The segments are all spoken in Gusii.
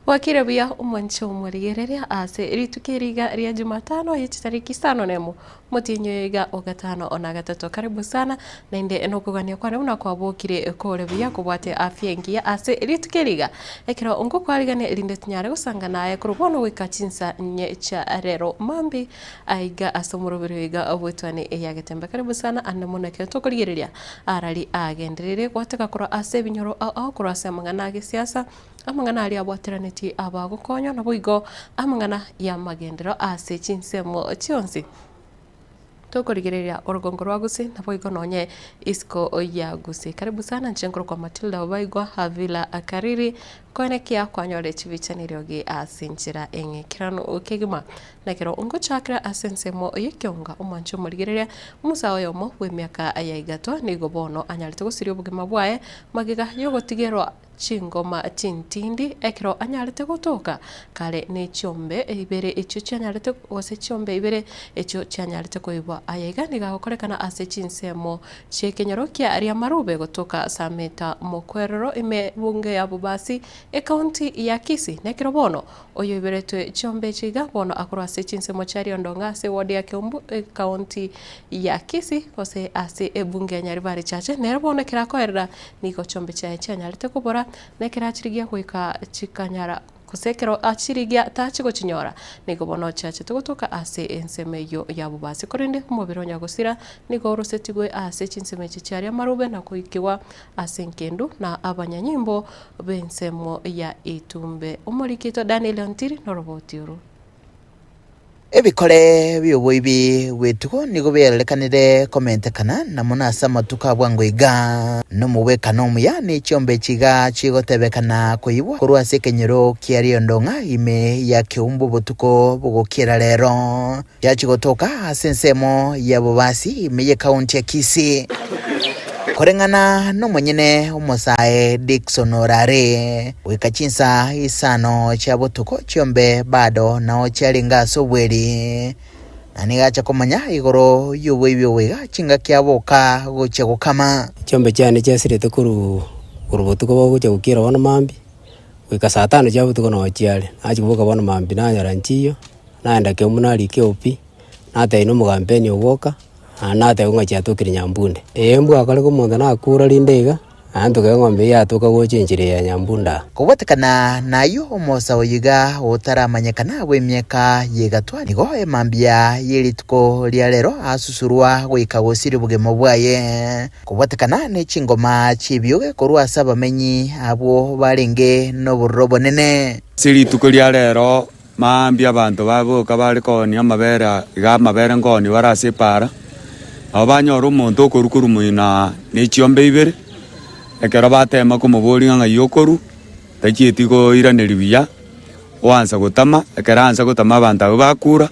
Bwakire buya omwanche omorigereria ase rituko eri iga ria Jumatano ye chitariki isano nemo omotienyi oyo iga o gatano na gatato. Karibu sana naende nokogania kwane buna kwabokire kore buya kobwate afya engiya ase rituko eri iga ekero ngokwarigania erinde tinyare gosanga naye korwa bono goika chinsa inye chia rero mambia aiga ase omoroberi oyo iga bw'etwani ya Getembe. Karibu sana ande mono ekero tokorigereria arari agenderere gwateka korwa ase ebinyoro ao ao korwa ase amang'ana a gesiasa. Amang'ana aria abwateranetie abagokonywa, naboigo amang'ana y'amagenderero ase chinsemo chionsi. Tokorigereria orogongo rwa Gusii, naboigo nonye isiko ya Gusii. Karibu sana inche nkorokwa Matilda Obaigwa Havila Kariri, koenekia kwanyore chibicha na eriogi ase enchera eng'ekeranu kegima. Na ekero ngochakera ase ensemo y'ekeonga omwanche omorigereria, omosae oyomo bw'emiaka ya igatwa nigo bono anyarete gosiria obogima bwaye magega y'ogotigerwa chingoma chintindi ekero anyarete gotoka kare ne chiombe ibere echio chianyarete gose chiombe ibere echio chianyarete koibwa. Aya iga nigo agokorekana ase chinsemo chi'ekenyoro kia Riamarube gotoka Sameta Mokwerero ime bunge ya Bobasi ekaunti ya Kisii. Nekero bono oyoiberetwe chiombe echi iga bono akorwa ase chinsemo chia Riondong'a ase eward ya Keumbu ekaunti ya Kisii gose ase ebunge ya Nyaribari Chache nere bono ekero akoerera Nigo chiombe chiaye chianyarete kobora, na ekero achirigia goika chikanyara, gose ekero achirigia tachi gochinyora, nigo bono chiachete gotoka ase ensemo eyio ya bobasi. Korende omobere o nyagosira nigo orosetigwe ase chinsemo echi chiaria amarube na koikigwa ase enkendu na abanyanyimbo b'ensemo ya itumbe. Omoriki oito Daniel Ontiri noroboti oro. Ebikore bi'oboibi bw'etugo nigo biarorekanire komentekana, na mono ase amatuko a bwango iga. Nomogwekano omuya ne chiombe echi iga chigotebekana koibwa korwa ase ekenyoro kia Riondong'a ime ya Keumbu obotuko bogokiera rero. Chiachia gotoka ase ensemo ya Bobasi ime y'ekaunti ya Kisii. Koreng'ana nomonyene omosae Dickson Orare, goika chinsa isano chia botuko chiombe bado nao chiarenge ase obweri, na nigo acha komanya igoro y'oboibi obo iga chingaki aboka gochia gokama. Chiombe chiane chiasirete korwa korwa botuko bogochia gokiera bono mambia, goika saa tano chia botuko noo chiare. Nachia koboka bono mambia nanyora nchiyo, naenda keumbu narika eopi, natebia na omokampeni ogoka. Naende nateba ng'a chiatokire nyambunde. Ee mbwakare omonto nakure rinde iga, naende tokebe eng'ombe eyio yatoka gocha enchera eye ya nyambunde aa. Kobwatekana nayio omosa oyo iga otaramanyekana bw'emiaka y'egatwa, nigo emambia ye rituko ria rero asusurwa goika gosiria obogima bwaye. Kobwatekana ne chingoma chi'ebioge korwa ase abamenyi abwo barenge nobororo obonene. Ase rituko ria rero Mambia abanto baboka bare koonia amabere iga amabere nkoonia bare ase epaara, nabo banyora omonto okorwa korwa moino ne chiombe ibere, ekero batema komoboria ng'a ng'ai okorwa, tachieti koiraneria buya, oansa gotama, ekero aansa gotama abanto abwo bakura,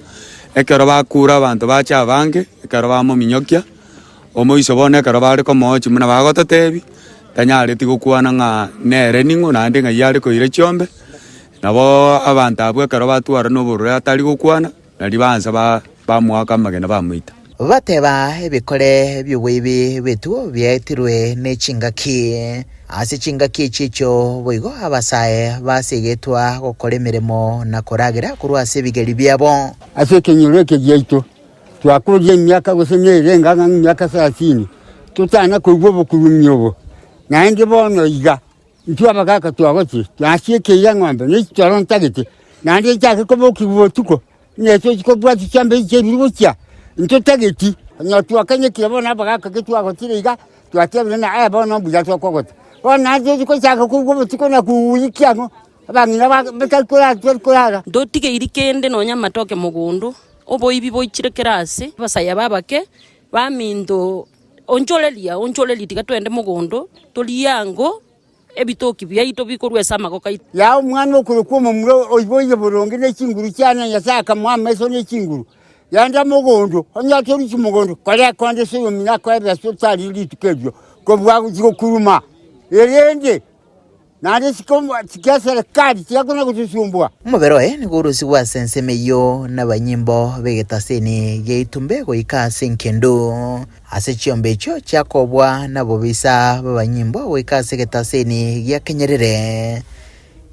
ekero bakura abanto bacha abange, ekero bamominyokia, omoiso bono ekero bare komoochia buna bagototebia, tanyareti gokwana ng'a nere ning'o naende ng'ai are koira chiombe. Nabo abanto abwo ekero batwara nobororo atari gokwana, nario baansa bamoaka amagena bamoita. Bateba ebikore bi'oboibi bw'etugo biaetirwe ne chingaki. Ase chingaki echi echio boigo abasae basegetwa gokora emeremo na koragera korwa ase ebigeri biabo. Ase ekenyoro eke giaito twakoria emiaka gose nere enga ng'a emiaka sarasini, totana koigwa obokurumi obo. Naende bono iga Intwe abagaaka twagochire, twasiekire eng'ombe ne chitoro ntagete, naende nchake kobokigwa botuko, ng'a tochi kobwatia chiambe echi chiaibire gochia, ntotageti. Onye twakanyekire bono abagaaka ki twagochire iga, twatebire ng'a eh bono mbuya tokogota. Bono naende tochi kochaka koigwa botuko na kouikia ang'o, abang'ina ba batari korara tibari korara. Ntotigeiri kende nonya amatoke mogondo, oboibi boichire kera ase, abasae aba abake baminto. Onchoreria, onchoreria, tiga twende mogondo, torie ango ebitoki biaito bikorwa ase amagoko aito. Yaa omwana okorokwa omomura oiboire boronge ne chinguru chiane, Nyasae akamoa amaiso ne chinguru. Genda mogondo, onye otoruti mogondo, kora ekonde ase oyomino akoe ebesa otari rituko erio, kobua gochia gokuruma. Erende Naende isiko chia serikali tiakona gotosumbua. Omobere oye nigo orusigwe ase ensemo eyio nabanyimbo b'egetaseni gi'eitumbe goika ase enkendu. Ase chiombe echio chiakobwa nabobisa b'abanyimbo goika ase egetaseni gia kenyerere.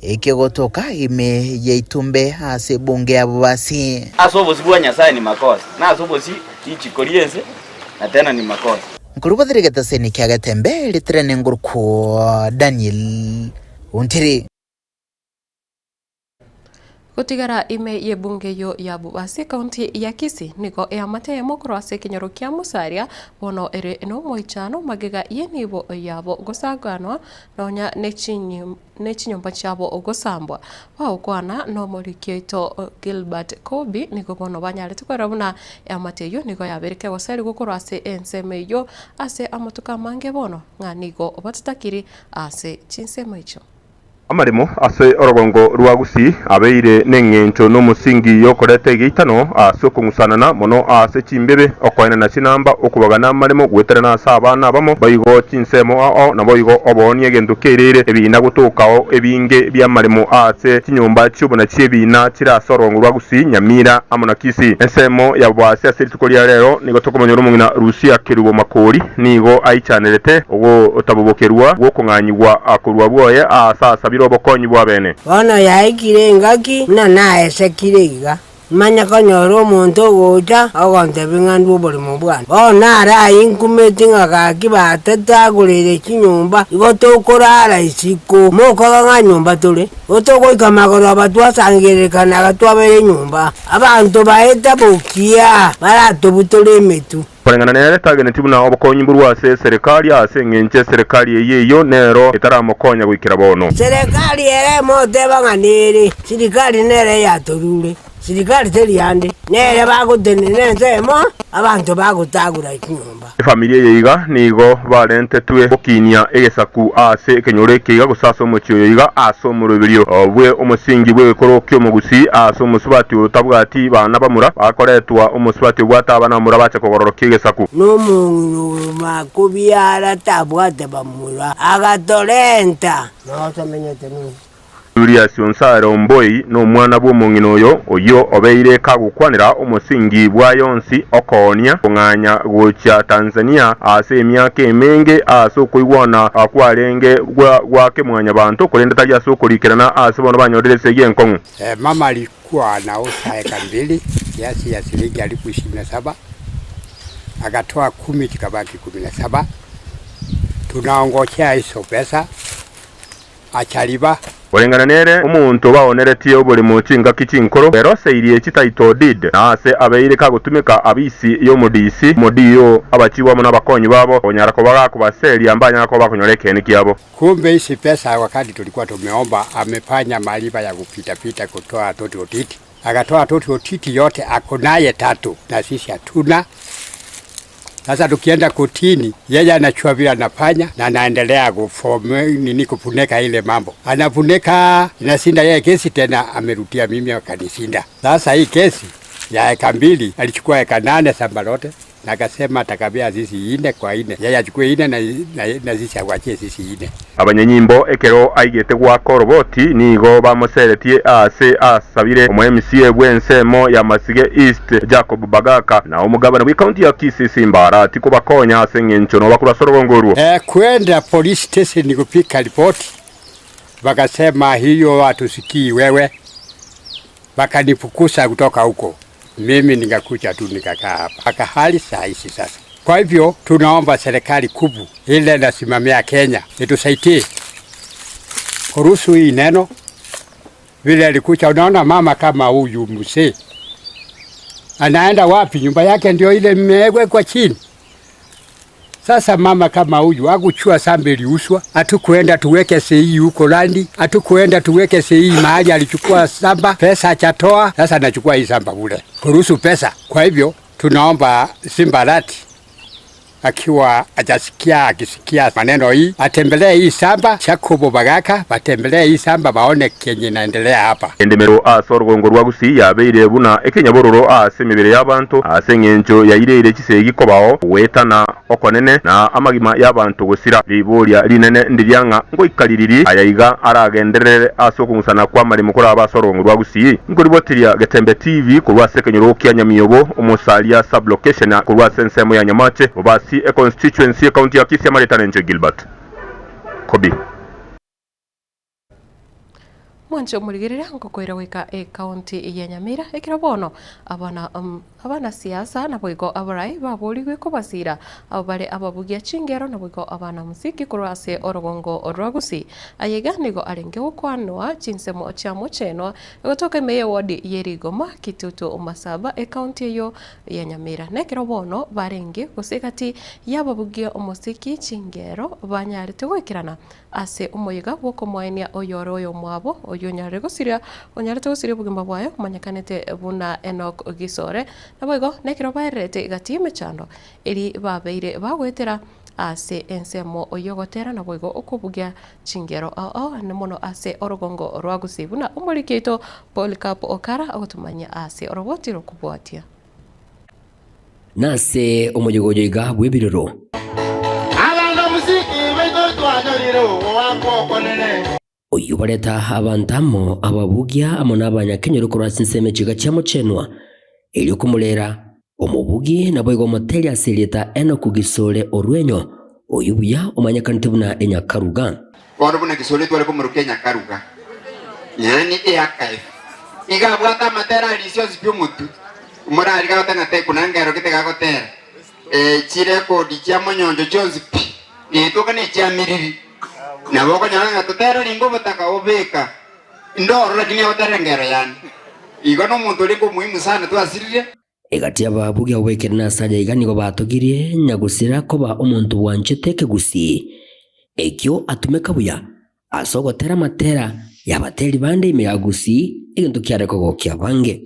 Ekegotoka ime yaitumbe ase ebunge y'ababasi. Ase obosio bwa Nyasae ni makosa, na ase obosio richiko ri'ense na tena ni makosa. Nkorubathire egetaseni kia Getembe ritere nengurukwo Daniel Ontiri. Gotigara ime y'ebunge eyio ya Bobasi, ekaunti ya Kisii, nigo eamate eyemo korwa ase ekenyoro kia Musaria bono ere nomoichano magega y'enibo yabo gosaganwa nonya ne chinyomba chiabo gosambwa. Bagokwana nomoriki oito Gilbert Kobi nigo bono banyarete korora buna eamate eyio nigo yabeire kegoserigwa korwa ase ensemo eyio ase amatuko amange bono ng'a nigo batatakiri ase chinsemo echio. Amaremo ase orogongo rwa Gusii abeire neng'encho nomosingi yokoreta egeitano ase okong'usanana mono ase chimbebe, okoenana chinamba, okobagana amaremo goeterana ase abana abamo, boigo chinsemo ao naboigo oboonia egento keirire ebiina gotokao ebinge bi'amaremo ase chinyomba chi'obona chi'ebiina chire ase orogongo rwa Gusii, Nyamira amo na Kisii. Ensemo ya Boasi ase rituko ria rero nigo tokomonyora omong'ina Rusia Kerubo Makori. Nigo aichanerete ogotabobokerwa gw'okong'anyigwa korwa bwoye aase asabire obokonyi bw'abene. Bono yaikire engaki buna naesekire iga, manye konyora omonto ogocha ogontebia ng'a ndue oboremo bwane. Bono naro ayio nkumeti ng'a gaki batatagoreire chinyomba, igo tokorara isiko, mokoba ng'a nyomba tore. Igo togoika magoroba twasangererekanaga twabeire nyomba, abanto baeta bokia baratobutore emetwe. Koreng'ana nere, tageneti buna obokonyi mborwa ase eserekari, ase engencho eserekari eyio eyio nero etaramokonya goikera bono. Serikali ere emoteba ng'a nere, sirikali nere yatorure, sirikali teri ande, nere bagotenena ensemo, abanto bagotagora chinyomba. Efamiri eye iga nigo barentetwe gokinia egesaku ase ekenyoro eke iga gose ase omochie oyo iga ase omoroberio bwe omosingi bw'egekoro ki'omogusii ase omosubati otabwati bana bamura bakoretwa omosubati obwate abana bamura bache kogororokia egesaku. Nomong'ina oyo makobiara tabwate bamura, agatorenta. Nao tomenyete nonya. Julius Onsare Omboi nomwana bw'omong'ina oyo, oyio obeire kagokwanera omosingi bwaye onsi okoonia kong'anya gochia Tanzania ase emiaka emenge ase okoigwana kwarenge gwa kemwanyabanto korende tari ase okorikerana ase bono banyorire esegi enkong'u. Mama alikuwa anauza eka mbili kiasi ya shilingi elfu ishirini na saba akatoa kumi zikabaki kumi na saba tunaongojea hizo pesa. Achariba. Koreng'ana nere, omonto baoneretie oboremo chingaki chinkoro, eroseirie chititle deed, na aase abeire kagotumeka abisi y'omodisi, omodiyo, abachibu amo nabakonyi babo, konyara koba gakobaseria mbanyara koba bakonyora ekeene kiabo. Kumbe hizi pesa wakati tulikuwa tumeomba amefanya maliba ya kupitapita kutoa title deed akatoa title deed yote akonaye tatu na sisi hatuna. Sasa tukienda kotini, yeye anachua vile anafanya na anaendelea kuform nini kufuneka ile mambo, anafuneka inasinda yeye kesi tena, amerudia mimi akanisinda. Sasa hii kesi ya eka mbili alichukua eka nane shamba lote na akasema atakabia sisi ine kwa ine, yeye achukue ine na, na, na sisi awachie sisi ine. Abanyanyimbo ekero aigete goaka oroboti nigo bamoseretie aase asabire omo-MCA bw'ensemo ya Masige East Jacob Bagaka na omogabana bw'ekaunti ya Kisii Simba Arati kobakonya ase engencho nobakorwa ase orogongo orwo. Kwenda police station kupika ripoti wakasema hiyo hatusikii wewe, wakanifukuza kutoka huko, mimi nikakuja tu nikakaa hapa mpaka hali saa hizi sasa. Kwa hivyo tunaomba serikali kubwa ile nasimamia Kenya itusaidie kuruhusu hii neno vile alikuja. Unaona mama kama huyu mzee anaenda wapi? Nyumba yake ndio ile imewekwa chini. Sasa mama kama huyu akuchua sambe iliuzwa, hatukuenda tuweke sei huko landi, hatukuenda tuweke sei mahali alichukua samba, pesa achatoa, sasa anachukua hii samba bure kuruhusu pesa. Kwa hivyo tunaomba Simba Arati akiwa ajasikia akisikia maneno hii atembelee hii samba, Jacobo Bagaka batembelee hii samba baone kenye inaendelea hapa. Endemero ase orogongo rwa Gusii yabeire buna ekenyabororo ase emebere y'abanto, ase engencho yaireire chisegi kobao ogwetana okonene na amagima y'abanto gosira. Riboria rinene ndiria ng'a ngoika ririri aya iga aragenderere ase okong'usana kw'amaremo korabe ase orogongo rwa Gusii. Nkoribotiria Getembe TV korwa ase ekenyoro kia Nyamiobo, Omosaria Sub-location korwa ase ensemo ya Nyamache, Bobasi econstituency, ecounty ya Kisii Amaretana inche Gilbert Kobi. Mwanche omorigereria ngokoira goika ecounty ya Nyamira ekero bono abana abanasiasa naboigo abarai baborigwe kobasira abo bare ababugia chingero naboigo abana muziki korwa ase orogongo rwa Gusii. Aya iga nigo arenge gokwanwa chinsemo chia mochenwa egotoka ime y'ewodi ye Rigoma, Kitutu Masaba ecounty eyio ya Nyamira. Nekero bono barenge gose egati y'ababugia omosiki chingero banyarete goikerana Ase omoyega bw'okomoenia oyore oyomwabo, oyio onyarire gosiria, onyarete gosiria obogima bwaye, omanyekanete buna Enock Gisore. Naboigo nekero baererete egati y'emechando eri babeire bagoetera ase ensemo y'ogotera naboigo okobugia chingero ao ao mono ase orogongo rwa Gusii buna omoriki oito Polycarp Okara agotomanyia ase oroboti rokobwatia. Nase omoyega oyo iga bw'ebirero. Abanto mosiki baito twanyorire ogoakwa okonene. Oyio bareta abanto amo, ababugia amo nabanyakenyoro korwa ase ensemo echiga chia mochenwa, erio komorera omobugi naboigo omoteri ase erieta Enoku Gisore Orwenyo, oyio buya omanyekanete buna Enyakaruga. Bono buna Gisore tware komoroka Enyakaruga, yaani earchive, iga abwate amatera aria onsi pi omotwe. Omorari gagoteba ng'a tekuna nkero gete gagotera, eh, chirekodi chia monyoncho chionsi pi, netoka ne chia miriri. Nabo okonyora ng'a totera ringo obotaka obeka ndoro lakini agotera engero yane. Igo nomonto orenge omuhimu sana twasirire. Egati y'ababugi abwo baikire nase aye iga nigo batogirie nyagusira koba omonto bwanchete ekegusii, ekio atumeka buya ase ogotera amatera y'abateri bande ime ya Gusii, egento kiare kogokia abange.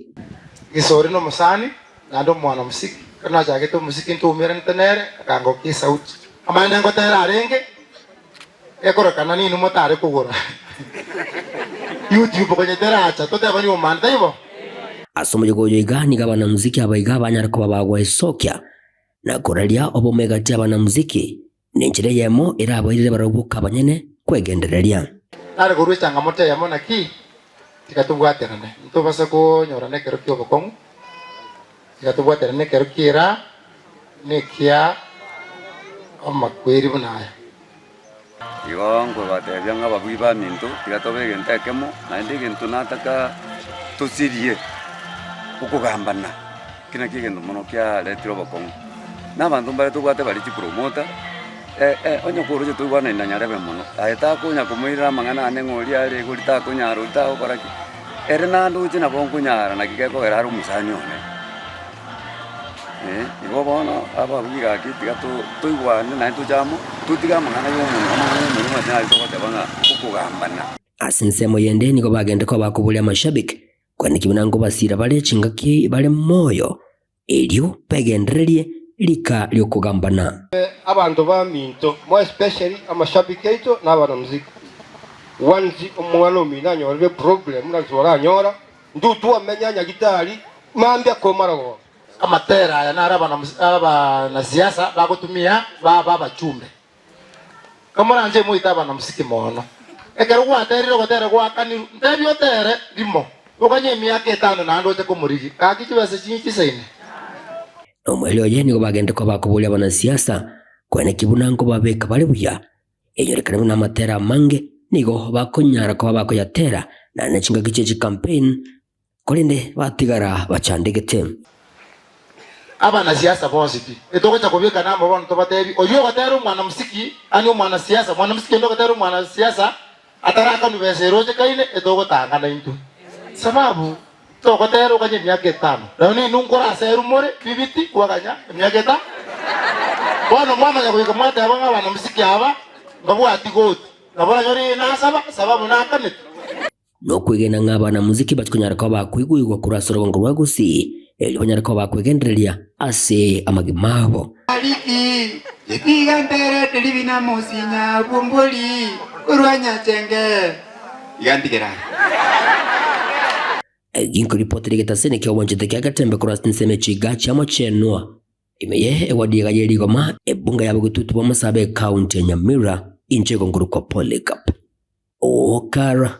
Gisore nomosani, naende omwana omosiki. Ekero nachagete omosiki ntoumeranete nere, akangokia esauti. Amaene ngotera arenge, ekorokana ninwe motare kogora YouTube konya teracha, totebani omani, taibo? Ase omoyega oyo iga nigo abanamuziki aba iga banyare koba bagwesokia na koraria obomo egati y'abanamuziki, Nenchera eyemo erabairere barabwo boka abanyene kwegendereria. Nare korwa echangamoto eyemo naki tiga tobwaterane, ntobase konyorana ekero ki'obokong'u, tiga tobwaterane ekero ki'eraa na ekia amakweri buna aya. Igo nkobatebia ng'a ababuya baminto, tiga tobe egento ekemo, naende egento nataka tosirie, okogambana. Eki nakio egento mono kiaretire obokong'u, na abanto mbare tobwate bare chipromota, onye koroche toigwanani na nyarebe mono, aye takonya komoirera amang'ana ane ng'a oria are iga oria takonyara oria tagokora ki, ere nandoche nabo nkonyara naki gekogera are omosani one. Igo bono ababuya gaki tiga to toigwane naende toche amo, totige amang'ana ya omonwa, amang'ana ya omonwa omanyete nari togoteba ng'a okogambana. Ase ensemo yende nigo bagende koba bakoboria amashabiki Kwaneki buna nkobasiira bare chingaki bare moyo, erio begendererie rika ri'okogambana. Abanto baminto, more especially amashabiki aito na abanamuziki, once omwana omino anyorire problem buna gisore anyora, intwe twamenya nyagitari mambia komara goka. Amatera aya naro abanasiasa bagotumia baba abachumbe. Kamoranche moite abanamosiki mono. Ekero gwaterire ogotera gwakanirwe, ntebie otere rimo, oganye emiaka etano naende oche komorigia. Gaki chibesa chinyi chisaine. Nomoerio oye nigo bagende koba bakoboria abanasiasa koeneki buna nkobabeka bare buya, enyorekane buna amatera amange nigo bakonyara koba bakoyatera naende chingaki chie chicampaign Korende batigara bachandegete. Abanasiasa bonsi pi, etogocha kobekana amo bono tobatebi, oyio ogotera omwanamosiki ani omwanasiasa, mwanamosiki onde ogotera omwanasiasa atarakanwa besa erochekaine, etogotang'ana intwe. Sababu togotera okanye emiaka etano, nayo ninwe nkoraserwe more bibiti kwaganya emiaka etano. Bono mwamanya goika mwateba ng'a abanamosiki aba mbabwati goti, nabo oranyore nasaba, sababu nakanete. Nokwegena ng'a abanamuziki batikonyara koba bakoigwigwa korwa ase orogongo rwa Gusii, erio banyare koba bakwegendereria ase amagima abo. Bariki, Tiga nterete ribina mosinya bw'ombori korwa nyachenge. Iga ntigere aya. Ginkoripotera egetaseni ki'obwanchete kia Getembe korwa ase ensemo echiga chia Mochenwa, ime ye ewadi ega ye Rigoma, ebunga ya Bogetutu bwa Masaaba ekaunti ya Nyamira, inche igo nkorokwa Polycarp. Okara.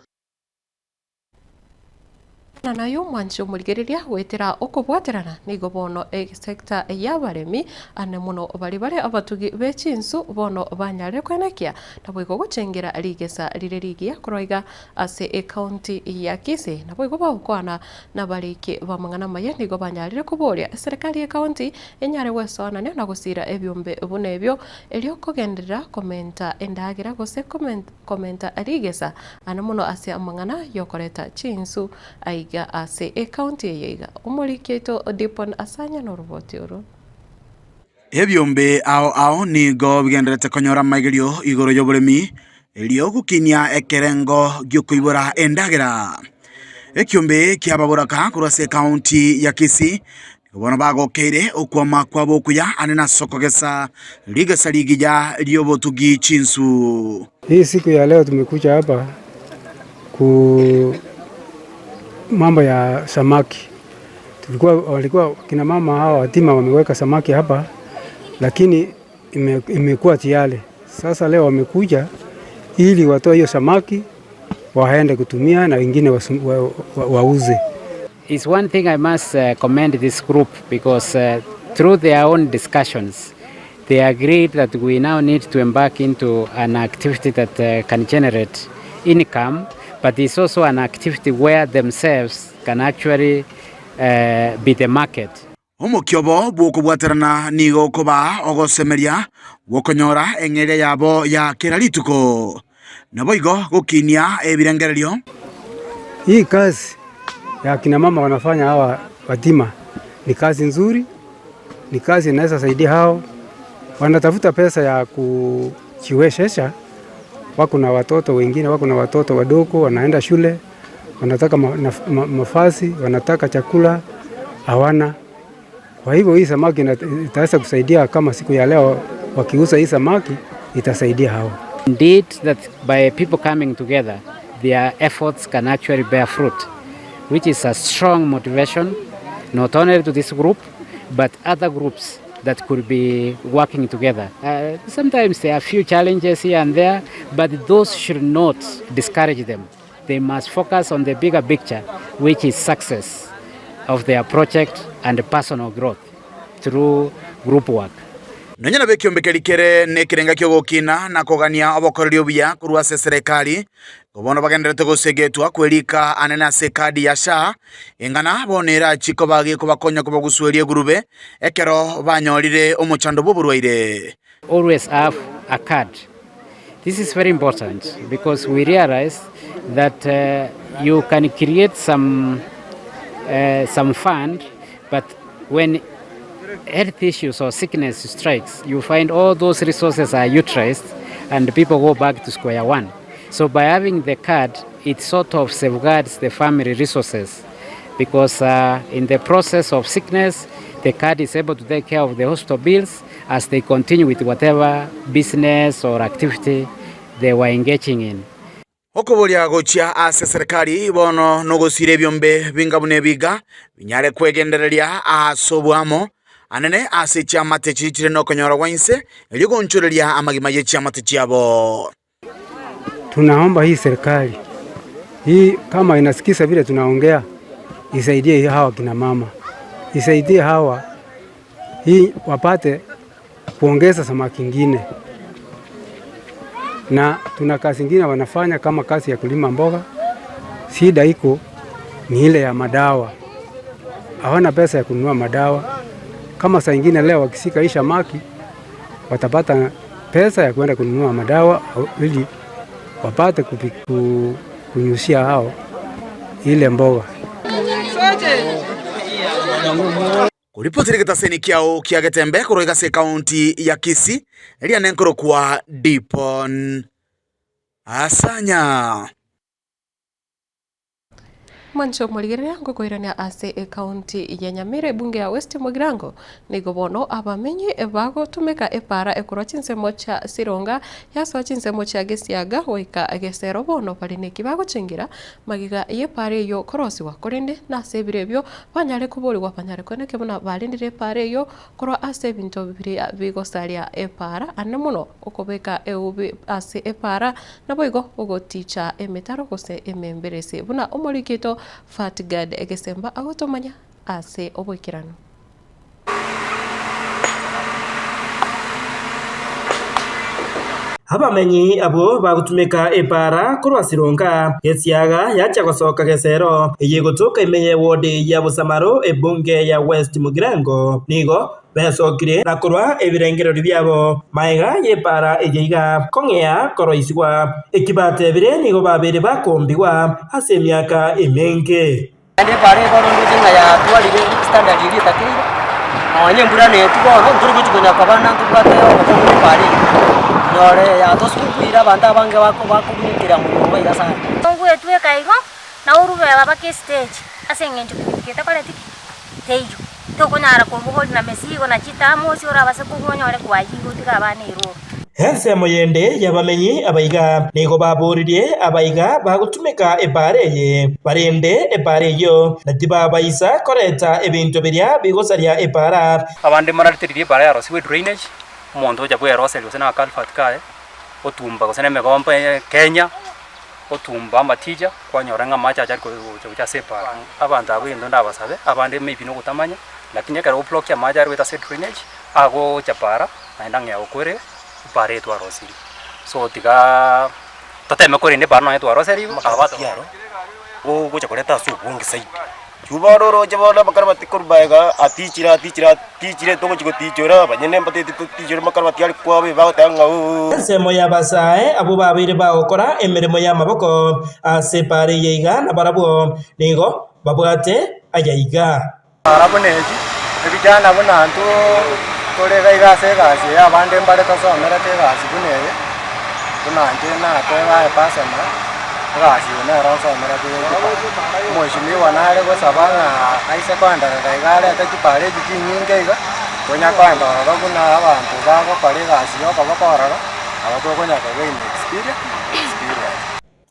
Naye omwanchi omorigereria goetera okobwaterana nigo bono esecta y'abaremi ane mono baria bare abatugi be chinsu bono banyarire koenekia naboigo gochengera rigesa rire rigiya korwa iga ase ecounty ya Kisii naboigo bagokwana nabariki b'amang'ana amaya nigo banyarire koboria eserekari y'ecounty enyare gwesoanania na gosira ebiombe buna ebio erio kogenderera komenta endagera gose komenta rigesa ane mono ase amang'ana y'okoreta chinsu aiga ase ecounty eye iga. Omoriki oito Dipon Asanya noroboti oro. Ebiombe ao ao nigo bigendererete konyora amaigerio igoro y'oboremi, erio gokinia ekerengo gi'okoibora endagera. Ekiombe ki'ababoraka korwa ase ekaunti ya Kisii nigo bono bagokeire okwama kwabo okuya ande nase okogesa rigesa rigiya ri'obotugi chinsu. Hii siku ya leo tumekuja hapa ku mambo ya samaki. Tulikuwa walikuwa kina mama hawa watima wameweka samaki hapa, lakini ime, imekuwa tayari. Sasa leo wamekuja ili watoe hiyo samaki waende kutumia na wengine wauze wa, wa, wauze. It's one thing I must commend this group because through their own discussions they agreed that we now need to embark into an activity that can generate income but it's also an activity where themselves can actually uh, be the market. Omokia obo bw'okobwaterana nigo okoba ogosemeria gw'okonyora eng'eria yabo ya kera rituko, naboigo gokinia ebirengererio. Hii kazi ya kina mama wanafanya hawa watima ni kazi nzuri, ni kazi inaweza saidia hao. Wanatafuta pesa ya kujiwezesha, wako na watoto wengine, wako na watoto wadogo wanaenda shule, wanataka ma, ma, mavazi, wanataka chakula hawana. Kwa hivyo hii samaki itaweza kusaidia, kama siku ya leo wakiuza hii samaki itasaidia hao. Indeed that by people coming together their efforts can actually bear fruit which is a strong motivation not only to this group but other groups that could be working together. Sometimes there are few challenges here and there, but those should not discourage them. They must focus on the bigger picture, which is success of their project and personal growth through group work. Nonya nabo ekiombe keria kere nekerenga ki'ogokina na kogania obokoreri obuya korwa ase eserekari, igo bono bagendererete gosegetwa kwerika anene ase ekadi ya SHA, eng'ana bono erachie koba gekobakonya kobagusueria egurube ekero banyorire omochando bw'oborwaire. Always have a card. This is very important because we realize that you can create some, some fund but when health issues or sickness strikes you find all those resources are utilized and people go back to square one. So by having the card it sort of safeguards the family resources because in the process of sickness the card is able to take care of the hospital bills as they continue with whatever business or activity they were engaging in. Okoboria gochia ase serikali bono nogosira ebiombe binga buna ebiga binyare kwegendereria ase oboamo anene ase chiamate chiichire nokonyora gwa inse, erio gonchoreria amagima ye chiamate chiabo. Tunaomba hii serikali hii kama inasikiza vile tunaongea, isaidie hawa kina mama, isaidie hawa hii wapate kuongeza samaki ingine, na tuna kazi ingine wanafanya kama kazi ya kulima mboga. Shida iko ni ile ya madawa, hawana pesa ya kununua madawa. Kama saa ingine leo wakishika hii samaki watapata pesa ya kwenda kununua madawa ili wapate kunyusia hao ile mboga. Koripotire getaseni kiao kia Getembe korwa igase ekaunti ya Kisii, eria nenkorokwa Dipon Asanya. Mwanche omorigereria ngokoirania ase ecounty ya Nyamira ebunge ya West Mugirango nigo bono abamenyi bagotumeka epara ekorwa chinsemo chia Sironga yasoa chinsemo chia Gesiaga goika Gesero bono bare neki bagochengera magega y'epara eyio korosiwa korende nase ebiro ebio banyare koborigwa banyare koeneke buna barendire epara eyio korwa ase ebinto biria bigosaria epara ane mono okobeka eubi ase epara naboigo ogoticha emetaro gose ememberesi buna omoriki oito Fatgard Gesemba agotomanya ase oboikeranu. Abamenyi abwo bagotumeka epaara korwa Sironga, Gesiaga yachia gosoka Gesero, eye egotoka ime y'ewodi ya Bosamaro ebunge ya West Mugirango, nigo besokire na korwa ebirengererio biabo magega y'epaara eye iga kong'ea koroisigwa. Eki batebire nigo babeire bakombigwa ase emiaka emenge. Naende epaara eye bono ndoche ng'a yatwarire standard eria etakeire, nonye embura netwe bono, ntori gochi konya koba na ntobwate obokong'u bwa epaara eye, nyore yatosumbire abanto abange bako bakobunyekera monyomba iga sana. Ogwetweka igo, na orubeba mpaka estage, ase eng'encho pikipiki etakoreti ki? Teiyo. Tokonyara kobogoria na mesigo na chitamosi orabase kogwa onyore kwayigwa otige abana eroro. Ensemo yende y'abamenyi abaiga nigo baboririe abaiga bagotumeka ebaara eye, barende ebaara eyio, na tibabaisa koreta ebinto biria bigosaria ebaara. Abande mararetererie ebaara yarosigwe edrainage, omonto ocha bweroseria gose na akalvert kaye, otumba gose na emegomba Kenya, otumba amatija, kwanyora ng'a amache acha gocha gocha ase ebaara. Abanto abwo egento ndabasabe, abande maybe nogotamanya, lakini ekero oblokia amache arwete ase edrainage, agocha para, naende ang'ea gokwere epaara eye twarosirie. So tigaaa toteme korenda epaara nonye twaroserigwe, Abato gocha koreta ase obonge zaidi. Chwo bono oroche bono amakarabati korwa magega atichire atichire atichire togochi gotichora abanyene mbateti totichore amakarabati aria kwabo bagoteba ng'a ooh. Ensemo y'abasae abwo babeire bagokora emeremo y'amaboko ase epaara eye iga nabarabwo nigo babwate aya iga. Ara buna echi, ebijana buna intwe tore iga iga ase egasi eye abande mbare tosomerete egasi buna eye, buna inche nateba aye personal, egasi eye nero nsomerete ya chipara. Omweshimiwa nare gosaba ng'a aise koenderera iga arete chipara echi chinyinge iga, tonya koenda ororo buna abanto bagokora egasi ya okoboko ororo, nabo tokonya kogain experience.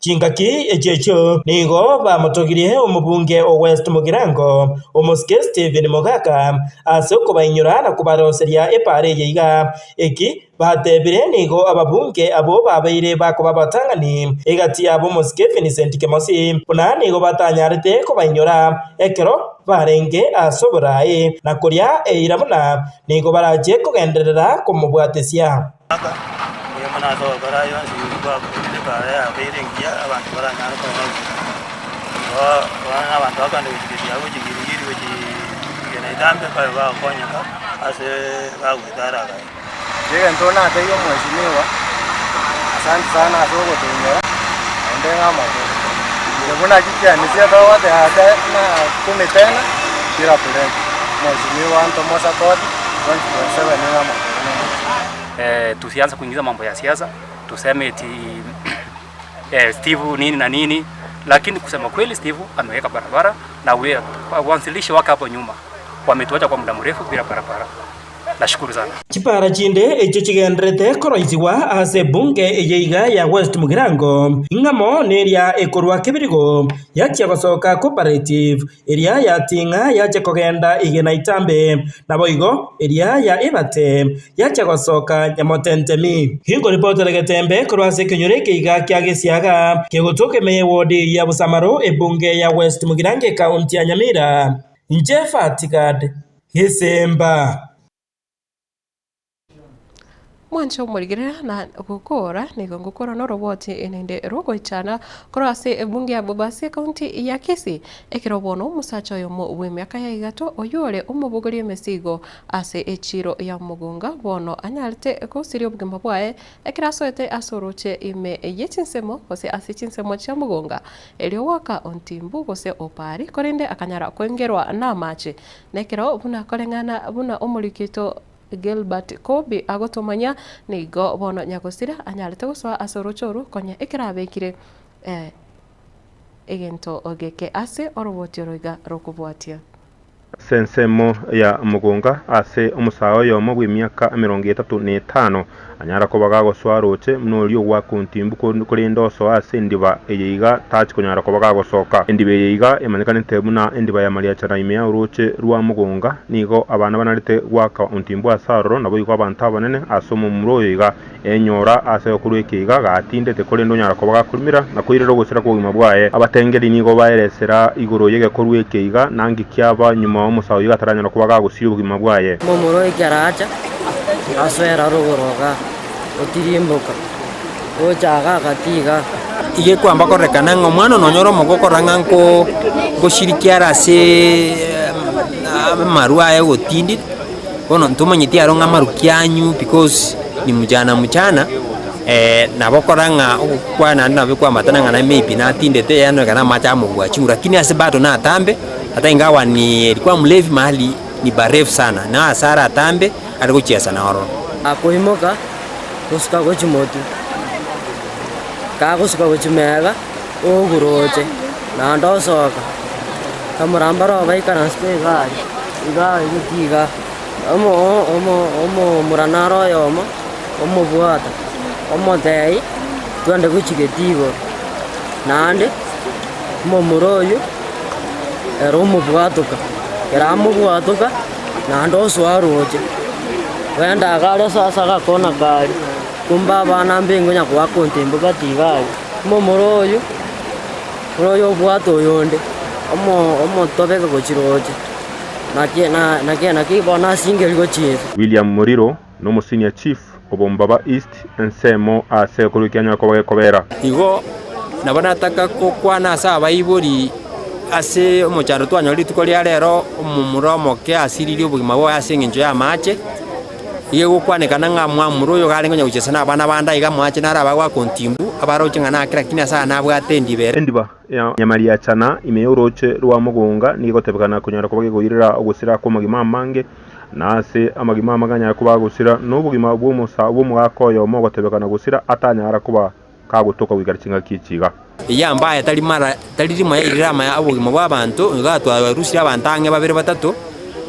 Chingaki echio echio nigo bamotogirie omobunge o West Mugirango, omosike Stephen Mogaka, ase okobainyora na kobaroseria epaara eye iga. Eki batebire nigo ababunge abwo babeire bakoba abatang'ani egati yabo omosike Vincent Kemosi buna nigo batanyarete kobainyora ekero barenge ase oboraai na koria eira buna nigo barache kogenderera komobwatesia. Mbuya mono ase ogokora ayio onsi gwakorire epaara yabeire engiya, abanto baranyare koba buya. Igo bono na abanto bakogenda gochia gesiaga gochia Giligili gochia Genetambe babe bagokonyeka ase bagoetara agaya. Egento natebie omweshimiwa, asante sana ase ogotoinyora, naende ng'a amaboko. Inche buna chicheni chia togoteba te na kumi tena, kila purenti. Mweshimiwa ntomosapoti, 2027 ng'a amaboko. Eh, tusianze kuingiza mambo ya siasa, tuseme eti eh, Steve nini na nini, lakini kusema kweli Steve ameweka barabara na we, waanzilishi wake hapo nyuma wametuacha kwa muda mrefu bila barabara. Nashukuru sana. Chipara chinde echio chigendererete koroisigwa ase ebunge eye iga ya West Mugirango, ing'amo neria ekorwa Kebirigo yachia gosoka Cooperative, Eria yating'a yachia kogenda igena itambe, naboigo eria ya ebate yachia gosoka nyamotentemi. Ginkoripotere getembe korwa ase ekenyoro eke iga kia Gesiaga, kegotoka ime y'ewodi ya Bosamaro, ebunge ya West Mugirango ekaunti ya Nyamira. Inche Fatigad Gesemba. Mwanche omorigereria na gokora, nigo ngokora noroboti naende rogoichana korwa ase ebunge ya Bobasi ekaunti ya Kisii, ekero bono omosacha oyomo bw'emiaka ya igato oyio ore omobogoria emesigo ase echiiro ya Mugunga bono anyarete gosiria obogima bwaye ekero asoete ase oroche ime ye chinsemo gose ase chinsemo chia Mugunga erio goaka ontimbu gose opari korende akanyara koengerwa namache nekero buna koreng'ana buna omoriki oito Gilbert Kobi agotomanya, nigo bono nyagosira anyarete gosoa ase oroche oru konya ekero abekire egento geke ase oroboti oro iga rokobwatia. Ase ensemo ya mogonga ase omosae oyomo bw'emiaka emerongo etato na etano, anyara koba gagosoa roche buna oria ogwaka ontimbu korende osoa ase endiba eye iga tachi konyara koba gagosoka. Endiba eye iga emanyekanete buna endiba ya Mariachana ime ya orooche rwa mogonga. Nigo abana banarete goaka ontimbu ase aroro, naboigo abanto abanene ase omomura oyo iga Enyora ase okorua ekeiga gatindete, korende onyara koba gakorimera na koirera ogosira kw'obogima bwaye. Abatengeri nigo baeresera igoro y'egekorwa ekeiga, na nki kiaba nyuma omosae oyio gataranyara koba gagosiria obogima bwaye. Momura ekero acha, asoera rogoro igaa, otirimboka, gocha igaa gati igaa. Iga ekwamba kororekana ng'a omwana nonyore omogokora ng'a nko nkoshiriki are aseeee amarwa aye ogotindire. Bono ntomanyeti aro ng'a amaruki anyu because ni mchana mchana nabo okora ng'a ogokwana naende nabo ekwamatana ng'a maybe natindete yaani ekero amache amobua chinguru lakini ase bado natambe ata ingawa ni alikuwa mlevi mahali ni barefu sana na ase are atambe are gochiesa na ororo. Akoimoka gosuka gochia motwe, kagosuka gochia mega, oguroche, naende osoka, kamoramba roba baikaransete iga aria, iga aria gochia igaa, omo omo omomura naro oyomo, omobwata, omotebia twende gochia getii igoro, naende omomura oywo, ere omobwatoka, ekero amobwatoka, naende osoa roche, ogenda iga aria ase ase agakona karia, kumbe abana mbe ngonya goaka ontimbu gati iga aria. Omomura oyio, ore oyo obwate oyonde, omo omotobeke gochia roche, naki na naki naki bono asingeria gochia inse. William Muriro nomo senior chief obombaba East ensemo ase ekorwa ekianyora koba gekobera. Igo nabo nataka gokwana ase abaibori ase omochando twanyorire rituko ria rero, omomura omoke asiririe obogima bwaye ase eng'encho y'amache. Igo egokwanekana ng'a mwamura oyo iga arenge onye gochesa na abana bande aiga amache naro abagoaka ontimbu, abaroche ng'a nake lakini ase aya nabwate endiba ere. Endiba ya Nyamariachana ime y'orooche rwa Mogonga nigo egotebekana konyara koba gekoirera ogosira kw'amagima amange, na ase amagima amange anyare koba agosira, na obogima bw'omosa bw'omogaka oyomo ogotebekana gosira atanyara koba kagotoka goikera chingaki echi iga. Eyio ambaye tari mara tari rimo yairire amaya obogima bw'abanto, iga twarusirie abanto ang'e babere batato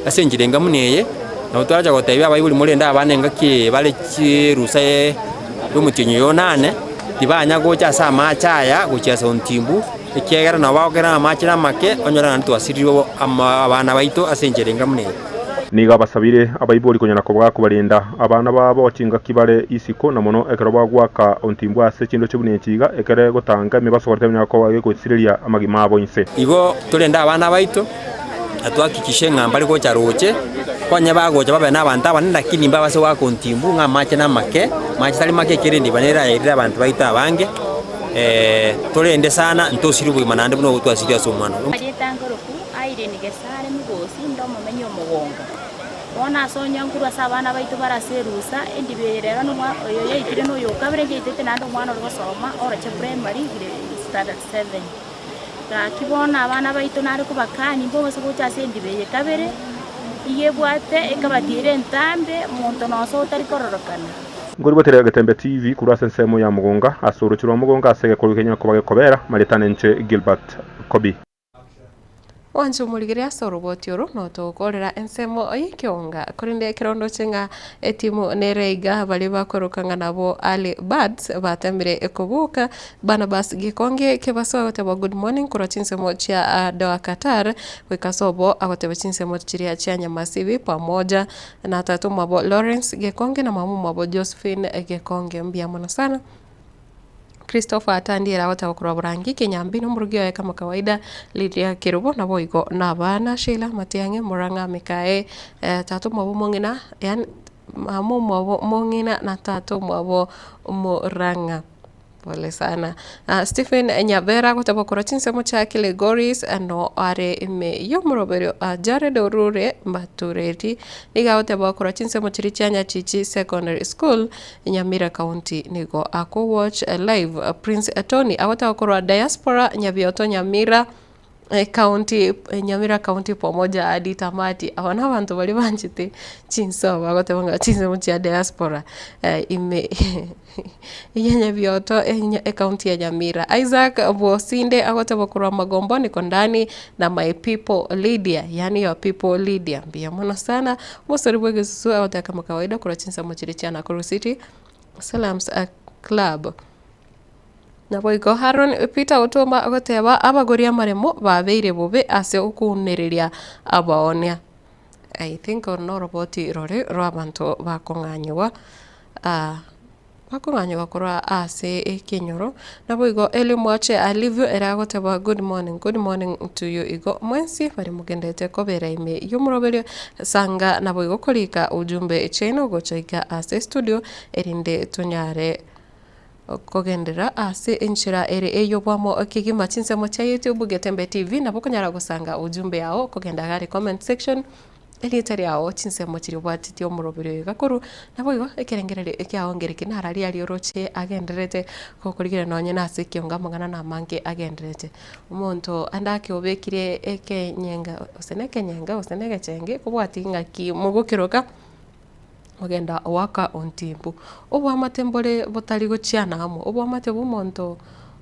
ase enchera enga buna eye, nabo twaracha gotebia abaibori morende abana engaki eye bare chirusa y'omotienyi oyo onane, tibanya gocha ase amache aya gochia ase ontimbu, ekiagera nabo bagokera amache namake, onyore naende twasiririe ama abana baito ase enchera enga buna eye. Nigo abasabire abaibori konyara koba kobarenda abana babo chingaki bare isiko, na mono ekero bagoaka ontimbwa ase chindoche buna echi iga, ekere gotanga emebaso gore tebanyara koba gegosireria amagima abo inse. Igo torende abana baito, na twahakikishe ng'a mbare gocha roche, konya bagocha babe nabanto abanene lakini mbabase goaka ontimbu ng'a amache namake, amache tari make ekere endiba nere eraerire abanto baito abange, torende sana ntosirie obogima naende buna obwo twasirie ase omwana oyo. Erieta nkoroku Irene Gesare Migosi, inde omomenyi omogonga. Bono ase onye nkorwa ase abana baito bare ase erusa, endiba eye rero nomwa oyo yaitire na oyo okabere nyaitete naende omwana ore gosoma oroche primary grade standard seven. Gaki bono abana baito nare kobakania mbobase gocha ase endiba eye kabere, iga ebwate ekabati ere entambe, monto nonsi otari kororokana. Nkorigotera Getembe TV korwa ase ensemo ya Mogonga ase oroche rwa Mogonga ase egekorwa kenyare koba gekobera, Maritane inche Gilbert Kobi. Gwancha omorigereria ase oroboti oro notogokorera ensemo y'ekeonga, korende ekero ndoche ng'a etimu nere iga baria bakoroka ng'a nabo Early Birds batemire koboka, Barnabas Gekonge Kebaso agoteba good morning korwa chinsemo chia Doha Qatar, goika ase obo agoteba chinsemo chiria chia Nyamasibi pamoja na tata omwabo Lawrence Gekonge na mama omwabo Josephine Gekonge mbuya mono sana. Christopher Atandiere agoteba korwa Borangi, Kenyambi nomorugi oye kama kawaida, Lydia Kerubo naboigo nabana, Sheila Matiang'i, Murang'a Mikae, tata omwabo omong'ina yaani mama omwabo omong'ina na tata omwabo Murang'a. Pole sana. Stephen Nyabera agoteba korwa chinsemo chia Kilgoris no are ime y'omoroberio Jared Orure Matureti nigo agoteba korwa chinsemo chiria chia Nyachichi Secondary School Nyamira County nigo ako watch live Prince Tony agoteba korwa Diaspora Nyabioto Nyamira. County Nyamira County pamoja hadi tamati. Aba na abanto baria banchete chinsobo bagoteba ng'a chinsemo chia diaspora ime ya Nyabioto ecounty ya Nyamira. Isaac Bosinde agoteba korwa Magombo niko ndani na my people Lydia, yaani your people Lydia. Mbuya mono sana. Omosori bwa egesusu agoteba kama kawaida korwa chinsemo chiria chia Nakuru City Salams Club. Naboigo Haron Peter Otomba agoteba abagori amaremo babeire bobe ase okounereria abaonia. I think oro noroboti rore rw'abanto bakong'anyigwa bakong'anyigwa korwa ase ekenyoro. Naboigo Elly Mwache Alivio ere agoteba good morning, good morning to you igo mwensi baria mogenderete kobera ime y'omoroberio sanga naboigo korika ujumbe chiaino gocha iga ase estudio erinde tonyare Kogenderera ase enchera ere ey'obwamo kegima chinsemo chia YouTube Getembe TV nabo okonyara gosanga ujumbe yao okogenda iga are comment section erieta riao chinsemo chiria obwatetie omoroberi oyo iga korwa naboigo ekerengererio ekiao ngereki nararia aria oroche agendererete gokorigereria nonye nase ekiongo amang'ana namange agendererete. Omonto ande ake obekire ekenyenga gose na ekenyenga gose na egechenge kobwati ng'aki mogokeroka. Ogenda oaka ontimbu. Oboamate mbore botari gochiana amo, oboamate bwa omonto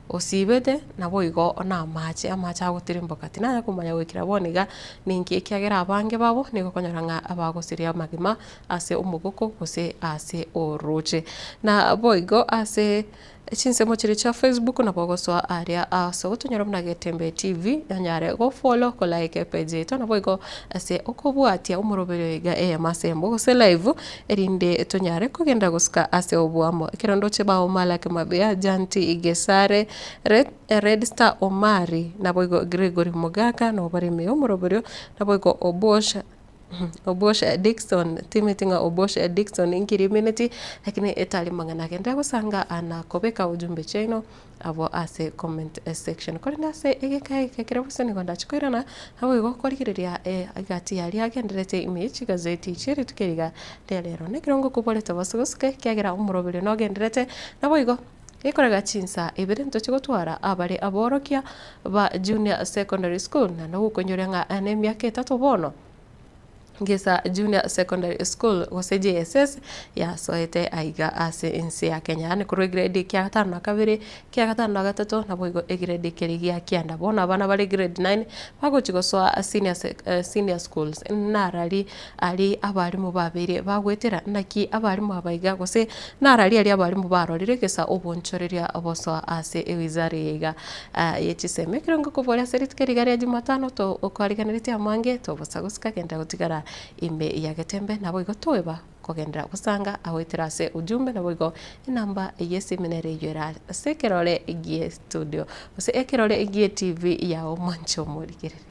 osibete naboigo na amache, amache agotirimboka. Tinanya komanya goikera bono iga ninki ekiagera abange babo nigo okonyora ng'a abagosiria amagima ase omogoko gose ase oroche. Na boigo ase Chinsemo chiria chia Facebook nabo ogosoa aria ase ogotonyora buna Getembe TV onyare go follow, go like epage yaito naboigo ase okobwatia omoroberio iga eyemo ase eyemo gose live erinde tonyare kogenda gosuka ase oboamo. Ekero ndoche bao Malaki Mabea, Janti Gesare, Red Red Star Omari naboigo Gregory Mogaka nabo bare ime yomoroberio naboigo Obosh Obosh Dickson, timeti ng'a Obosh Dickson inki rimineti, lakini etari mang'ana agenderere gosanga na kobeka ujumbe chiaino abwo ase comment section. Korende ase egeka eke ekere bosa nigo ndache koirana, naboigo korigereria egati yaria agendererete ime ye chigazeti chie rituko eri iga ria rero. Nekero ngokoborete bosa gosuka ekiagera omoroberio nogendererete, naboigo Gekorega chinsa ibere ntoche gotwara abare aborokia ba Junior Secondary School na nogokoinyoria ng'a nemiaka etato bono Ngesa Junior Secondary School gose JSS yasoete aiga ase ense ya Kenya yaani korwa egrade kia gatano na kabere, kia gatano na gatato naboigo egrade keria gia kianda. Bono abana bare grade nine bagochi gosoa senior sec senior schools narari aria abalimu babeire bagoetera naki abalimu aba iga gose narari aria abalimu barorire gesa obonchoreria bosoa ase ewizara eye iga ye chisemi. Ekero ngokoboria ase rituko eri iga ria jumatano to okwariganeretie amange tobosa gosika genda gotigara ime ya getembe naboigo toeba kogenderera gosanga agoetera ase ujumbe naboigo enamba ye esimi nere eywo ere ase ekerore gie studio gose ekerore gie TV yao mwanche omorigereria.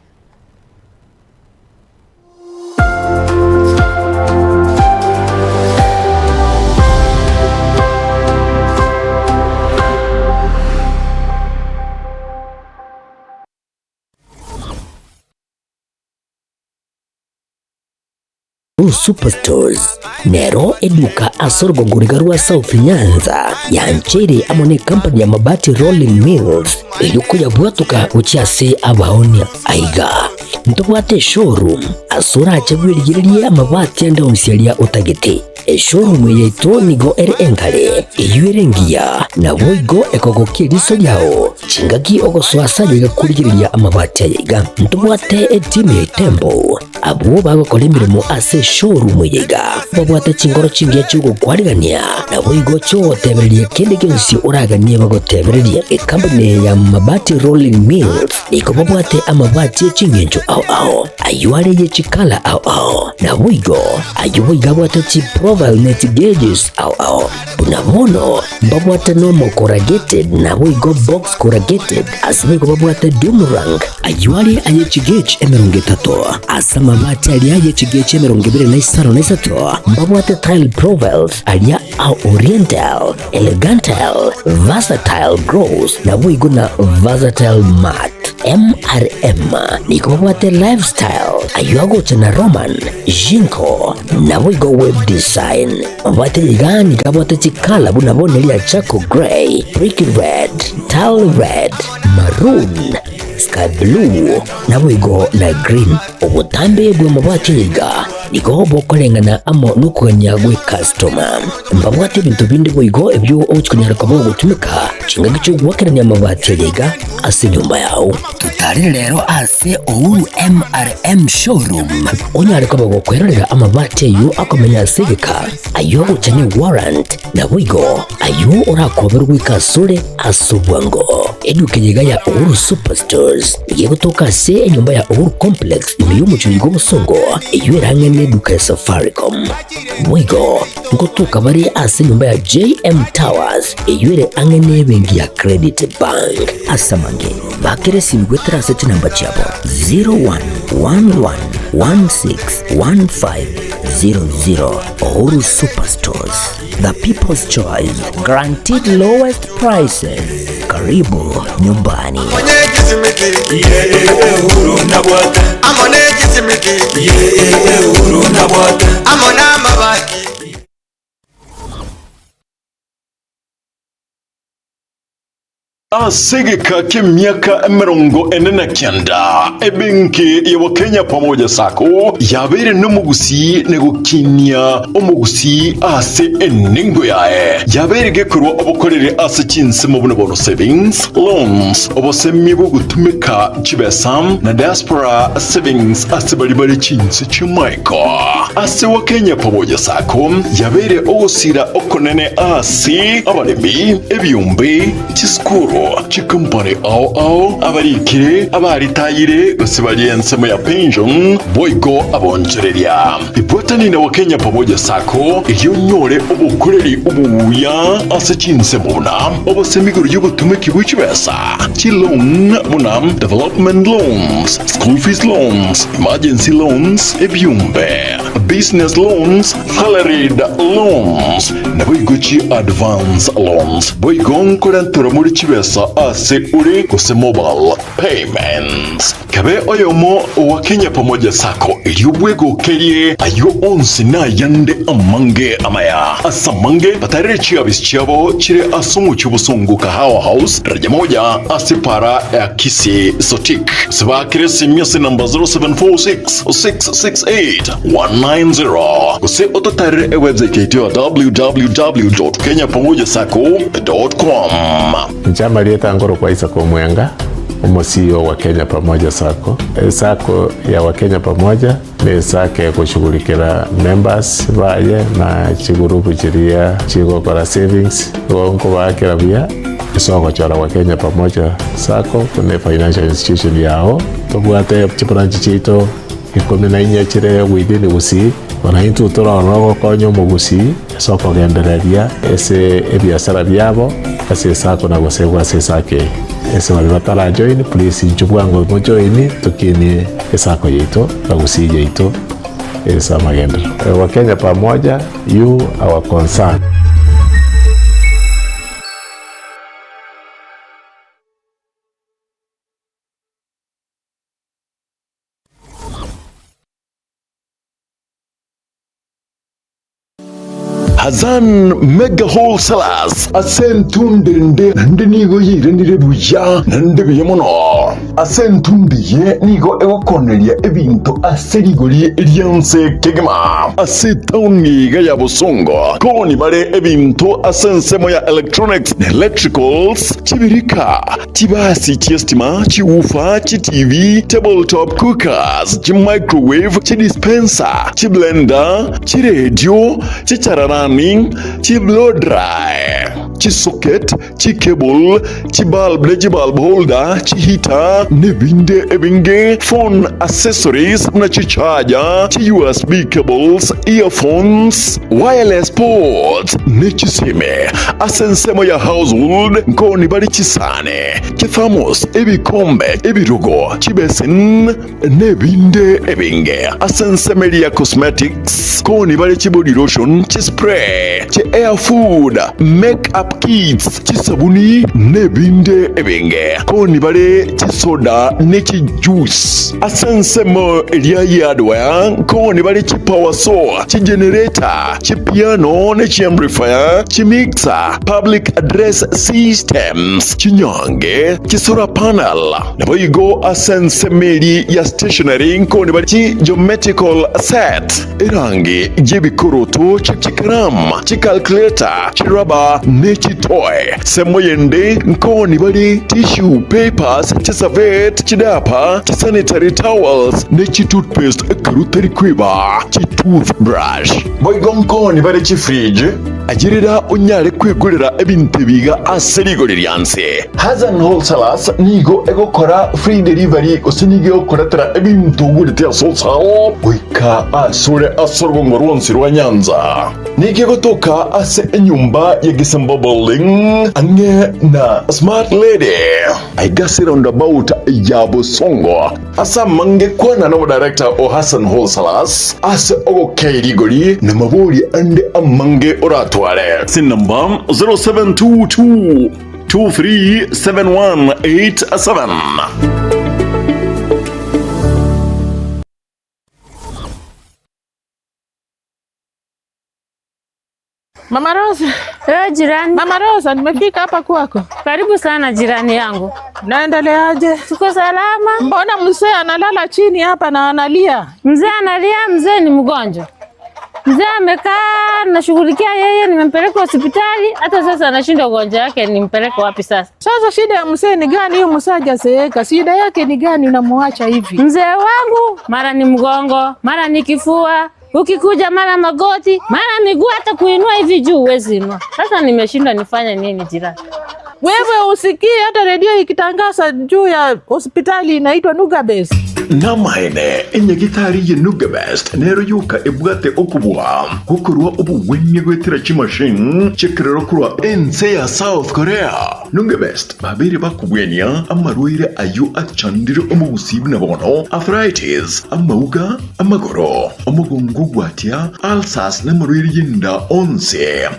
Superstores nero eduka ase orogongo riga rwa South Nyanza yancheire amo ne company ya Mabati Rolling Mills eyio koyabwatoka gochia ase abaonia. Aiga ntobwate eshowroom ase orache bwerigererie amabati ande onsi aria otagete. Eshowroom eye yaito nigo ere enkare, eyio ere engiya, naboigo ekogokia eriso riao chingaki ogosoa ase aye iga korigereria amabati aya iga. Ntobwate etimu ya Itembo Abwo bagokora emeremo ase eshowroom eye iga babwate chinkoro chingiya chi'ogokwarigania, naboigo chi'ogotebereria kende gionsi oraganie bagotebererie. Ekampuni eye ya Mabati Rolling Mills nigo babwate amabati e ching'encho ao ao, ayio are ye chikala ao ao, naboigo ayio boigo abwate chiprofile ne chigauges ao ao. Buna bono mbabwate normal corrugated naboigo box corrugated, ase boigo babwate doomerang, ayio are aye chigauge emerongo etato, ase amabati aria aye chigauge emerongo ebere na isano na isato, mbabwate tile profiles aria a oriental, elegantile, versatile gloss, naboigo na versatile matte. MRM nigo babwate lifestyle, ayio agocha na Roman, Jinko, naboigo web design. Obwate iga nigo abwate chikala buna bono eria charcoal grey, brick red, tile red, maroon, sky. Sky blue, naboigo na green. Obotambe bw'amabati aya iga nigo bokoreng'ana amo nokogania gw'ekastoma. Mbabwate ebinto binde boigo ebio ogochia konyara koba ogotumeka chingaki chi'ogoakerania amabati aya iga ase enyomba yao. Totarere rero ase Uhuru MRM Showroom onyare koba gokwerorera amabati ayio akomenya ase egeka, ayio agocha ne warrant, naboigo ayio orakoberwe goika asore ase obwango. Eduka eye iga ya Uhuru Superstores nigo egotoka ase enyomba ya Uhuru Complex ime y'omochie oyo bw'obosongo eyio erang'e neduka ya Safaricom. Boigo ngotoka bare ase enyomba ya JM Towers eyio ere ang'e nebenki ya Credit Bank. Ase amange bakere esimi goetera ase chinamba chiabo 0111161500 Uhuru Superstores, the people's choice, guaranteed lowest prices. Karibu nyumbani. Ase egeka ki'emiaka 49, ebenki ya Wakenya Pamoja Sacco yabeire nomogusii na gokinia omogusii ase enengo yaye. Yabeire gekorwa obokoreri ase chinsemo buna bono savings, loans, obosemia bw'ogotumeka chibesa na diaspora savings ase baria bare chinse chi'amaiko. Ase Wakenya Pamoja Sacco yabeire ogosira okonene ase abaremi, ebiombe, chisukuru, chikompani ao ao, abarikire, abaritayire gose baria ensemo ya pension, boigo abonchoreria. Ibwatani na Wakenya Pamoja Sacco erio onyore obokoreri obuya ase chinsemo buna obosemi igoro y'obotumeki bwe chibesa, chiloan buna development loans, school fees loans, emergency loans, ebiombe, business loans, salaried loans, naboigo chi advance loans. Boigo nkorenterwa more chibesa ase ore gose mobile payments. Kabe oyomo owa Kenya Pamoja Sacco erio bwegokerie ayio onsi na ayande amange amaya. Ase amange batarere chiabisi chiabo chire ase omochie obosongo Kahawa House, daraja moja ase para ya Kisii Sotik. Gose baakere esimi ase namba 0746 668 190 gose ototarere ewebsite yaito ya www.kenyapamojasacco.com. Inche amarieta nkorokwa Isaac Omwenga, omo-CEO wa Kenya Pamoja Sacco. Esacco ya Wakenya Pamoja ne esacco egoshughulikera members baye na chigurupu chiria chigokora savings, igo nkobaakera buya ase ogochora Wakenya Pamoja Sacco buna efinancial institution yao. Tobwate chibranch chiaito ikomi na inye chire within Gusii, bono intwe torore ogokonya omogusii ase okogendereria ase ebiasara biabo ase esacco na gosegwa ase esacco eye. Ase baria batarajoin please inchuo bwango mojoini tokinie esacco yaito na Gusii yaito ase amagenderero. Wakenya pamoja, you our concern. Hazan Mega Wholesalers ase entunde ende naende nigo yairanire buya naende buya mono. Ase entunde eye nigo egokoneria ebinto ase rigori ri'ense kegima. Ase etaoni iga ya Bosongo koni bare ebinto ase ensemo ya electronics na electricals, chibirika, Chibasi chi'estima, chiwoofer, chiTV, table top cookers, chimicrowave, chidispenser, chiblender, chiredio, chichararani, chiblow dry, chisocket, chicable, chibulb ne chibulb holder, chiheater, nebinde ebinge, phone accessories buna chicharger, chi-USB cables, earphones, wireless ports, ne chisime. Ase ensemo ya household nkoni bare chisani, chithermos, ebikombe, ebirogo, chibesin, nebinde ebinge. Ase ensemo eria ya cosmetics nkoni bare chibody lotion, chispray, chi hair food, make up kits, chisabuni, nebinde ebinge. Nkoni bare chisoda. chisoda ne chijuice. Ase ensemo eria y'hardware nkoni bare chipower saw, chigenerator, chipiano ne chiamplifier, chimixer, public address systems, chinyange, chisolar panel. Naboigo ase ensemo eria ya stationery nkoni bare chigeometrical set, erangi y'ebikoroto, chikaramu, chicalculator, chirubber ne chitoy. Semo yende nkoni bare tissue papers, chiservette, chidiaper, chisanitary towels, ne chitoothpaste ekero tari kweba chitoothbrush. Boigo nkoni bare chifridge, ayerera onyare kwegorera ebinto ebi iga ase rigori rianse. Hassan Wholesalers nigo egokora free delivery gose nigo egokoretera ebinto ogorete ase wholesale goika asore ase orogongo rwonsi rwa Nyanza. Nigo egotoka ase enyomba ya Gisemba Building ang'e na Smart Lady aiga ase roundabout ya Bosongo. Ase amange kwana nomodirector o Hassan Wholesalers ase ogokei rigori na mabori ande amange oratware. Ase enamba 0722 237187. Mama Rosa. Eh, jirani. Mama Rosa, nimefika hapa kwako. Karibu sana jirani yangu. Naendeleaje? Tuko salama. Mbona mzee analala chini hapa na analia? Mzee analia, mzee ni mgonjwa. Mzee amekaa nashughulikia yeye, nimempeleka hospitali, hata sasa anashindwa ugonjwa wake, nimpeleke wapi sasa? Sasa shida ya mzee ni gani? Huyu mzee hajazeeka, shida yake ni gani unamuacha hivi? Mzee wangu mara ni mgongo, mara ni kifua, ukikuja mara magoti, mara miguu, hata kuinua hivi juu huwezi inua. Sasa nimeshindwa nifanye nini jirani? Wewe usikii hata redio ikitangaza juu ya hospitali inaitwa Nugabes. Namaene, enyagitari ye Nugabest nero yoka ebwate okobua gokorwa obogwenia goetera chimachine chi'ekerero korwa ense ya South Korea. Nugabest babeire bakobwenia amarwaire ayio achandire omogusii buna bono arthritis, amauga, amagoro, omogongo ogwatia, ulcers, na amarwaire y'enda onsi.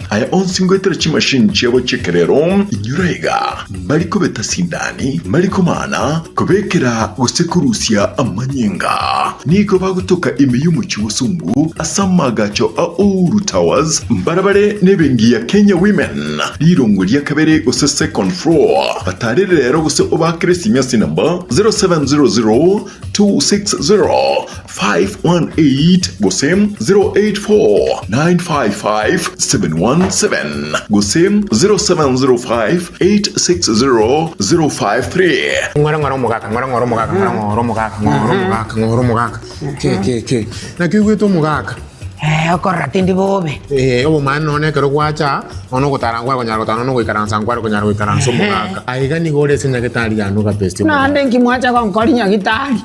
Aya onsi ngoetera chimachine chiabo chi'ekerero, inyora iga, mbari kobeta sindani, mbari komana, kobekera gose korusia amanyinga. Nigo bagotoka ime y'omochie bosongo ase amaagacho a Uhuru Towers, mbarabare n'ebenki ya Kenya Women, rirongo ria kabere gose second floor. Batarere rero gose obaakere esimi ase enamba 0700 260 518 gose 084 955 717 gose 0705 860 053. Ng'ora ng'ora omogaka, ng'ora ng'ora omogaka, ng'ora ng'ora omogaka, ng'ora omogaka, ng'ora omogaka. Ke ke ke. Naki oigwete omogaka? Eh, okorora tindi bobe. Eh, obomani nonye ekero gwacha, nonya ogotara nkware konyara gotara, nonya ogoikaransa nkware konyara goikaransa omogaka. Aiga nigo ore ase nyagetari ya Nuga Best omogaka. Naende nki mwacha gonkori nyagitari?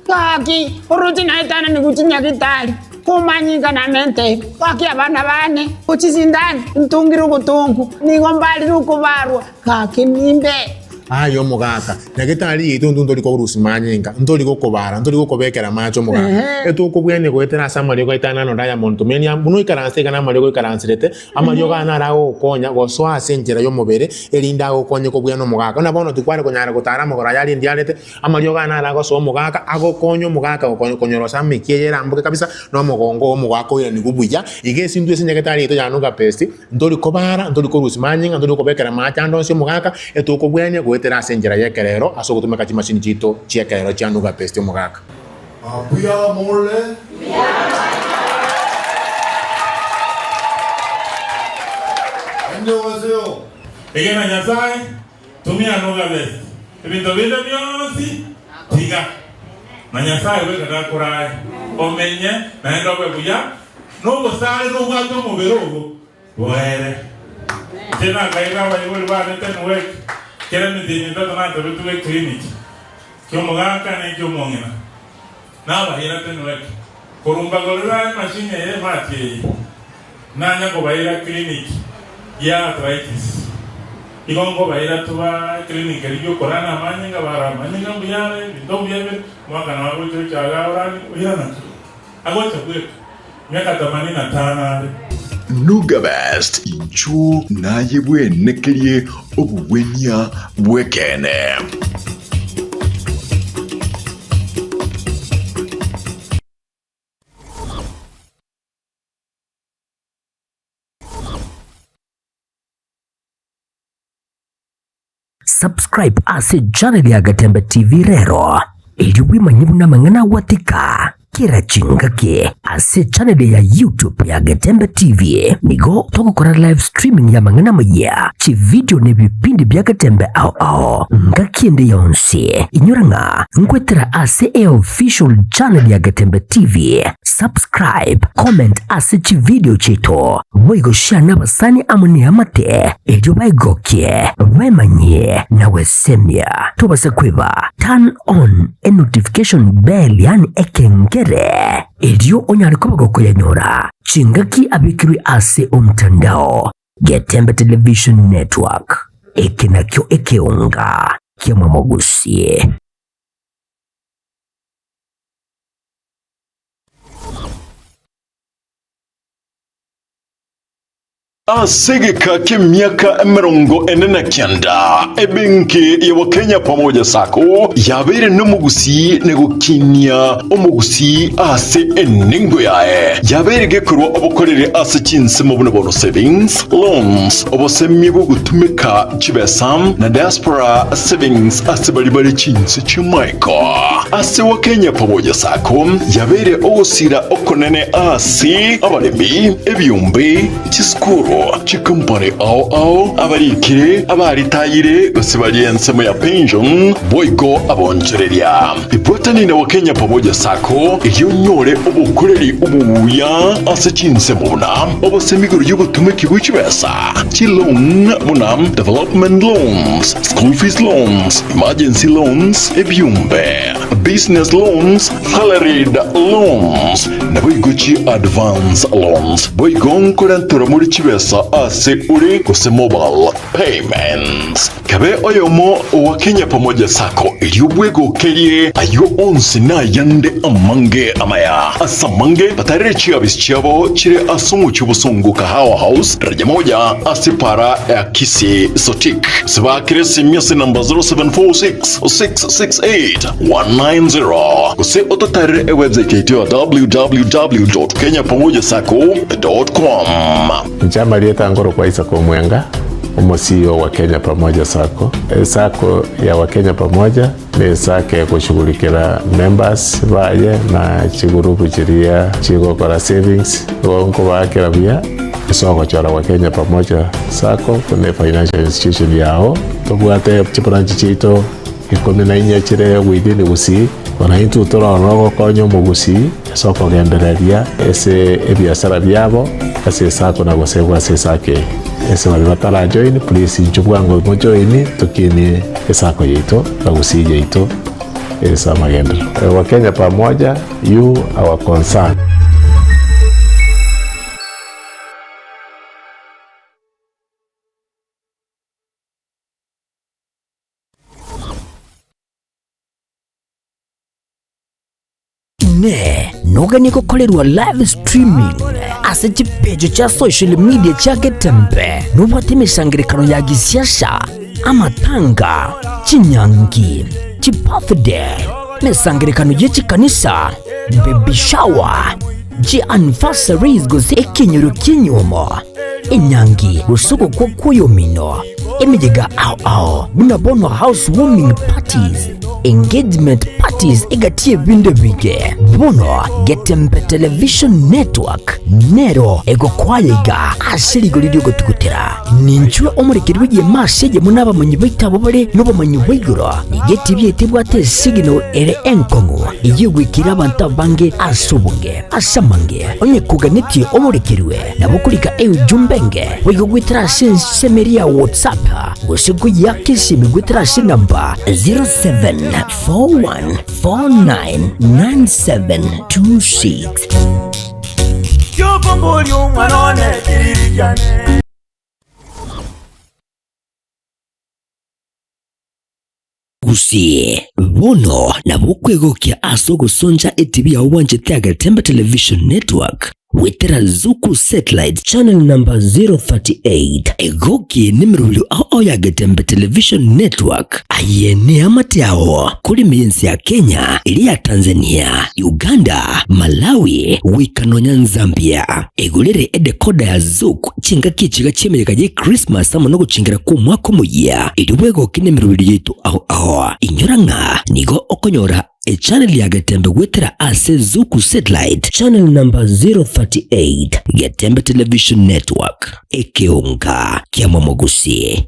Gaki, oroche naetananigwe chinyagitari, komanyinga namente iga. Gaki abana bane, ochisindani, ntungire obotongu, nigo mbarire okobarwa, gaki nimbe. Aye omogaka, nyagetari yaito intwe ntori korusia manyinga, ntori gokobara, ntori gokobekera amache omogaka. Etokobwenia goetera ase amariogo aito ane anore ayamonto menia, buna oikaranse iga namariogo oikaranserete, amariogo aya naro agogokonya gosoa ase enchera y'omobere, erinde agokonye kobwena omogaka. Buna bono tikware konyara gotara amagoro aya aria ndiarete, Amariogo aya naro agosoa omogaka, agokonya omogaka konyorosa amekia eye eramboke kabisa, na omogongo oo omogaka oiranigwe buya. Iga esintwe ase nyagetari yaito ya Nuga Best, ntori kobara, ntori korusia manyinga, ntori kobekera amache ande onsi omogaka, etokobwenia goetera ase enchera y'ekerero ase ogotumeka chimashini chiaito chi'ekerero chia Nuga Best omogaka. Mbuya more? Annyeonghaseyo. Egena Nyasae, Tumia Nuga Best ebinto binde bionsi tiga, na Nyasae bweka gakorae omenye naende obe buya, nobosare nobwate omobere obo boere. Inche nakaira abaibori bane Tenwek kera emetienyi etato natabetwe eclinic kiomogaka na ekiomong'ina nabaira Tenwek korwa mbagorera emachine eye emati eye Nanya kobaira clinic ya arthritis. Igo nkobaira toba clinic eria yokorana amanyinga bara amanyinga mbuya are ebinto mbuya bire omwaka nabo agocha ocha iga orani oirana ki agocha bweka miaka themanini na tano are. Nuga Best, inchuo naye bwenekerie obogwenia bw'ekeene. Subscribe ase channel ya Getembe TV rero, erio bwemanye buna amang'ana agwatika. Kera chingaki ase channel ya YouTube ya Getembe TV nigo togokora live streaming y'amang'ana amayia, chividio na ebipindi bia Getembe ao ao ngaki ende yonsi. Inyora ng'a nkwetera ase eofficial channel ya Getembe TV. Subscribe, comment ase chividio chiaito, boigo share nabasani amo neamate erio baigokie, bemanyie na gwesemia. Tobasa kweba turn on enotification bell yaani ekengere, erio onyare koba gokoyanyora chingaki abekirwe ase omtandao. Getembe Television Network, eke nakio ekeonga ki'amamogusie. Ase egeka ki'emiaka 49, ebenki ya Wakenya Pamoja Sacco yabeire nomogusii na gokinia omogusii ase enengo yaye. Yabeire gekorwa obokoreri ase chinsemo buna bono savings, loans, obosemia bw'ogotumeka chibesa na diaspora savings ase baria bare chinse chi'amaiko. Ase Wakenya Pamoja Sacco yabeire ogosira okonene ase abaremi, ebiombe, Chisukuru, chikompani ao ao, abarikire, abaritayire, gose baria ensemo ya pension, boigo abonchoreria. Ibwatani na Wakenya Pamoja Sacco erio onyore obokoreri obuya ase chinsemo buna obosemi igoro y'obotumeki bwe chibesa, chiloan buna development loans, school fees loans, emergency loans, ebiombe, business loans, Salaried loans, naboigo chi advance loans, boigo nkorenterwa more chibesa ase ore gose mobile payments. Kabe oyomo owa Kenya Pamoja Sacco erio bwegokerie ayio onsi na ayande amange amaya. Ase amange batarere chiabisi chiabo chire ase omochie obosongo Kahawa House, daraja moja ase para ya Kisii Sotik. Gose baakere esimi ase namba 0746 668 190 gose ototarere ewebsite yaito ya www.kenyapamojasacco.com. Inche amarieta nkorokwa Isaac Omwenga, omo CEO wa Kenya Pamoja Sacco. Esacco ya Wakenya Pamoja ne esacco egoshughulikera members baye na chigurupu chiria chigokora savings, igo nkobaakera buya ase ogochora Wakenya Pamoja Sacco buna efinancial institution yao. Tobwate chibranch chiaito 14 chire within Gusii, bono intwe torore ogokonya omogusii ase okogendereria ase ebiasara biabo ase esako na gosegwa ase esako eye. Ase baria batara join please inchuo bwango mo join tokinie esako yaito na Gusii yaito ase amagenderero. Wakenya pamoja, you our concern. Inee! Noganie gokorerwa live streaming ase chipeji chia social media chia Getembe? Nobwate emesangerekano ya gisiasa, amatanga, chinyangi, chibirthday, emesangerekano ye chikanisa, baby shower, chi anniversaries gose ekenyoro ki'enyuomo, enyangi gose ogokwa kw'oyomino, emeyega ao ao buna bono house warming parties, engagement parties egati y'ebinto ebinge. Bono Getembe Television Network nero egokwaya iga ase rigori ri'ogotugutera. Ninchwe omorekeri bw'egeema ase eyemo nabamanyi baito abwo bare nobomanyi bwa igoro. Nigo etibi yaito ebwate esignal ere enkong'u eyio egwikera abanto abange ase obonge. Ase amange, onye koganetie omorekerwe, nabo okorika eujumbe enge boigo goetera ase ensemo eria ya WhatsApp gose koyiaka esimi goetera ase enamba 0741499726. Yokomboria omwana one kiriri kiane. Gusii, bono nabo okwegokia ase ogosoncha etibi yao bwanchete Agetembe Television Network. Gwetera Zuku Satellite Channel number 038 egoki nemerobio ao ao ya Getembe Television Network. Aye neamate ao kore ime y'ense ya Kenya, eria ya Tanzania, Uganda, Malawi, goika nonya Nzambia. Egorere edecoder ya Zuku chingaki echiga chi'emeyega ye Christmas amo nogochengera kw'omwaka omoyia, erio bwegoki nemerobio yaito ao ao. Inyora ng'a nigo okonyora Echannel ya Getembe gwetera ase Zuku Satellite Channel number 038 Getembe Television Network, ekeonga kia Momogusi.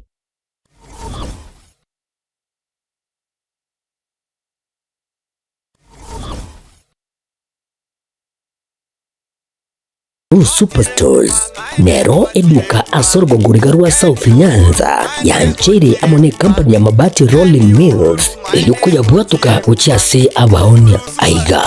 Blue Superstores nero eduka ase orogongo riga rwa South Nyanza yancheire amo ne company ya Mabati Rolling Mills erio koyabwatoka gochia ase abaonia. Aiga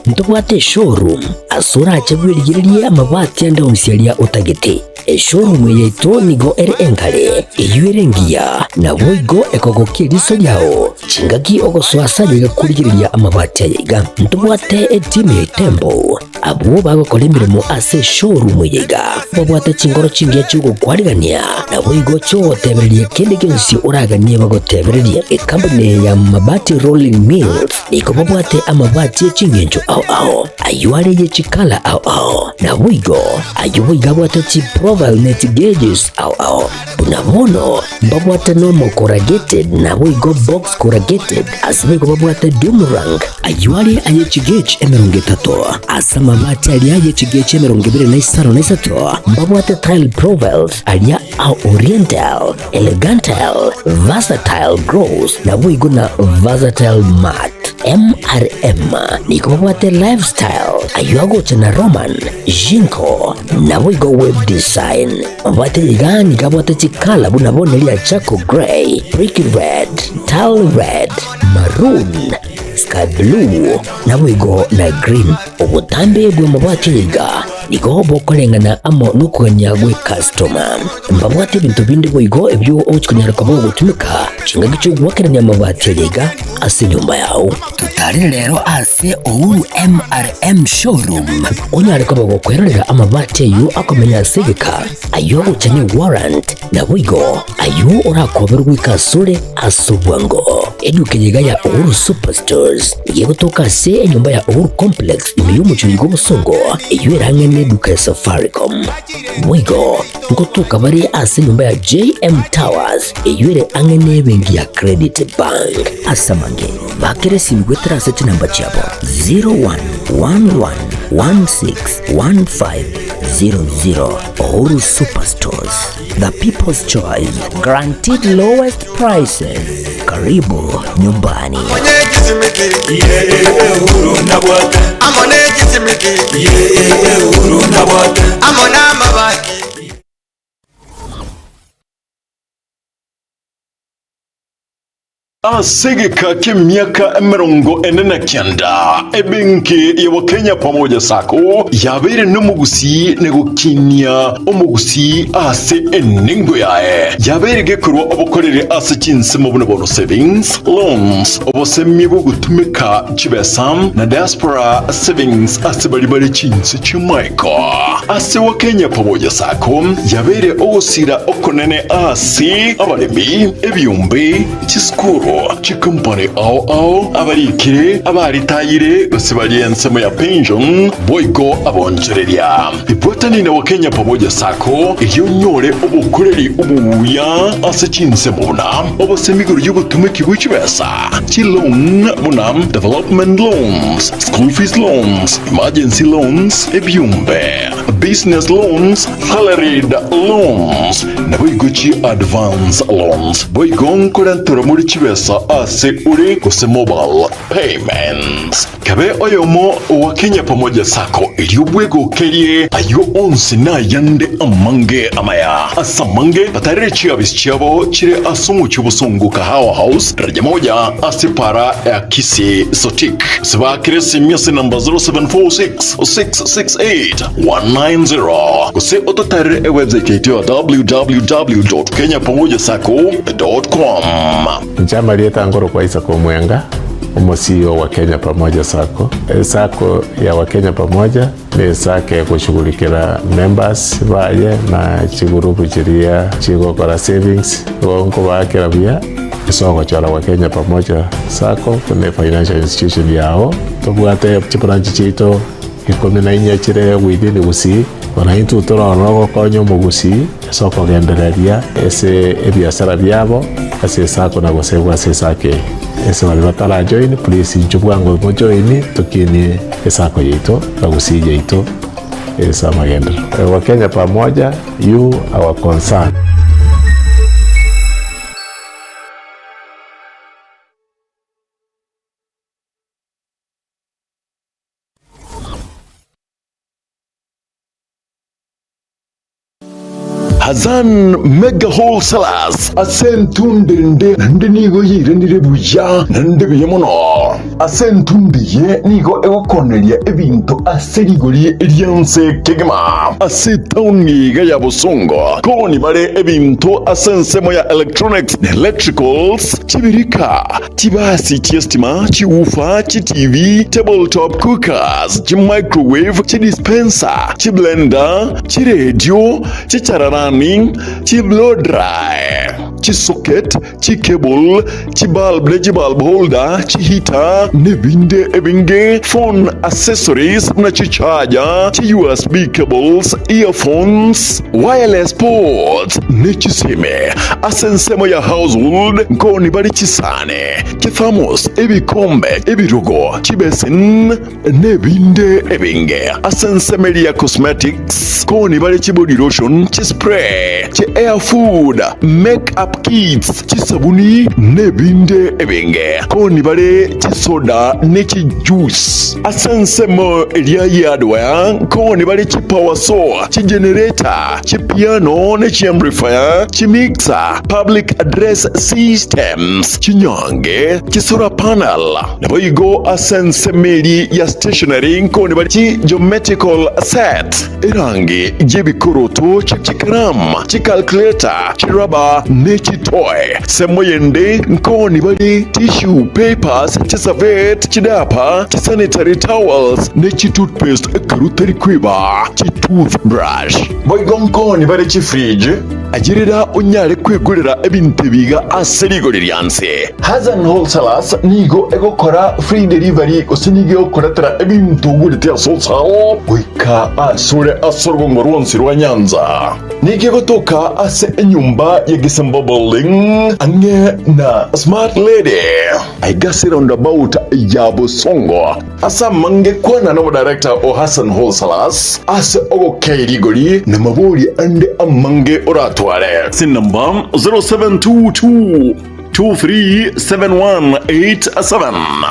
ntobwate eshowroom ase orache bwerigererie amabati ande onsi aria otagete. Eshowroom eye yaito nigo ere enkare, eyio ere engiya, naboigo ekogokia eriso riao. Chingaki ogosoa ase aye iga korigereria amabati aya iga. Ntobwate etimu ya Itembo. Abwo bagokora emeremo ase eshowroom eye iga babwate chingoro chingiya chi'ogokwarigania, naboigo chi'ogotebereria kende gionsi oraganie bagotebererie. Ekampuni eye ya Mabati Rolling Mills nigo babwate amabati e chingencho ao ao, ayio are ye chikala ao ao, naboigo ayio boigo abwate chiprofile ne chigeges ao ao. Buna bono mbabwate normal corrugated naboigo box corrugated, ase boigo babwate doomerang, ayio are aye chigauge 30, ase amabati aria aye chigauge 23 mbabwate tile profiles aria a oriental, elegantile, versatile gloss naboigo na versatile matte. MRM nigo babwate lifestyle, ayio agocha na Roman, Jinko, naboigo web design. Mabwate iga nigo abwate chikala buna bono eria charcoal grey, brick red, tile red, maroon, sky blue, naboigo na green. Obotambe bw'amabwate iga nigo bokoreng'ana amo nokogania gw'ecustoma. Mbabwate ebinto binde boigo ebio ogochi konyara koba ogotumeka chingaki chi'ogoakerania amabati aya iga ase enyomba yao. Totarire rero ase Uhuru MRM Showroom onyare koba gokwerorera amabati ayio akomenya ase egeka, ayio agocha ne warrant, naboigo ayio orakoberwe goika asore ase obwango. Eduka eye iga ya Uhuru Superstores nigo egotoka ase enyomba ya Uhuru Complex ime y'omochie oiga obosongo, eyio ere ang'e neduka ya Safaricom. Boigo ngotoka bare ase enyomba ya JM Towers eyio ere ang'e nebenki ya Credit Bank. Ase amange, bakera esimi goetera ase chinamba chiabo 0111161500. Uhuru Superstores, the people's choice, guaranteed lowest prices. Karibu nyumbani. Ase egeka ki'emiaka 49, ebenki ya Wakenya Pamoja Sacco yabeire nomogusii na gokinia omogusii ase enengo yaye. Yabeire gekorwa obokoreri ase chinsemo buna bono savings, loans, obosemia bw'ogotumeka chibesa na diaspora savings ase baria bare chinse chi'amaiko. Ase Wakenya Pamoja Sacco yabeire ogosira okonene ase abaremi, ebiombe, Chisukuru, chikompani ao ao, abarikire, abaritayire, gose baria ensemo ya pension, boigo abonchoreria. Ibwatani na Wakenya Pamoja Sacco erio onyore obokoreri obuya ase chinsemo buna obosemi igoro y'obotumeki bwe chibesa, chiloan buna development loans, school fees loans, emergency loans, ebiombe, business loans, Salaried loans, naboigo chi advance loans, boigo nkorenterwa more chibesa ase ore gose mobile payments. Kabe oyomo owa Kenya Pamoja Sacco erio bwegokerie ayio onsi na ayande amange amaya. Ase amange batarere chiabisi chiabo chire ase omochie obosongo Kahawa House, daraja moja ase para ya Kisii Sotik. Gose baakere esimi ase namba 0746 668 190 gose ototarere ewebsite yaito ya www.kenyapamojasacco.com. Inche amarieta nkorokwa Isaac Omwenga, Omo CEO wa Kenya Pamoja Sacco. Esacco ya Wakenya Pamoja ne esacco egoshughulikera members baye na chigurupu chiria chigokora savings igo nkobaakera buya ase ogochora Wakenya Pamoja Sacco buna efinancial institution yao. Tobwate chibranch chiaito ikomi na inye chire within Gusii, bono intwe tore ororo gokonya omogusii ase okogendereria ase ebiasara biabo ase esacco na gosegwa ase esacco eye. Ase baria batarajoin please inchuo bwango mojoini tokinie esacco yaito na Gusii yaito ase amagenderero. Wakenya pamoja, you our concern. Hazan Mega Wholesalers ase entundo ende naende nigo yairanire buya naende buya mono. Ase entundo eye nigo egokoneria ebinto ase rigori ri'ense kegima. Ase etaoni iga ya Bosongo koni bare ebinto ase ensemo ya electronics na electricals, chibirika, Chibasi chi'estima, chiwoofer, chiTV, table top cookers, chimicrowave, chidispenser, chiblender, chiredio, chichararani, chiblow dry, chisocket, chicable, chibulb ne chibulb holder, chiheater, nebinde ebinge, phone accessories buna chicharger, chi-USB cables, earphones, wireless ports, ne chisime. Ase ensemo ya household nkoni bare chisani, chithermos, ebikombe, ebirogo, chibesin, nebinde ebinge. Ase ensemo eria ya cosmetics nkoni bare chibody lotion, chispray, chi hair food, make up kits, chisabuni, nebinde ebinge. Nkoni bare chisoda ne chijuice. Ase ensemo eria ya hardware nkoni bare chipower saw, chigenerator, chipiano ne chiamplifier, chimixer, public address systems, chinyange, chisolar panel, naboigo ase ensemo eria ya stationery nkoni bare chigeometrical set, erangi y'ebikoroto, chikaramu, chicalculator, chirubber ne chitoy. Ensemo yende nkoni bare tissue papers, chiservette, chidiaper, chisanitary towels, ne chitoothpaste ekero otari kweba, chitoothbrush. Boigo nkoni bare chifridge, ayerera onyare kwegorera ebinto ebi iga ase rigori rianse. Hassan Wholesalers nigo egokora free delivery gose nigo egokoretera ebinto ogorete ase wholesale goika asore ase orogongo rwonsi rwa Nyanza. Nigo egotoka ase enyomba ya Gisembo Building ang'e na Smart Lady aiga ase roundabout ya Bosongo. Ase amange kwana nomodirector o Hassan Wholesalers ase ogokei rigori na mabori ande amange oratware. Ase enamba 0722 237187.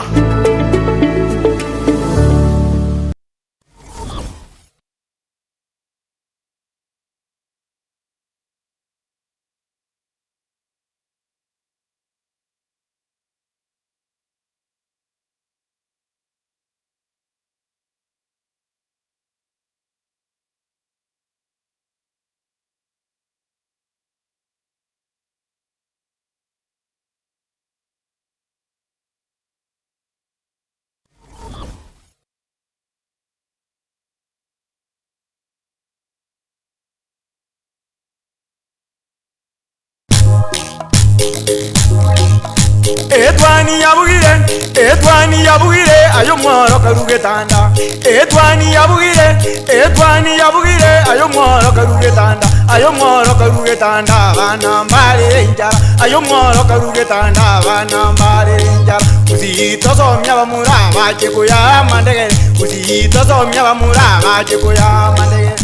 Etwani yabugire, etwani yabugire, ayo mworo karugetanda. Etwani yabugire, etwani yabugire, ayo mworo karugetanda. Ayo mworo karugetanda, abana mbare enchara. Ayo mworo karugetanda, abana mbare enchara. Usitosomia bamura bache kuya mandegere. Usitosomia bamura bache kuya mandegere.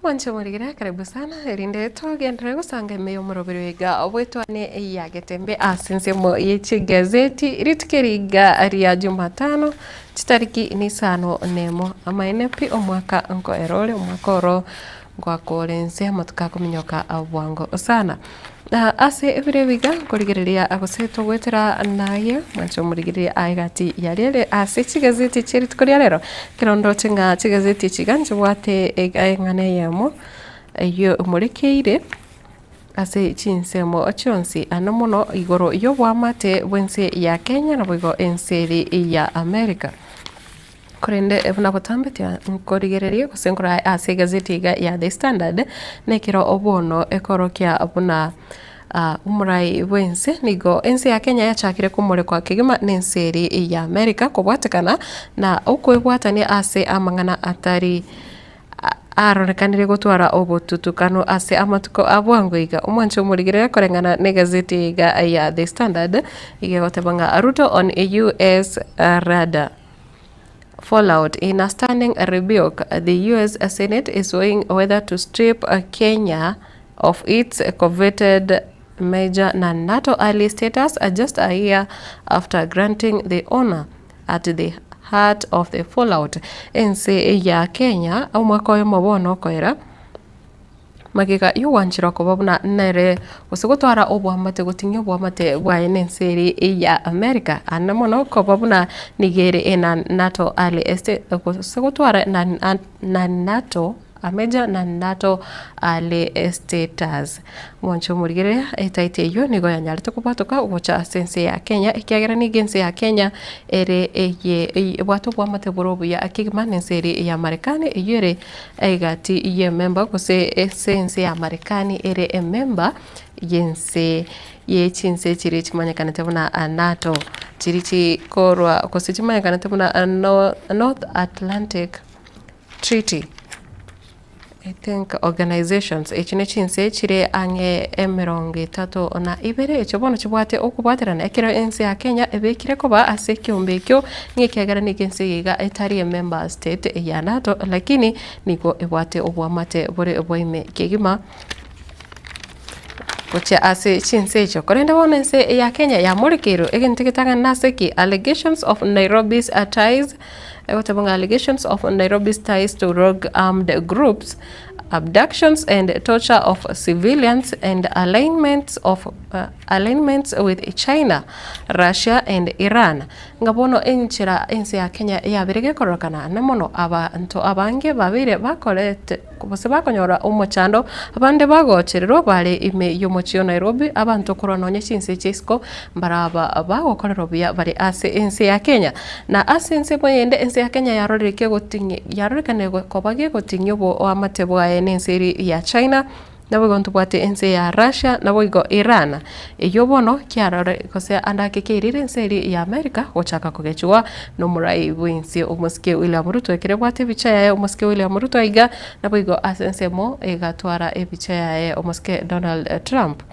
Mwanche morigere karibu sana erinde togenderere gosanga ime y'omoroberi oiga obwetwane ya Getembe ase ensemo ye chigazeti rituko eri iga ria Jumatano chitariki ni isano na emo amaene pi omwaka nkoera ore omwaka oro ngoaka ore nse amatuko akominyoka bwango sana. Na ase ebiro ebi iga nkorigereria gose togoetera naye mwanche omorigereria aye gati yaria ere ase chigazeti chie rituko ria rero, ekero ndoche ng'a chigazeti echi iga nchibwate eng'ana eyemo eywo emorekeire ase chinsemo chionsi ande mono igoro yoboamate bwense ya Kenya naboigo ense eri ya America. Korende buna botambe nkorigereria gose nkorora ase egazeti iga ya The Standard, nekero obono ekorokia buna omorai bw'ense nigo ense ya Kenya yachakire komorekwa kegima na ense eri ya America kobwatekana na okwebwatania ase amang'ana atari arorekanire gotwara obotutukano ase amatuko a bwango iga. Omwancho omorigereria koreng'ana na egazeti iga ya The Standard, iga egoteba ng'a Ruto on US radar. Fallout In a stunning rebuke, the US Senate is weighing whether to strip Kenya of its coveted major non-NATO ally status just a year after granting the honor at the heart of the fallout. Ense ya Kenya omwaka oyomo bono okoera Magega y'ogwancherwa koba buna nere gose gotwara oboamate goting'ia oboamate bwaye n'ense ere ya America, ande mono koba buna nigo ere ena nato are ase gose gotwara na nato a major na nato are status. Mwanche omorigereria etaiti eyio nigo yanyarete kobwatoka gocha ase ense ya Kenya ekiagera nigo ense ya Kenya ere eye ebwate oboamate bore obuya kegima n'ense ere ya Marekani eyio ere Egati y'ememba gose ase ense ya Marekani ere ememba y'ense ye chinse chiria chimanyekanete buna NATO, chiria chikorwa gose chimanyekanete buna North Atlantic Treaty I think Organizations. Echi ne chinse chire ang'e emerongo etato na ibere, echio bono chibwate okobwaterana ekero ense ya Kenya ebekire koba ase ekeombe ekio Ng'a ekiagera nigo ense eye iga etari emember state ya NATO, lakini nigo ebwate oboamate bore bwa ime kegima gochia ase chinse echio. Korende bono ense ya Kenya yamorekeirwe egento getang'ani nase ki? Allegations of Nairobi's ties, egoteba ng'a allegations of Nairobi's ties to rogue armed groups, abductions and torture of civilians and alignments of alignments with China, Russia and Iran. Ng'a bono enchera ense ya Kenya yabeire gekororokana na mono abanto abange babeire bakorete gose bakonyora omochando, abande bagochererwa bare ime y'omochie o Nairobi, abanto korwa nonye chinse chia isiko mbaraba bagokorerwa buya bare ase ense ya Kenya. Na ase ensemo eyende ense ya Kenya yarorire kegoting'ia yarorekanire koba gegoting'ia oboamate bwaye na ense eria ya China, Naboigo ntobwate ense ya Russia, naboigo Iran, eyio bono kiarore gose ande ake keirire ense eria ya America gochaka kogechigwa nomorai bwense omosike William Ruto ekero ebwate ebicha yaye omosike William Ruto aiga, naboigo ase ensemo egatwara ebicha yaye omosike Donald Trump.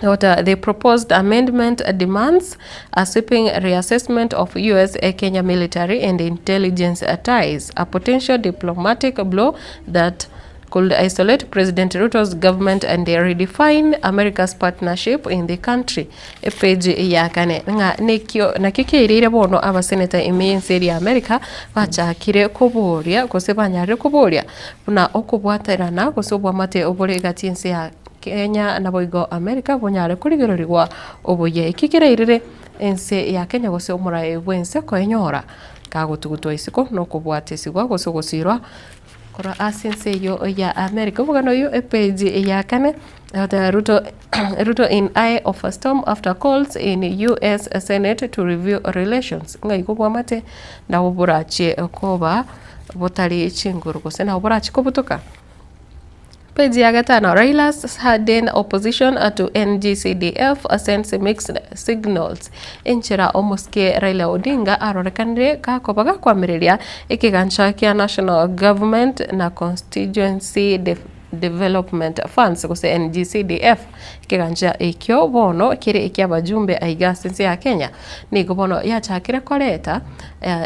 What the proposed amendment demands a sweeping reassessment of US Kenya military and intelligence ties, a potential diplomatic blow that could isolate President Ruto's government and redefine America's partnership in the country. Epeji ya kane ng'a nekio nakio kiairire bono abaseneta ime y'ense eria ya America bachakire koboria gose banyarire koboria buna okobwaterana gose oboamate obore egati y'ense ya Kenya naboigo America bonyare korigererigwa obuya. Eki kerairire ense ya Kenya gose omoraai bw'ense koenyora kagotugutwa isiko nokobwatesigwa gose ogosirwa korwa ase ense eyio ya America. Omogano oyio epage ya kane egoteba Ruto Ruto in eye of a storm after calls in US Senate to review relations. Ng'a igo bwamate nabo borachie koba botari chinguru gose nabo borachie kobutoka. Page ya gatano, Raila's hardened opposition to NGCDF sends mixed signals. Enchera omosike Raila Odinga arorekanire gakoba gakoamereria ekegancha kia National Government na Constituency. Development Funds gose NGCDF. Ekegancha ekio bono kere eki'abajumbe aiga ase ense ya Kenya nigo bono yachakire koreta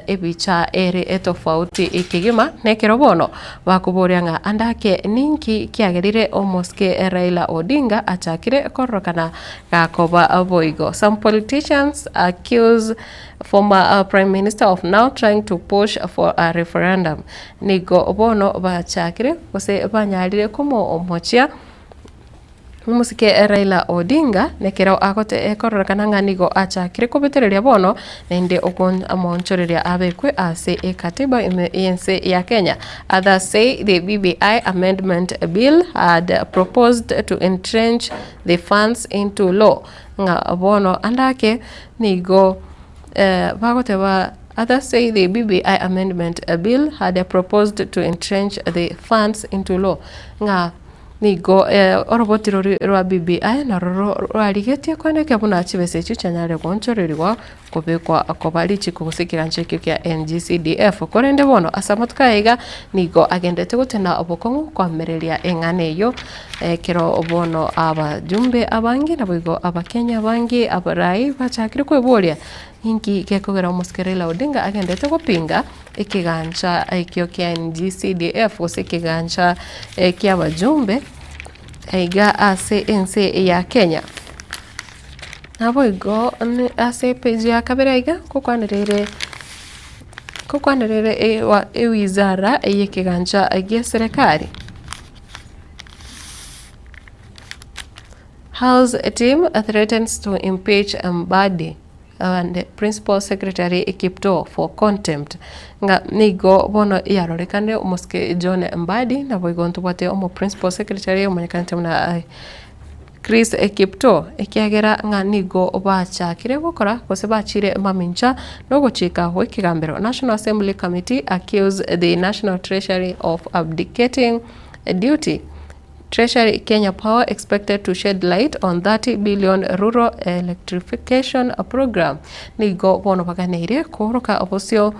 ebicha ere etofauti ekegima nekero bono bakoboria ng'a ande ake ninki kiagerire omosike Raila Odinga achakire kororokana gakoba boigo. Some politicians accuse former prime minister of now trying to push for a referendum. Nigo bono bachakire gose banyarire komomochia omosike Raila Odinga nekero agote ekororekana ng'a nigo achakire kobetereria bono naende omoonchoreria abekwe ase ekatiba ime y'ense ya Kenya. Others say the BBI amendment bill had proposed to entrench the funds into law ng'a bono ande ake nigo bagoteba Others say the BBI amendment bill had proposed to entrench the funds into law ng'a nigo oroboti roria rwa BBI naroro rwarigetie koenekia buna chibesa echio chianyare goonchorerigwa kobekwa koba richiko gose ekegancha ekio kia NGCDF. Korende bono ase amatuko aya iga nigo agenderete gotena obokong'u koamereria eng'ana eyio ekero bono abajumbe abange naboigo abakenya abange abarai bachakire kweboria Ninki gekogera omosike Raila Odinga agenderete gopinga ekegancha ekio kia NGCDF gose ekegancha ki'abajumbe aiga ase ense ya Kenya? Naboigo ase epage ya kabere aiga nkokwanerere nkokwanerere ewizara y'ekegancha gie serekari. House team threatens to impeach Mbadi and Principal Secretary Kiptoo for contempt. Ng'a nigo bono yarorekanire omosike John Mbadi naboigo ntobwate omo Principal Secretary omonyekanete buna Chris Kiptoo ekiagera ng'a nigo bachakire gokora gose bachire mamincha nogochika gw'ekegambero. National Assembly Committee accuse the National Treasury of abdicating duty. Treasury Kenya Power expected to shed light on 30 billion rural electrification program Nigo bono baganeire kooroka obosio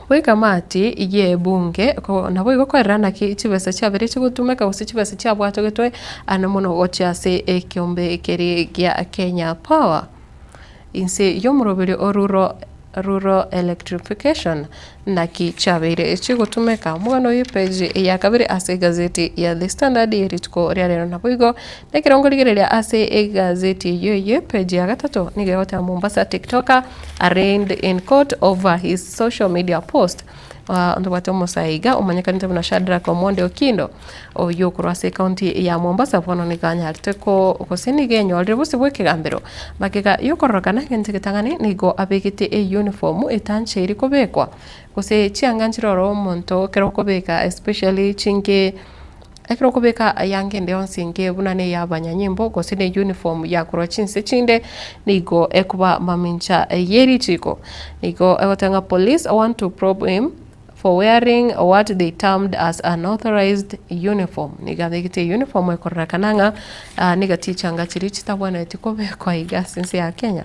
bw'ekamati y'ebunge naboigo korera naki chibesa chiabeire chigotumeka gose chibesa chiabwatogetwe ane mono gochia ase ekeombe keria gia Kenya Power. Inse y'omoroberi o rural Rural Electrification, naki chiabeire chigotumeka. Omogano oyo epage ya kabere ase egazeti ya The Standard ye rituko ria rero. Naboigo nekero nkorigereria ase egazeti eyio eye epage ya gatato nigo egoteba Mombasa TikToker arraigned in court over his social media post. Ntobwate omosae iga omanyekanete buna Shadrack Omondi Okindo oyio okorwa ase ekaunti ya Mombasa bono nigo anyarete ko gose nigo enyorire bosio bw'ekegambero. Magega yokororokana egento egetang'ani nigo abegete eyuniform etancheiri kobekwa gose chianga nchire oro omonto ekero okobeka especially chinge Ekero okobeka ayanga ende yonsi enke buna ney'abanyanyimbo, gose ne uniform ya korwa chinse chinde, nigo ekoba mamincha ye richiko. Nigo egoteba ng'a police want to probe him for wearing what they termed as unauthorized uniform. Nigo abegete uniform ekororekana ng'a nigo chichanga chiria chitabwenereti kobekwa iga ase ense ya Kenya.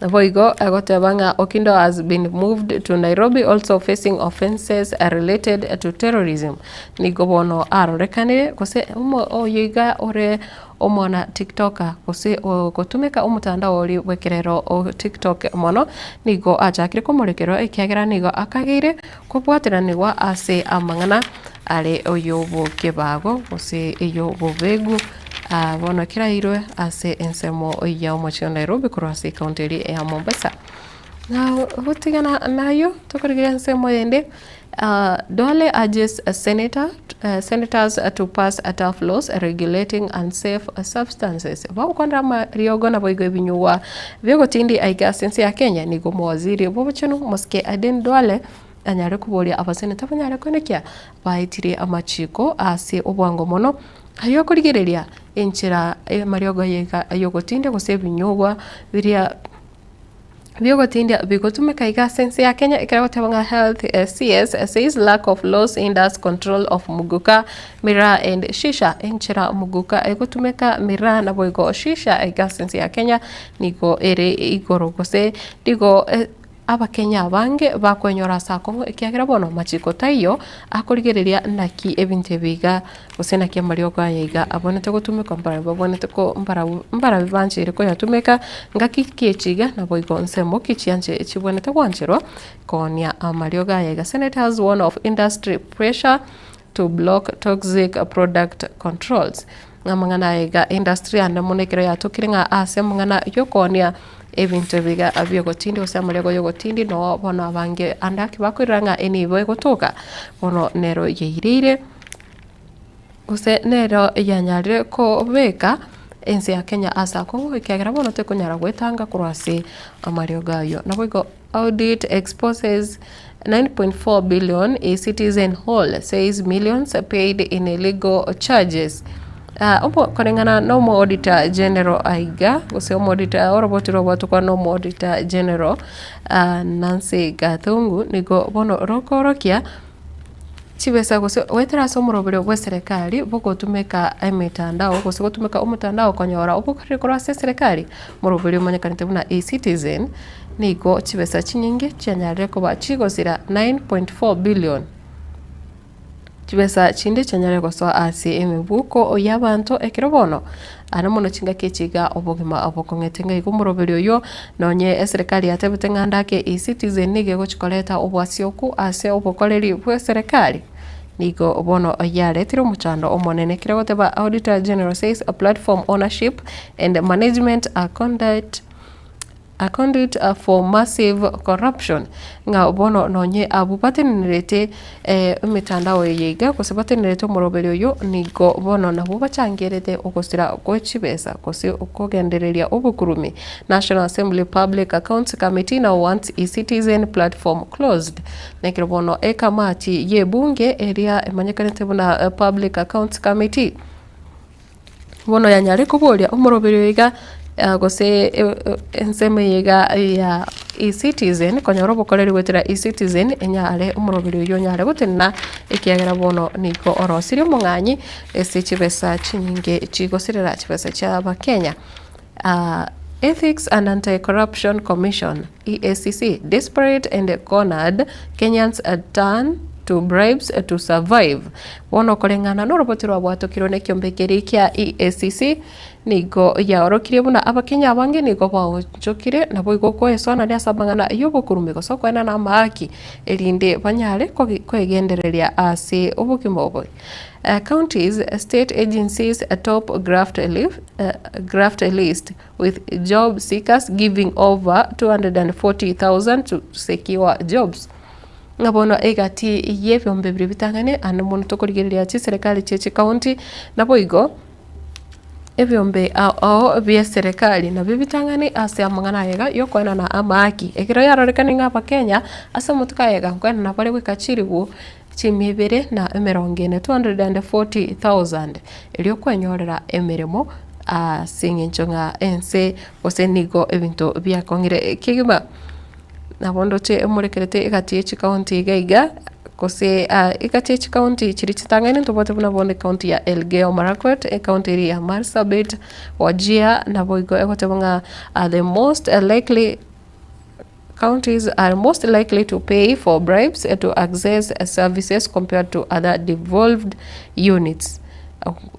Naboigo agoteba ng'a Okindo has been moved to Nairobi also facing offences related to terrorism. Nigo bono arorekanire gose oyo iga ore omwana tiktoker gose ogotumeka omotandao oria bw'ekerero o tiktok mono nigo achakire komorekerwa ekiagera nigo akageire kobwateranigwa ase amang'ana are oyobokebago gose eyobobegu. Bono kerairwe ase ensemo ya omochie o Nairobi korwa ase ekaunti eria ya Mombasa. Na gotigana nayio tokorigereria ensemo eyende, Duale urges senator senators to pass tough laws regulating unsafe substances. Bagokwanera amariogo naboigo ebinyugwa bi'ogotindi aiga ase ense ya Kenya, nigo omowaziri bw'obochenu omosike Aden Duale anyare koboria abaseneta banyare koenekia baetire amachiko ase obwango mono. Ayio okorigereria enchera y'amariogo y'ogotindia gose ebinyugwa biria bi'ogotindia bigotumeka iga ase ense ya Kenya ekero egoteba ng'a health CS says lack of laws hinders control of muguka, miraa and shisha. Enchera muguka egotumeka, miraa naboigo shisha iga ase ense ya Kenya nigo ere igoro gose nigo. Abakenya abange bakwenyora ase akong'u ekiagera bono machiko taiyo akorigereria naki ebinto ebi iga gose naki amariogo aya iga abwenerete gotumekwa mbarabwo babwenerete ko mbarabwo mbarabi bancheire koyatumeka ngaki ki echi iga naboigo nsemo ki chianche chibwenerete gwancherwa koonia amariogo aya iga. Senate has warned of industry pressure to block toxic product controls. Ng'a amang'ana aya iga industry ande mono ekero yatokire ng'a ase amang'ana yokoonia ebinto ebi iga biogotindi gose amariogo yogotindi noo bono abange ande ake bakoirora ng'a enibo egotoka bono nero yaireire gose nero yanyarire kobeka ense ya Kenya ase akong'u ekiagera bono tekonyara goetanga korwa ase amariogo aywo. Naboigo audit exposes 9.4 billion eCitizen haul says millions paid in illegal charges. Omo koreng'ana na omo auditor general aiga gose omo auditor oroboti rwabwatokwa na omo auditor general Nancy Gathungu nigo bono rokorokia chibesa gose goetera ase omoroberio bwa eserekari bogotumeka emetandao gose gotumeka omotandao konyora obokoreri korwa ase eserekari, omoroberio omanyekanete buna eCitizen, nigo chibesa chinyinge chianyarire koba chigosira 9.4 billion. Chibesa chinde chianyarire gosoa ase emebuko y'abanto ekero bono are mono chingaki echi iga obogima bokong'ete ng'a igo omoroberio oyio nonye eserekari yatebete ng'a ndake eCitizen nigo egochi koreta obwasioku ase obokoreri bw'eserekari, nigo bono yaretire omochando omonene. Ekero egoteba Auditor General says a platform ownership and management are conduit A conduit for massive corruption, ng'a bono nonye abwo batenenerete emetandao eye iga gose batenenerete omoroberi oyo nigo bono nabwo bachangerete ogosira gwe chibesa gose okogendereria obokurumi. National Assembly Public Accounts Committee now wants eCitizen platform closed. Nekero bono ekamati y'ebunge eria emanyekanete buna Public Accounts Committee Bono yanyare koboria omoroberi oyo iga gose ensemo eye iga ya eCitizen konyora obokoreri goetera eCitizen enyare omoroberi oywo onyare gotenena ekiagera bono nigo orosirie omong'anyi ase chibesa chinyinge chigosirera chibesa chia abakenya. Ethics and Anti-Corruption Commission, EACC, desperate and cornered Kenyans turn to bribes to survive. Bono koreng'ana noroboti rwabwatokirwe nekiombe keria kia EACC nigo yaorokirie buna abakenya abange nigo baonchokire naboigo koesoanania ase amang'ana yobokurume gose okoenana amahaki erinde banyare kwegendereria ase obogima obo. Counties, state agencies top graft graft list with job seekers giving over 240,000 to secure jobs. Ng'a bono egati y'ebiombe biria bitang'ani ande mono tokorigereria chiserekari chie chikaunti naboigo ebiombe ao ao bia eserekari nabio bitang'ani ase amang'ana aya iga yokoenana amahaki. Ekero yarorekane ng'a abakenya ase amatuko aya iga nkoenana bare goika chiribu chimia ibere na emerongo ene, 240,000, erio kwenyorera emeremo ase eng'encho ng'a ense gose nigo ebinto biakong'ire kegima. Nabo ndoche emorekerete egati ye chikaunti iga iga, gose egati ye chikaunti chiria chitang'aine ntobwate buna bono ekaunti ya Elgeyo Marakwet, ekaunti eria ya Marsabit, Wajir, naboigo egoteba ng'a the most likely. Counties are most likely to pay for bribes to access services compared to other devolved units.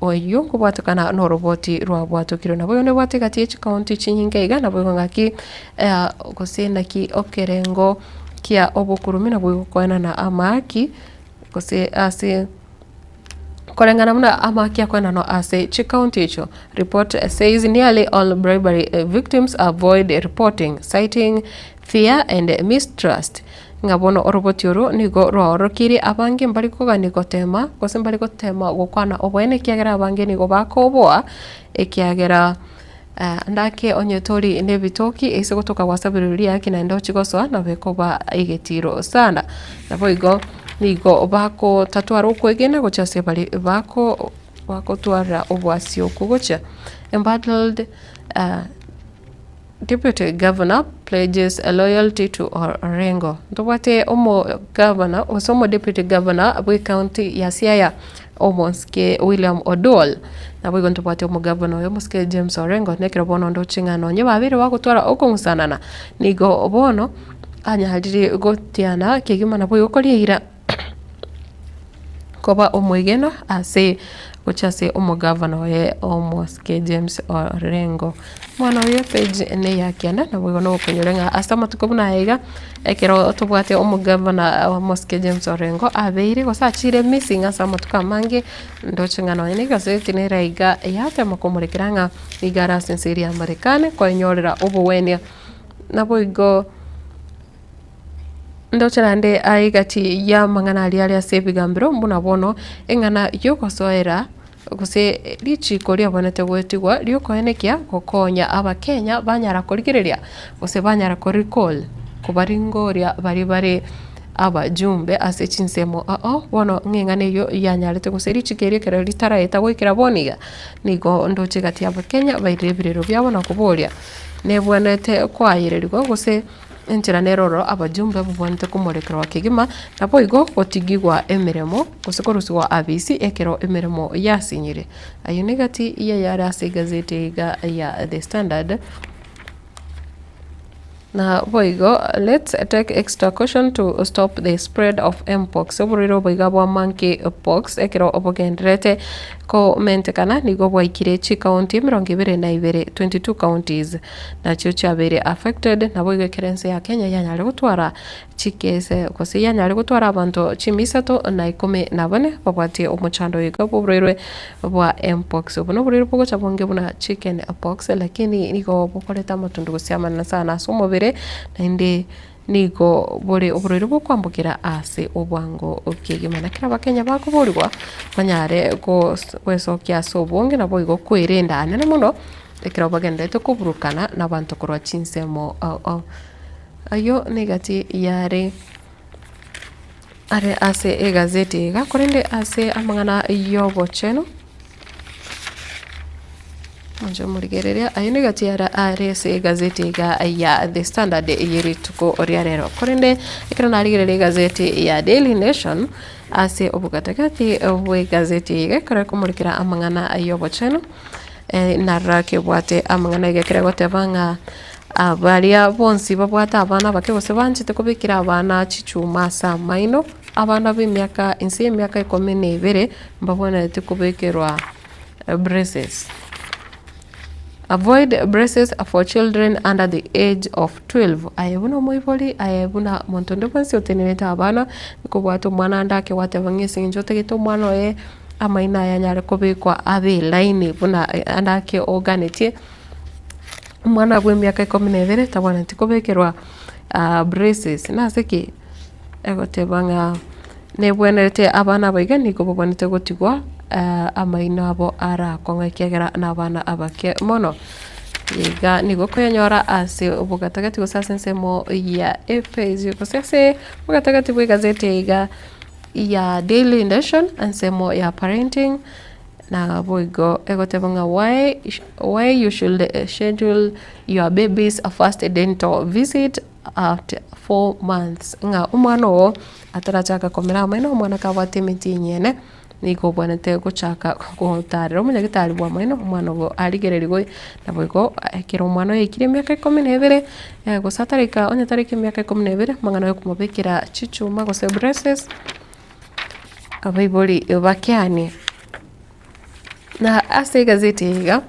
Oyio nkobwatekana noroboti rwabwatokirwe nabo oyo nebwate egati ye chikaunti chinyinge iga nabo igo ng'aki gose naki okerengo kia obokurumi nabo igokoenana amahaki gose ase Koreng'ana buna amaki akoenanwa ase chikaunti echio, report says nearly all bribery victims avoid reporting, citing fear and mistrust. Ng'a bono oroboti oro nigo rwaorokirie abange mbari kogania gotema gose mbari gotema gokwana oboene ekiagera abange nigo bakoboa ekiagera ndake onye tori nebitoki ase gotoka gwasabire riaki naende ochie gosoa nabo ekoba egetiro sana. Naboigo nigo bakotatwara okwegena gochia ase baria bako bagotwara obwasi okwo gochia. Embattled deputy governor pledges loyalty to Orengo. Ntobwate omo governor gose omo deputy governor bwe county ya Siaya omosike William Oduol, naboigo ntobwate omogavana oyo omosike James Orengo, nekero bono ndoche ng'a nonye babeire bagotwara okong'usanana, nigo bono. anyarire gotiana kegima naboigo koria eira koba omwegenwa ase gochia ase omogavana oye omosike James Orengo. Omwana oyo page neya kianda naboigo nogokonyora ng'a ase amatuko buna aya iga, ekero tobwate omogavana omosike James Orengo abeire gose achire missing ase amatuko amange, ndoche ng'a nonye na egazeti nere iga yatema komorekera ng'a nigo are ase ense eria ya Marekani koenyorera obogwenia. Naboigo ndoche naende aye egati y'amang'ana aria are ase ebigambero buna bono, eng'ana y'ogosoera gose richiko riabwenerete goetigwa riokoenekia gokonya abakenya banyara korigereria gose banyara ko recall kobaringoria baria bare abajumbe ase chinsemo ao ao, bono ng'a eng'ana eyio yanyarete gose richiko erio ekero ritaraeta goikera bono iga, nigo ndoche egati y'abakenya bairire ebirero biabo na koboria nebwenerete koayererigwa gose. Enchera nere ororo abajumbe babwenerete komorekerwa kegima, naboigo gotigigwa emeremo, gose korusigwa abisi ekero emeremo yasinyire. Ayio negati y'ayare ase egazeti iga ya The Standard. Na boigo let's take extra caution to stop the spread of mpox, oborwaire obo iga bwa monkey pox ekero bogendererete komentekana nigo bwaikire chikaunti emerongo ebere na ibere, 22 counties. Nachio chiabeire affected, naboigo ekero ense ya Kenya yanyare gotwara chikese gose yanyare gotwara abanto chimia isato na ikomi na bane babwatie omochando oyo iga bw'oborwaire bwa Mpox. Obo noborwaire bogocha bonge buna chicken pox lakini nigo bokoreta amatundu gose amanene sana ase omobere naende nigo bore oborwaire bokwambokera ase obwango kegima. Naki abakenya bakoborigwa banyare gwesokia ase obonge naboigo kwerenda anene mono. Ekero bagendererete koburukana nabanto korwa chinsemo ao ao. Ayio negati yare are ase egazeti iga, korende ase amang'ana y'obochenu, inche morigereria, ayio negati yare are ase egazeti iga ya The Standard eye rituko ria rero. Korende ekero narigereria egazeti ya Daily Nation, ase obogatagati bw'egazeti eye iga, ekero ekomorikera amang'ana y'obochenu. Narora kebwate amang'ana iga ekere goteba ng'a baria bonsi babwate abana abake gose banchete kobekera abana chichuma ase amaino, abana ba emiaka inse ya emiaka ikomi na ebere, mbabwenereti kobekerwa braces. Avoid braces for children under the age of 12. Aye buna omoibori, aye buna monto onde bwensi otenerete abana, kobwate omwana ande ake gwateba ng'a ase eng'encho otagete omwana oye. Amaino aya anyare kobekwa abe elaini buna ande ake oganetie, omwana bw'emiaka ikomi na ebere tabwenereti kobekerwa braces. Nase ki? Egoteba ng'a nebwenerete abana aba iga nigo babwenerete gotigwa amaino abo arakong'a ekiagera na abana abake mono. Iga nigo okoyanyora ase obogatagati gose ase ensemo ya epage gose ase obogatagati bwa egazeti eye iga. Ya Daily Nation ensemo ya parenting na boigo egoteba ng'a why why you should schedule your baby's first dental visit at 4 months ng'a omwana oo atarachaka komera amaino omwana kabwate emeti enyene nigo obwenerete gochaka gotarera omonyagitari bwa amaino omwana ogo arigererigwe naboigo ekero omwana oyo aikire emiaka ikomi na ebere gose atarika onye tarika emiaka ikomi na ebere amang'ana ya okomobekera chichuma gose braces, abaibori bakeanie. Na ase egazeti eye iga,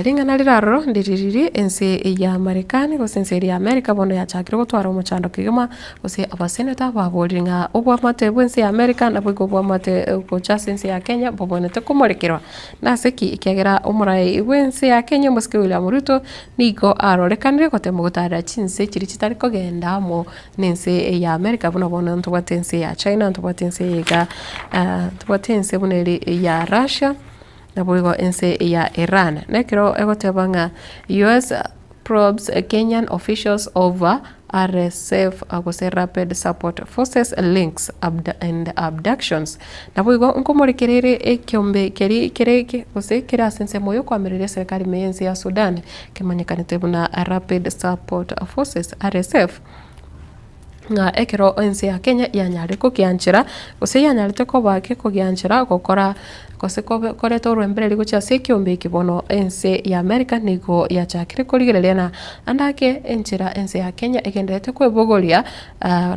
ring'ana rire aroro ndiri riria ense ya Marekani gose ense eria ya America bono yachakire gotwara omochando kegima, gose abaseneta baborire ng'a obwamate bwa ense ya America naboigo obwamate gocha ase ense ya Kenya mbobwenerete komorekerwa. Nase ki? Ekiagera omorai bw'ense ya Kenya omosike William Ruto nigo arorekanire gotema gotarera chinse chiria chitari kogenda amo nense ya America buna bono ntobwate ense ya China, ntobwate ense eye iga ntobwate ense buna ere ya Russia, naboigo ense ya Iran. Na ekero egoteba ng'a US probes Kenyan officials over RSF gose Rapid Support Forces links and abductions. Naboigo nkomorekera ere ekeombe keria kere gose kere ase ensemo y'okoamereria eserekari ime y'ense ya Sudan kemanyekanete buna Rapid Support Forces, RSF. Ng'a ekero ense ya Kenya yanyarire kogianchera, gose yanyarete koba gekogianchera gokora gose kobe koreta orwembereria gochia ase ekiombe eke bono ense ya America nigo yachakire korigereria na ande ake enchera ense ya Kenya egendererete kwebogoria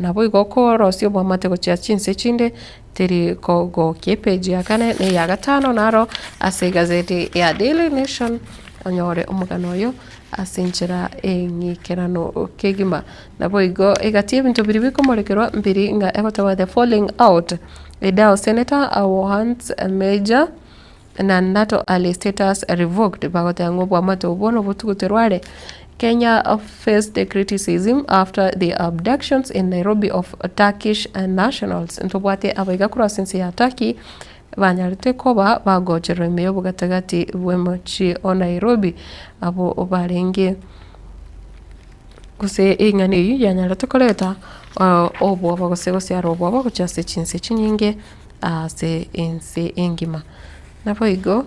naboigo korosia oboamate gochia chinse chinde teri kogokia. Epage ya kane na eya gatano naro ase egazeti ya Daily Nation onyore omogano oyo ase enchera eng'ikeranu kegima. Naboigo egati y'ebinto biria bikomorekerwa mbiri ng'a egoteba the falling out, Idao senator wants major na Nato ally status revoked, bagoteba ng'a oboamate obwo nobotuguterwe are. Kenya faced criticism after the abductions in Nairobi of Turkish nationals, ntobwate abaiga korwa ase ense ya Turkey banyarete koba bagochererwa ime y'obogatagati bw'emochie o Nairobi, abwo barenge. Gose eng'ana eyio yanyarete koreta obwoba gose gosiara obwoba gochia ase chinse chinyinge ase ense engima. Naboigo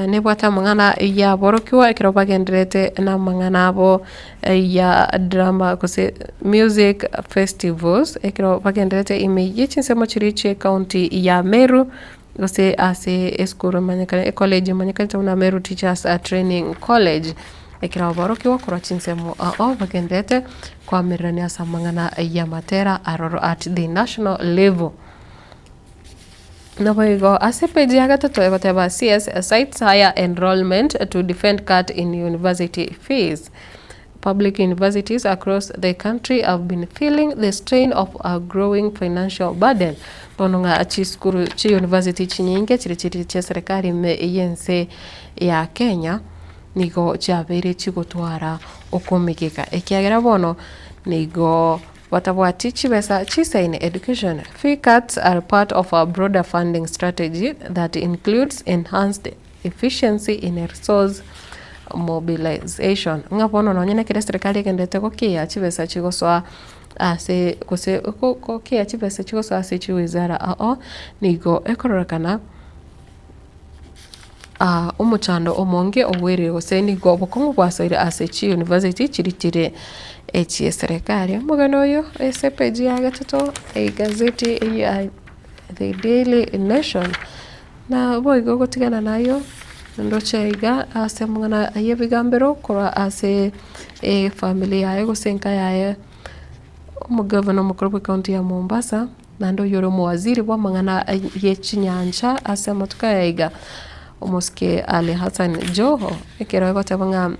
nebwate amang'ana yaborokigwa ekero bagendererete na amang'ana abo ya drama gose music festivals, ekero bagendererete ime ye chinsemo chiria chie ekaunti ya Meru, gose ase esukuru emanyekane ecollege emanyekanete buna Meru Teachers Training College, ekero aborokigwa korwa chinsemo ao bagendererete koamererania ase amang'ana y'amatera aroro at the national level. Naboigo ase epage ya gatato egoteba CS cites higher enrollment to defend cut in university fees. Public universities across the country have been feeling the strain of a growing financial burden. Bono ng'a chisukuru chi university chinyinge chiri chiri chia serikali ime y'ense ya Kenya nigo chiabeire chigotwara okomegeka ekiagera bono nigo batabwati chibesa chisaine education fee cuts are part of a broader funding strategy that includes enhanced efficiency in resource mobilization, ng'a bono nonye na ekero eserekari egenderete gokiya chibesa chigosoa ase gose gokiya chibesa chigosoa ase chiwizara ao, nigo ekororekana omochando omonge oboerire gose nigo obokong'u bwasoire ase chiuniversity chiria chire echie eserekari. Omogano oyo ase epage ya gatato egazeti ya The Daily Nation. Na boigo gotigana nayio, ndoche iga ase amang'ana ay'ebigambero korwa ase efamiri yaye gose enka yaye, omogavana omokoro bw'ecounty ya Mombasa, naende oyio ore omowaziri bw'amang'ana ye chinyancha ase amatuko aya iga, omosike Ali Hassan Joho, ekero agoteba ng'a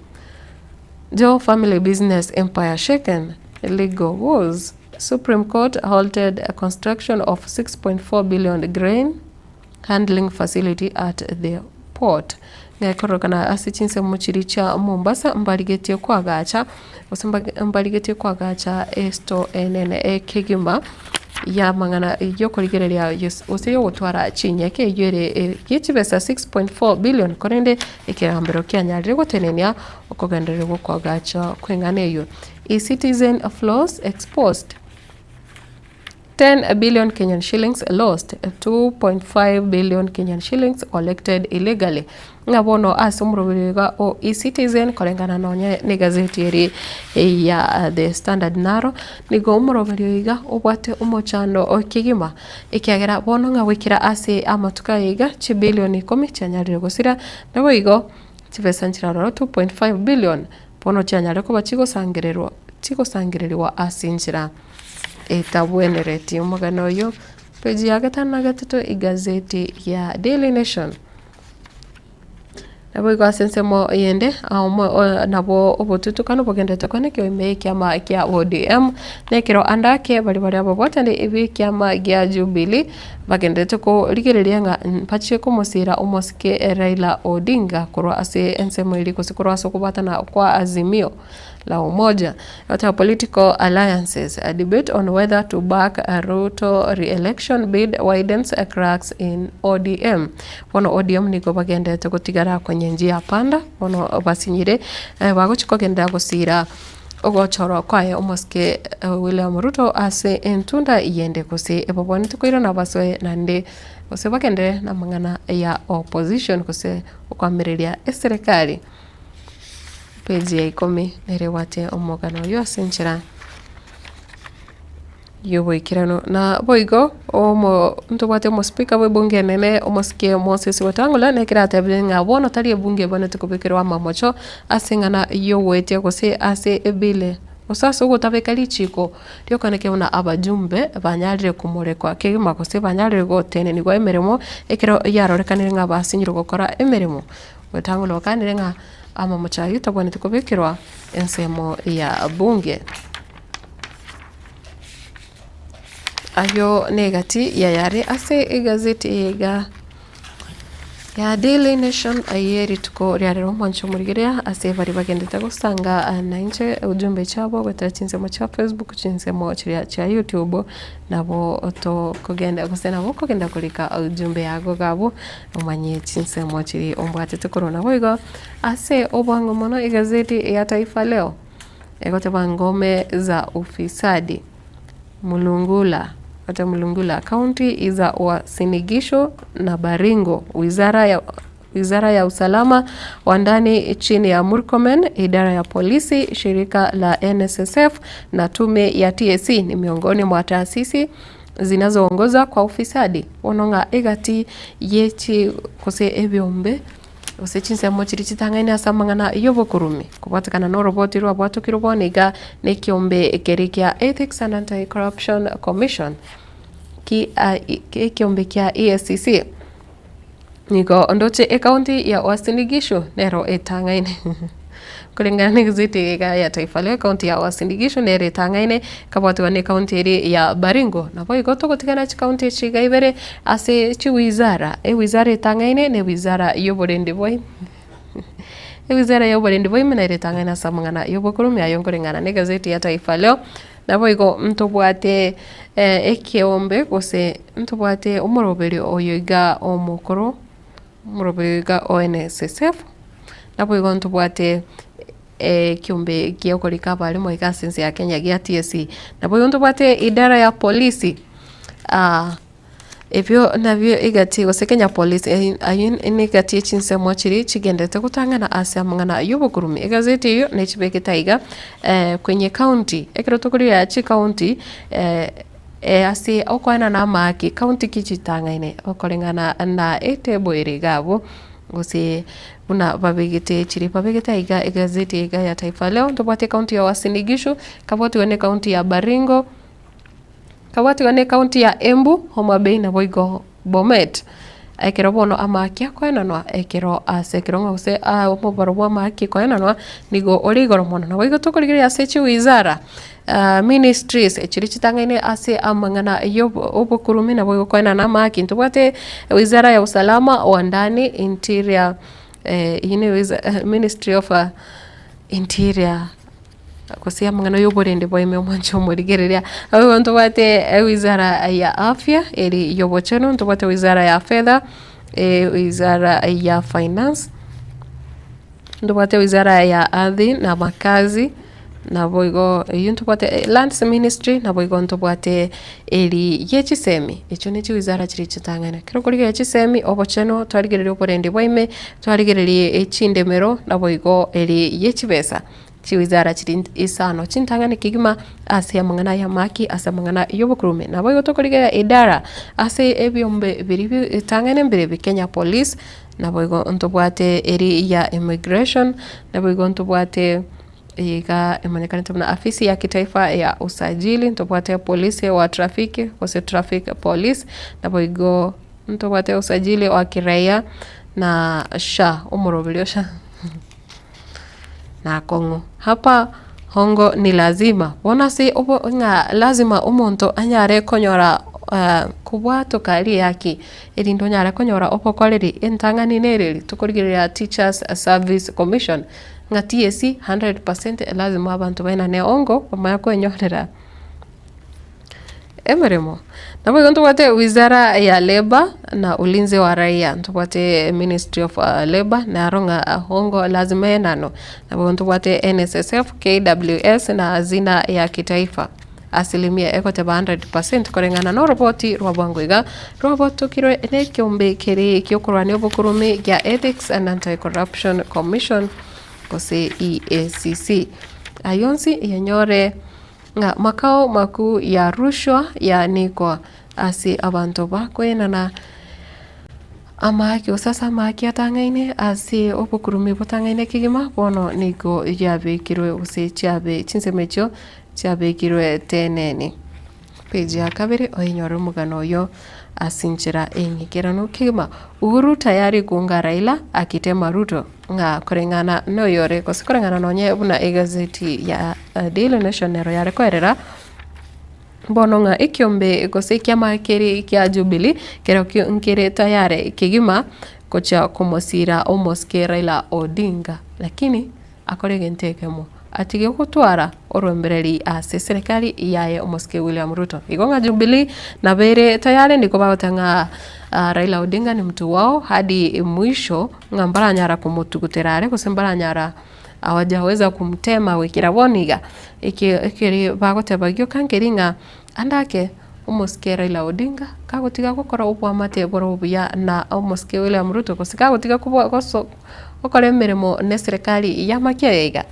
Joho family business empire shaken, legal woes, Supreme Court halted construction of 6.4 billion grain handling facility at the port. Ng'a ekorokana ase chinsemo chiria chia Mombasa mbarigetie koagacha gose mbarigetie koagacha estore enene ekegima y'amang'ana y'okorigereria gose y'ogotwara chinyeke eyio ere ye chibesa 6.4 billion korende ekerambero kianyarire gotenenia okogenderera gw'okoagacha kw'eng'ana eyio. E-Citizen flaws exposed. 10 billion Kenyan shillings lost, 2.5 billion Kenyan shillings collected illegally. Ng'a bono ase omoroberi iga o E-Citizen koreng'ana nonye na egazeti eri ya The Standard naro, nigo omoroberi oyo iga obwate omochando o kegima, ekiagera bono ng'a goikera ase amatuko aya iga chibilioni ikomi chianyarire gosira, naboigo chibesa nchiraroro 2.5 billion bono chianyare koba chigosangererwa chigosangereriwa ase enchera etabwenereti. Omogano oyio page ya gatano na gatato egazeti ya Daily Nation. Naboigo ase ensemo eyende nabo obotutukanu bogenderete koenekio ime y'ekiama kia ODM, na ekero ande ake baria bare ababwatani b'ekiama gia Jubilee bagenderete korigereria ng'a mbachie komosiira omosike Raila Odinga korwa ase ensemo eria gose korwa ase okobwatana kwa Azimio la Umoja. Goteba political alliances, a debate on whether to back Ruto re-election bid widens cracks in ODM. Bono ODM nigo bagenderete gotigara konye njia panda, bono basinyire bagochia kogenderera gosira ogochorwa kwaye omosike William Ruto ase entunda eyende gose ebabwanete koirana basoe naende gose bagenderere namang'ana ya opposition gose okoamereria eserekari. Page ya ikomi nere ebwate omogano oyio ase enchera. Y'oboikeranu. Na boigo omo ntobwate omospeaker bw'ebunge enene omosike Moses Wetangula nekero atebire ng'a bono tari ebunge ebwenerete kobekerwa amamocho ase eng'ana y'ogoetia gose ase ebill gose ase ogotabeka richiko riokoenekia buna abajumbe banyarire komorekwa kegima gose banyarire gotenenigwa emeremo ekero yarorekanire ng'a basinyire gokora emeremo. Wetangula okanire ng'a amamocho ayio tabwenereti kobekerwa ensemo ya bunge. Ayio negati yayare ase egazeti eye iga ya Daily Nation aye rituko ria rero omwancho omorigereria ase baria bagendete gosanga nainche ujumbe chiabo goetera chinsemo chia Facebook, chinsemo chiria chia YouTube, nabo tokogenda gose nabo okogenda korika ujumbe yago iga abwo, omanye chinsemo chiria ombwatete korwa. Naboigo ase obwango mono egazeti ya Taifa Leo. Egoteba ngome za ufisadi Mulungula ata Mulungula county za Uasin Gishu na Baringo wizara ya Wizara ya usalama wa ndani chini ya Murkomen, idara ya polisi, shirika la NSSF na tume ya TSC ni miongoni mwa taasisi zinazoongoza kwa ufisadi. Bono ng'a egati ye chi gose ebiombe Gose chinsemo chiria chitang'aine ase amang'ana y'obokurume, kobwatekana noroboti rwabwatokirwe bono iga nekiombe keria kia Ethics and Anti-Corruption Commission, ki ekiombe kia EACC. Nigo ndoche ekaunti ya Uasin Gishu nero etang'aine koreng'ana na egazeti eye iga ya Taifa Leo, ekaunti ya Uasin Gishu nero etang'aine, ekabwatiwa na ekaunti eria ya Baringo. Naboigo togotigana chikaunti echi iga ibere Ase chiwizara, ewizara etang'aine na ewizara y'oborendi bwa ime, ewizara y'oborendi bwa ime nere etang'aine ase amang'ana y'obokoromia aye nkoreng'ana na egazeti ya Taifa Leo. Naboigo ntobwate ekeombe gose ntobwate omoroberio oyo iga omokoro, omoroberio iga o NSSF, naboigo ntobwate ekeombe kia okorika abalimu iga ase ense ya Kenya gia TSC. Naboigo ntobwate idara ya polisi. Ebio nabio egati gose Kenya Police ayio negati ye chinsemo chiria chigenderete gotang'ana ase amang'ana y'obokurume. Egazeti eyio nechibekete aiga kwenye county, ekero tokorigia chicounty ase okoenana amaki, county ki chitang'aine okoreng'ana na etable ere iga abwo gose buna babegete chiria babegete aiga egazeti eye iga ya Taifa Leo, ntobwate ecounty ya Uasin Gishu, ekabwatiwa na ecounty ya Baringo. Kabwatigwa ne county ya Embu, Homa Bay naboigo Bomet. Ekero bono amaki akoenanwa ekero ase ekero ng'a gose omobaro bwa amaki koenanwa nigo ore igoro mono. Naboigo tokorigereria ase chiwizara ministries chiria chitang'aine ase amang'ana ya obokurumi naboigo koenana amaki. Ntobwate wizara ya usalama wa ndani, interior eyio ne ministry of interior. Gose amang'ana y'oborende bwaime omwanche omorigereria. Naboigo ntobwate ewizara ya afya eri y'obochenu, ntobwate wizara ya fedha, wizara ya finance, ntobwate wizara ya ardhi na makazi, naboigo eywo ntobwate lands ministry, naboigo ntobwate eri ye chisemi, echio ne chiwizara chiria chitang'ani. Ekero okorigereria chisemi, obochenu, twarigereria oborendi bwaime, twarigereria chindemero, naboigo eri ye chibesa. Chiwizara chiri isano chintang'ani kegima ase amang'ana y'amaki ase amang'ana y'obokurume. Naboigo tokorigereria idara ase ebiombe biria bitang'aine mbire bi Kenya Police, naboigo ntobwate eri ya Immigration, naboigo ntobwate iga emanyekanete buna afisi ya kitaifa ya usajili, ntobwate polisi wa trafiki gose traffic police, naboigo ntobwate usajili wa kiraia na SHA omoroberio o SHA. Na akong'u. Hapa hongo ni lazima. Bono ase obo ng'a lazima omonto anyare konyora kobwatoka riaki erinde onyare konyora obokoreri entang'ani nereri tokorigereria Teachers Service Commission ng'a TSC 100% lazima abanto baenane hongo bamanye kwenyorera. Emeremo. Naboigo ntobwate wizara ya labour na ulinzi wa raia, ntobwate ministry of labour naro ng'a hongo lazima enano. Naboigo ntobwate NSSF, KWS na hazina ya kitaifa. Asilimia egoteba 100% koreng'ana na oroboti rwa bwango iga rwabotokirwe na ekeombe keria kiokorwania obokurume gia Ethics and Anti-Corruption Commission gose EACC. Ayio onsi yanyore. Ng'a makao makuu ya rushwa yanikwa ase abanto bakoenana amaaki gose ase amaaki atang'aine ase obokurumi botang'aine kegima, bono nigo yabekirwe gose chiabe chinsemo echio chiabekirwe tenene. Page ya kabere oinyore omogano oyo ase enchera eng'ikeranu kegima. Uhuru tayari kuunga Raila akitema Ruto ng'a koreng'ana noyore gose koreng'ana nonye buna egazeti ya Daily Nation nero yare koerera, bono ng'a ekiombe gose ekiama kere kia Jubilee kerokio nkere tayari kegima gochia komosira omosike Raila Odinga lakini akore egento ekemo, atige gotwara orwembereri ase eserekari yaye omosike William Ruto. Igo ng'a Jubilee nabo ere tayari nigo bagoteba ng'a Raila Odinga ni mtu wao hadi mwisho ng'a mbaranyara komotugutera are gose mbaranyara hawajaweza kumtema goikera bono iga. Eke ekeri bagoteba gioka nkeri ng'a ande ake omosike Raila Odinga kagotiga gokora oboamate bore obuya na omosike William Ruto gose kagotiga kobo goso gokora emeremo na eserekari y'amakia aya iga,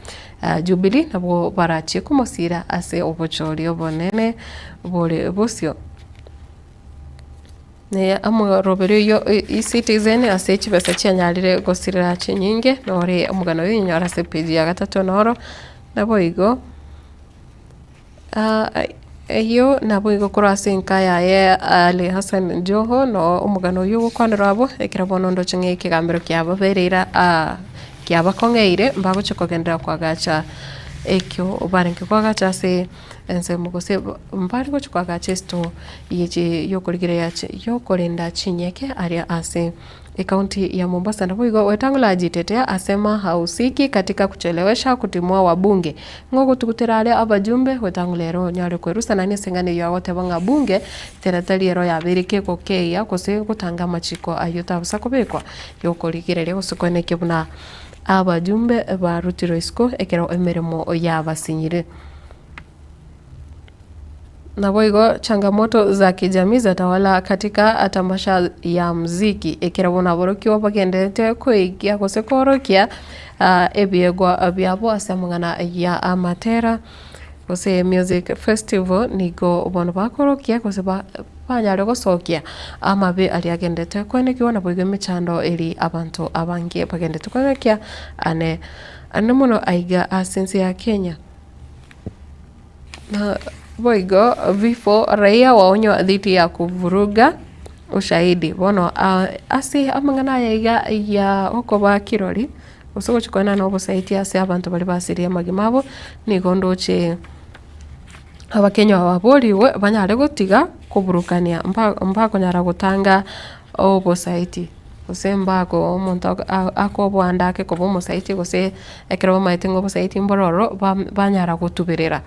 Jubilee nabwo barachie komosira ase obochori obonene bore bosio. Ne amoroberi oyio eCitizen ase chibesa chianyarire gosirera chinyinge nore omogano oyo onyore ase epage ya gatato noro, naboigo. Eyio naboigo korwa ase enka yaye Ali Hassan Joho noo omogano oyio ogokwanerwa abwo, ekero bono ndoche ng'a ekegambero kiababereire kiabakong'eire mbagochia kogenderera koagacha ekio barenge koagacha ase ensemo gose mbare gochia koagacha esitoo ye yokorigereria yokorenda chinyeke aria ase. Ekaunti ya Mombasa naboigo Wetangula ajitetea asema hahusiki katika kuchelewesha kutimua wabunge. Ng'a ogotugutera are abajumbe, Wetangula ere onyare kwerusanania ase eng'ana eyio agoteba ng'a bunge tera tari ero yabeire kegokeyia gose gotanga amachiko ayio tabosa kobekwa yokorigereria gose koenekia buna abajumbe barutirwe isiko ekero emeremo yabasinyire. Naboigo changamoto za kijamii zatawala katika tamasha ya mziki, ekero bono aborokigwa bagendererete koigia gose koorokia ebiegwa biabo ase amang'ana ya amatera gose music festival nigo bono bakorokia gose banyare gosokia amabe aria agendererete koenekiwa naboigo emechando eria abanto abange bagendererete koenekia ane ane mono aiga ase ense ya Kenya. Naboigo vifo raia waonywa dhidi ya kuvuruga ushahidi. Bono ase amang'ana aya iga ya okoba kirori, gose gochia koenana obosaiti ase abanto baria basirie amagima abo, nigo ndoche abakenya aba baborigwe banyare gotiga koburukania mbakonyara gotanga obosaiti. Gose mbako omonto akoboanda ake koba omosaiti gose ekero bamaete ng'a obosaiti mboro ororo banyara gotuberera.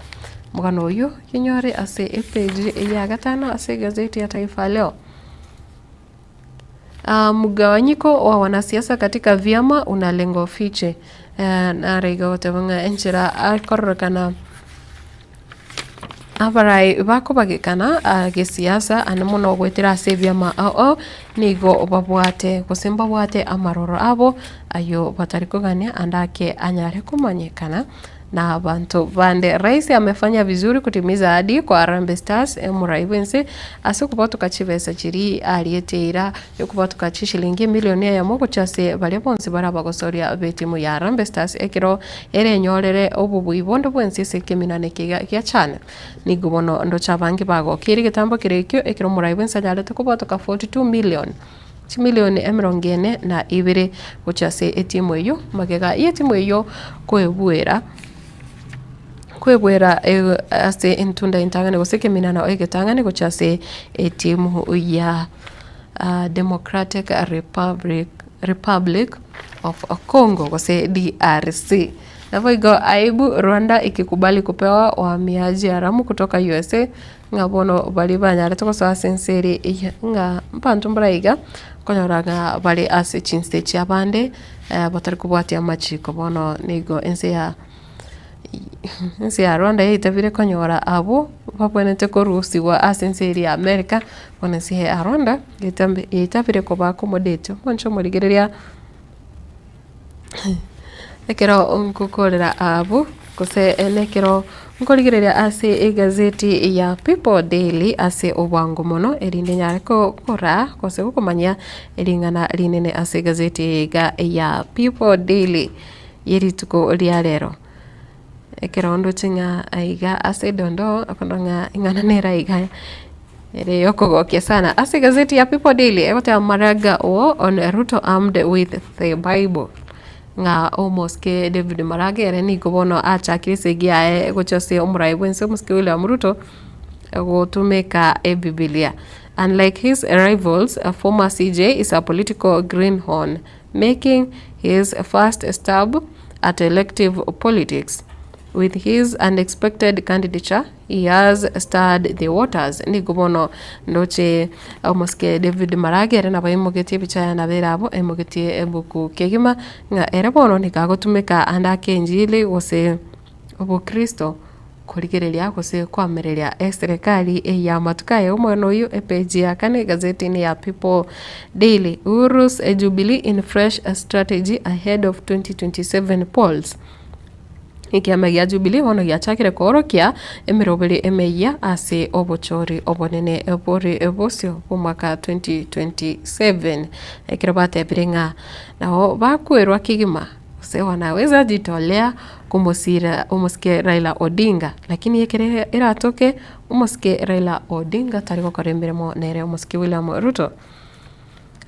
Omogano oyio kinyore ase epage ya gatano ase egazeti ya Taifa Leo. Mgawanyiko wa wanasiasa katika vyama una lengo fiche. Naro iga ogoteba ng'a enchera akororekana. Abarai bakobagekana gesiasa ande mono goetera ase ebiama ao ao, nigo babwate gose mbabwate amaroro abo ayio batari kogania ande ake anyare komanyekana na abanto bande. Rais amefanya vizuri kutimiza ahadi kwa Harambee Stars omorai bwense ase okobwatoka chibesa chiria ariete eira yokobwatoka chishilingi emilioni eyemo gochia ase baria bonsi bare abagosoria b'etimu ya Harambee Stars ekero Erenyorere obobui bonde bwensi ase ekeminana eke gia chane. Nigo bono ndoche abange bagokeire egetambo keria ekio ekero omorai bwensi anyarete kobwatoka 42 million, chimilioni emerongo ene na ibere gochia ase etimu eyio, magega y'etimu eyio koebuera koebuera ase entunda entang'ani gose ekeminana egetang'ani gochia ase etimu ya Democratic Republic Republic of Congo gose DRC. Naboigo aibu Rwanda ikikubali kupewa wahamiaji haramu kutoka USA ng'a bono baria banyarete gosoa ase ense ere eye ng'a mbanto mbare iga okonyora ng'a bare ase chinse chiabande batari kobwatia amachiko bono nigo ense ya Ense ya Rwanda yaitabire konyora abwo babwenerete korusigwa ase ense eria ya America, bono ense ya Rwanda yaitabire koba accommodate. Omonche omorigereria ekero ngokorera abwo. Gose nekero nkorigereria ase egazeti ya People Daily ase obwango mono erinde nyare koraa gose gokomanyia ring'ana rinene ase egazeti eye iga ya People Daily ye rituko ria rero. Ekero ndoche ng'a aiga ase edondoo okonyora ng'a ing'ana nere aiga ere yokogokia sana. Ase egazeti ya People Daily egoteba Maraga war on Ruto armed with the bible. Ng'a omosike David Maraga ere nigo bono achakire esegi yaye gochia ase omorai bwense omosike William Ruto gotumeka ebibilia. Unlike his rivals, former CJ is a political greenhorn making his first stab at elective politics. With his unexpected candidature, he has stirred the waters. Nigo bono ndoche omosike David Maraga ere nabo aimogetie ebicha yaye nabo ere abwo aimogetie ebuku kegima ng'a ere bono nigo agotumeka ande ake enchili gose obokristo korigereria gose koamereria eserekari eye y'amatuko aya omwana oyio epage ya kane egazeti-inĩ ya People Daily. Uhuru's Jubilee in fresh strategy ahead of 2027 polls. Ekiama gia Jubilee bono giachakire koorokia emeroberi emeyia ase obochori obonene bore bosio bw'omwaka 2027. Ekero batebire ng'a nabo bakwerwa kegima gose wanaweza jitolea komosira omosike Raila Odinga lakini ekero eratoke omosike Raila Odinga tari gokora emeremo nere omosike William Ruto.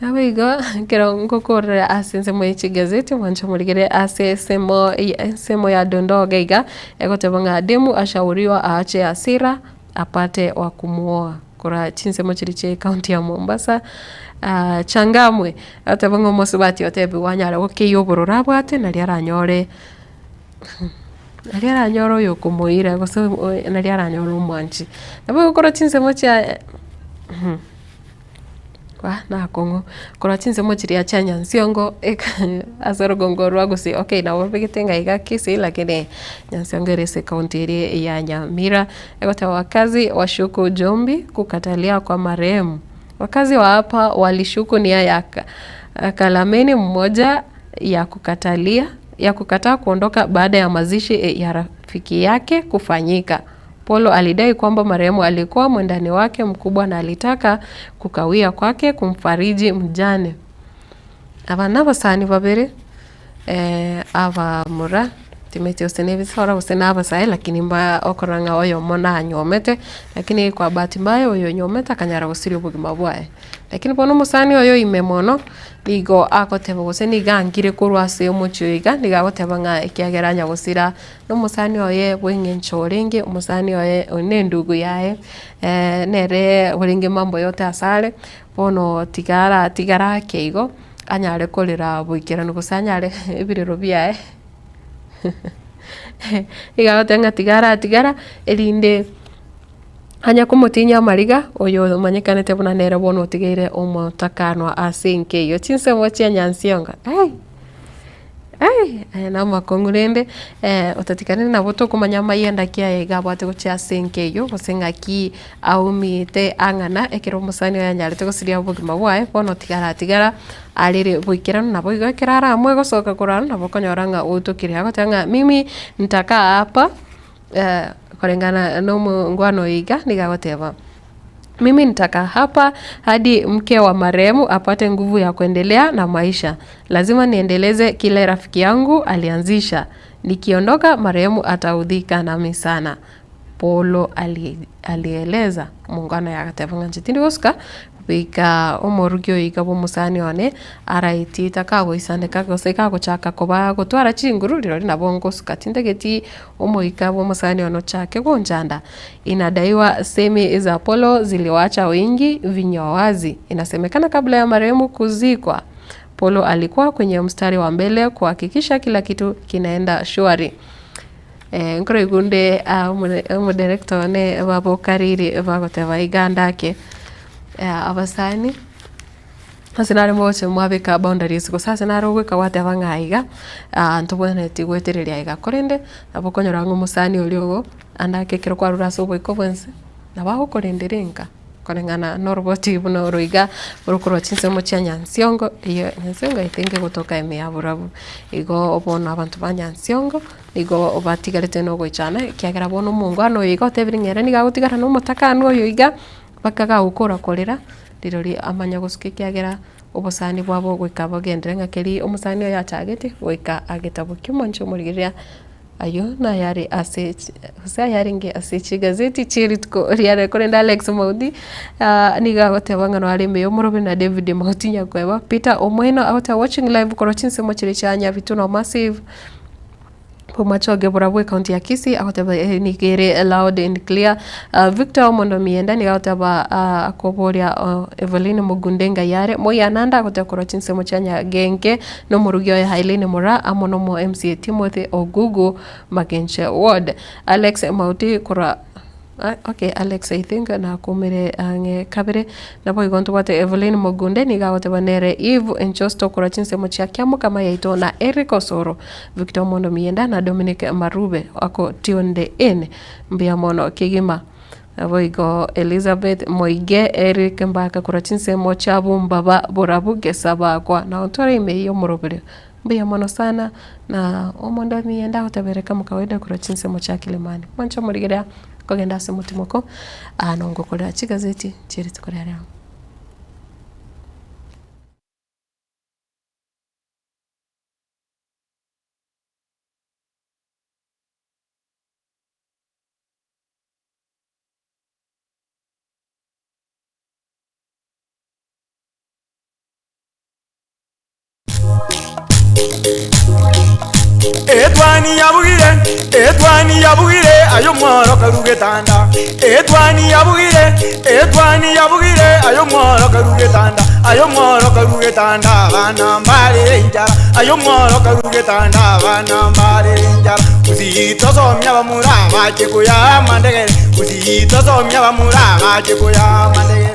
Naboigo ekero ngokorera ase ensemo ye chigazeti mwanche morigere ase esemo ensemo ya dondoo iga iga, egoteba ng'a demu ashauriwa aache hasira apate wa kumuoa korwa chinsemo chiria chia ecounty ya Mombasa Changamwe, egoteba ng'a omosubati otebiwa anyare gokeyia obororo abwate naria aranyore naria aranyore oyokomoira gose naria aranyore omwanchi. Nabo korwa chinsemo chia. Nakong'u korwa chinsemo chiria chia Nyansiongo ase orogongo rwa Gusii okay nabo babegete ng'a iga Kisii lakini Nyansiongo ere ase ekaunti eria ya Nyamira, egoteba wakazi washuku Jombi kukatalia kwa marehemu. Wakazi wa hapa walishuku nia ya Kalameni mmoja ya kukatalia ya kukataa kuondoka baada ya mazishi ya rafiki yake kufanyika. Polo alidai kwamba marehemu alikuwa mwendani wake mkubwa na alitaka kukawia kwake kumfariji mjane. Aba nabasani babere abamura timanyeti gose nebisora gose nabasae lakini mba okorora ng'a oyomo nanyomete lakini kwa bahati mbaya oyo onyomete akanyara gosiria obogima bwaye. Lakini bono omosani oyo ime mono, nigo agoteba gose nigo angire korwa ase omochie oyo iga, nigo agoteba ng'a ekiagera anya gosira na omosani oye bw'eng'encho orenge, omosani oye oyo na endugu yaye, nere orenge mambo yote asare, bono tiga aratigare ake igo, anyare korera boikeranu gose anyare ebirero biaye nigo agoteba ng'a tiga aratigara erinde anya komotinyia amariga, oyo omanyekanete buna nere bono otigeire omotakanwa ase enka eyio. Chinsemo chia Nyansiongo ai. Ai, aya namakong'u rende otatiganire nabo tokomanya amayenda ki aye iga abwate gochia ase enka eyio, gose ng'aki aumiete ang'ana ekero omosani oye anyarete gosiria obogima bwaye, bono tigara tigara arere boikeranu nabo igo ekero aramue gosoka korwa aroro nabo okonyora ng'a otokire agoteba ng'a mimi nitakaa hapa koreng'ana na omongwana oyo iga nigo agoteba. Mimi nitakaa hapa hadi mke wa marehemu apate nguvu ya kuendelea na maisha. Lazima niendeleze kile rafiki yangu alianzisha. Nikiondoka marehemu ataudhika nami sana. Polo alieleza. Omongwana oyo agateba ng'a inche tindi gosuka goika omorugi oyo iga bw'omosani one araitiita kagoisaneka gose kagochaka koba gotwara chinguru rirorio nabo ngosuka tintageti omoika bw'omosani one ochake gonchanda. Inadaiwa semi za Polo ziliwaacha wengi vinywa wazi. Inasemekana kabla ya marehemu kuzikwa, Polo alikuwa kwenye mstari wa mbele kuhakikisha kila kitu kinaenda shwari. Eh, nkoraigwa onde omodirector one babokariri bagoteba iga ndake abasani Ase nare mogocha mwabeka boundaries gose ase nare ogoika gwateba ng'a aiga ntobwenereti goetereria aiga korende nabo okonyora ng'a omosani oria ogo ande ake ekero kwarure ase oboiko bwensi, nabo agokorendera enka. Koreng'ana noroboti buna oro iga orokorwa chinsemo chia Nyansiongo, eyio Nyansiongo I think egotoka ime ya Borabu. Igo bono abanto ba Nyansiongo, nigo batigarete na ogoichana ekiagera bono omongwana oyo iga otebire ng'a ere nigo agotigara na omotakani oyo iga, mpaka gagokora korera, rirorio amanya gosuka ekiagera obosani bwabo goika bogenderere ng'a keri omosani oyo achagete goika agetabokia omonche omorigereria. Ayio nayare ase gose ayarenge ase chigazeti chie rituko riare korende Alex Mauti nigo agoteba ng'a nare ime y'omorobio na David Mauti Nyakweba, Peter Omweno agoteba watching live korwa chinsemo chiria chia Nyabitunwa Massive, Bomachoge Borabu ecounty ya Kisii agoteba nigo ere loud and clear. Victor Omondo Mienda nigo agoteba akoboria Evelyn Mogunde ngai are, Moi Ananda agoteba korwa chinsemo chia Nyagenke. Nomorugi oye Hailene Moraa amo nomo MCA Timothy Ogugu Magenche Ward. Alex Mauti korwa okay Alex I think nakumire ang'e kabere. Naboigo ntobwate Evelyn Mogunde nigo agoteba nere Eve Enchosto korwa chinsemo chia Kiamokama yaito na Eric Osoro, Victor Omondo Miyenda na Dominic Marube ako tuned in. Mbuya mono kegima. Naboigo Elizabeth Moige, Eric Mbaka korwa chinsemo chia Bumbaba, Borabu, Gesabakwa, nao ntore ime y'omoroberio. Mbuya mono sana na omonto omiyende agotebereka kama kawaida korwa chinsemo chia Kilimani. Mwanche omorigereria kogenda ase omotimoko aa nongokorera chigazeti chie rituko ria rero. Etwani yabugire, etwani yabugire, ayo mworo karugetanda. Etwani yabugire, etwani yabugire, ayo mworo karugetanda. Ayo mworo karugetanda, abana mbarire enchara. Ayo mworo karugetanda, abana mbarire enchara. Gusitosomia bamura bache koya amandegere, gusitosomia bamura bache koya amandegere.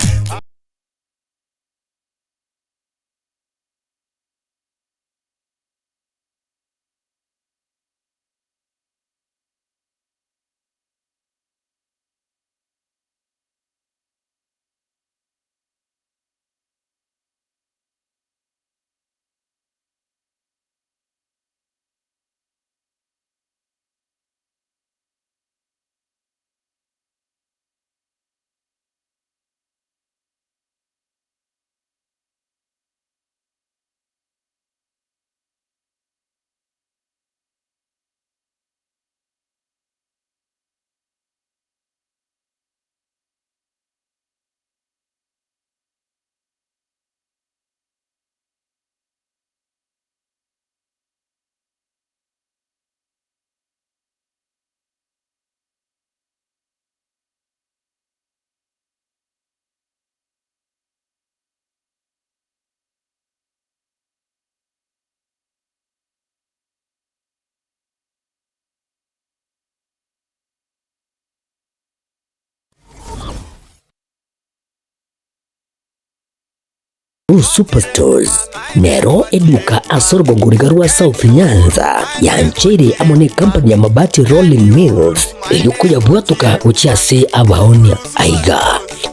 Superstores nero eduka ase orogongo riga rwa South Nyanza yancheire amo ne company ya Mabati Rolling Mills erio koyabwatoka gochia ase abaonia. Aiga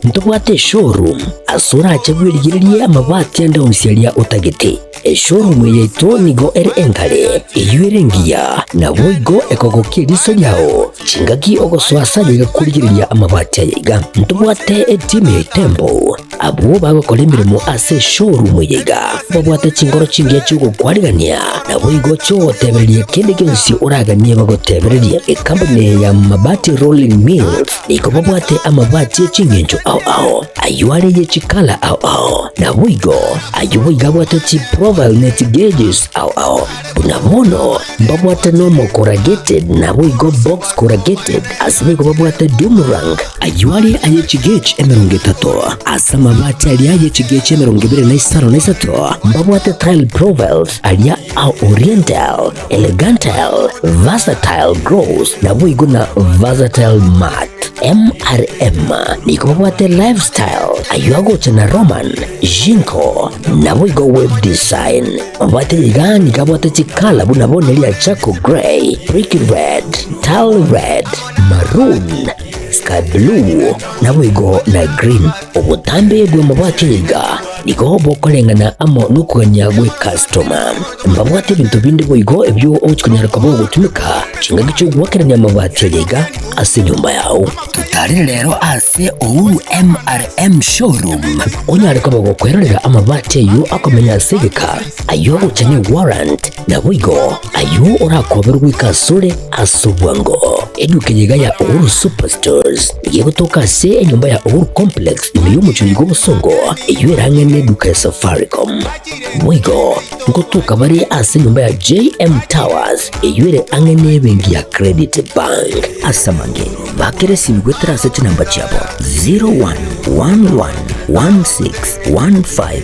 ntobwate eshowroom ase orache bwerigererie amabati ande onsi aria otagete. Eshowroom eye yaito nigo ere enkare, eyio ere engiya, naboigo ekogokia eriso riao chingaki ogosoa ase aye iga korigereria amabati aya iga. Ntobwate etimu ya Itembo Abwo bagokora emeremo ase eshowroom eye iga babwate chinkoro chingiya chi'ogokwarigania, naboigo chi'ogotebereria kende gionsi oraganie bagotebererie. Ekampuni eye ya Mabati Rolling Mills nigo babwate amabati e ching'encho ao ao, ayio are ye chikala ao ao, naboigo ayio boigo abwate chiprofile ne chigeges ao ao. Buna bono mbabwate nomo corrugated naboigo box corrugated, ase boigo babwate doom rank, ayio are aye chigauge 30, ase amabati aria aye chigauge 25, mbabwate tile profiles aria a oriental, elegantal, versatile gloss, naboigo na versatile matte. MRM nigo babwate lifestyle, ayio agocha na Roman, Jinko, naboigo web design. Mabwate iga nigo abwate chikala buna bono eria charcoal grey, brick red, tile red, maroon, sky blue, naboigo na green. Obotambe bw'amabati aya iga nigo bokoreng'ana amo nokogania gw'ekastoma. Mbabwate ebinto binde boigo ebio ogochia konyara koba ogotumeka chingaki chi'ogoakerania amabati aya iga ase enyomba yao. Totarire rero ase Uhuru MRM Showroom onyare koba gokwerorera amabati ayio akomenya ase egeka, ayio agocha ne warrant, naboigo ayio orakoberwe goika asore ase obwango. Eduka eye iga ya Uhuru Superstores nigo egotoka ase enyomba ya Uhuru Complex ime y'omochie oiga obosongo, eyio ere ang'e neduka ya Safaricom. Boigo ngotoka bare ase enyomba ya JM Towers eyio ere ang'e nebenki ya Credit Bank. Ase amange, bakera esimi goetera ase chinamba chiabo 0111161500.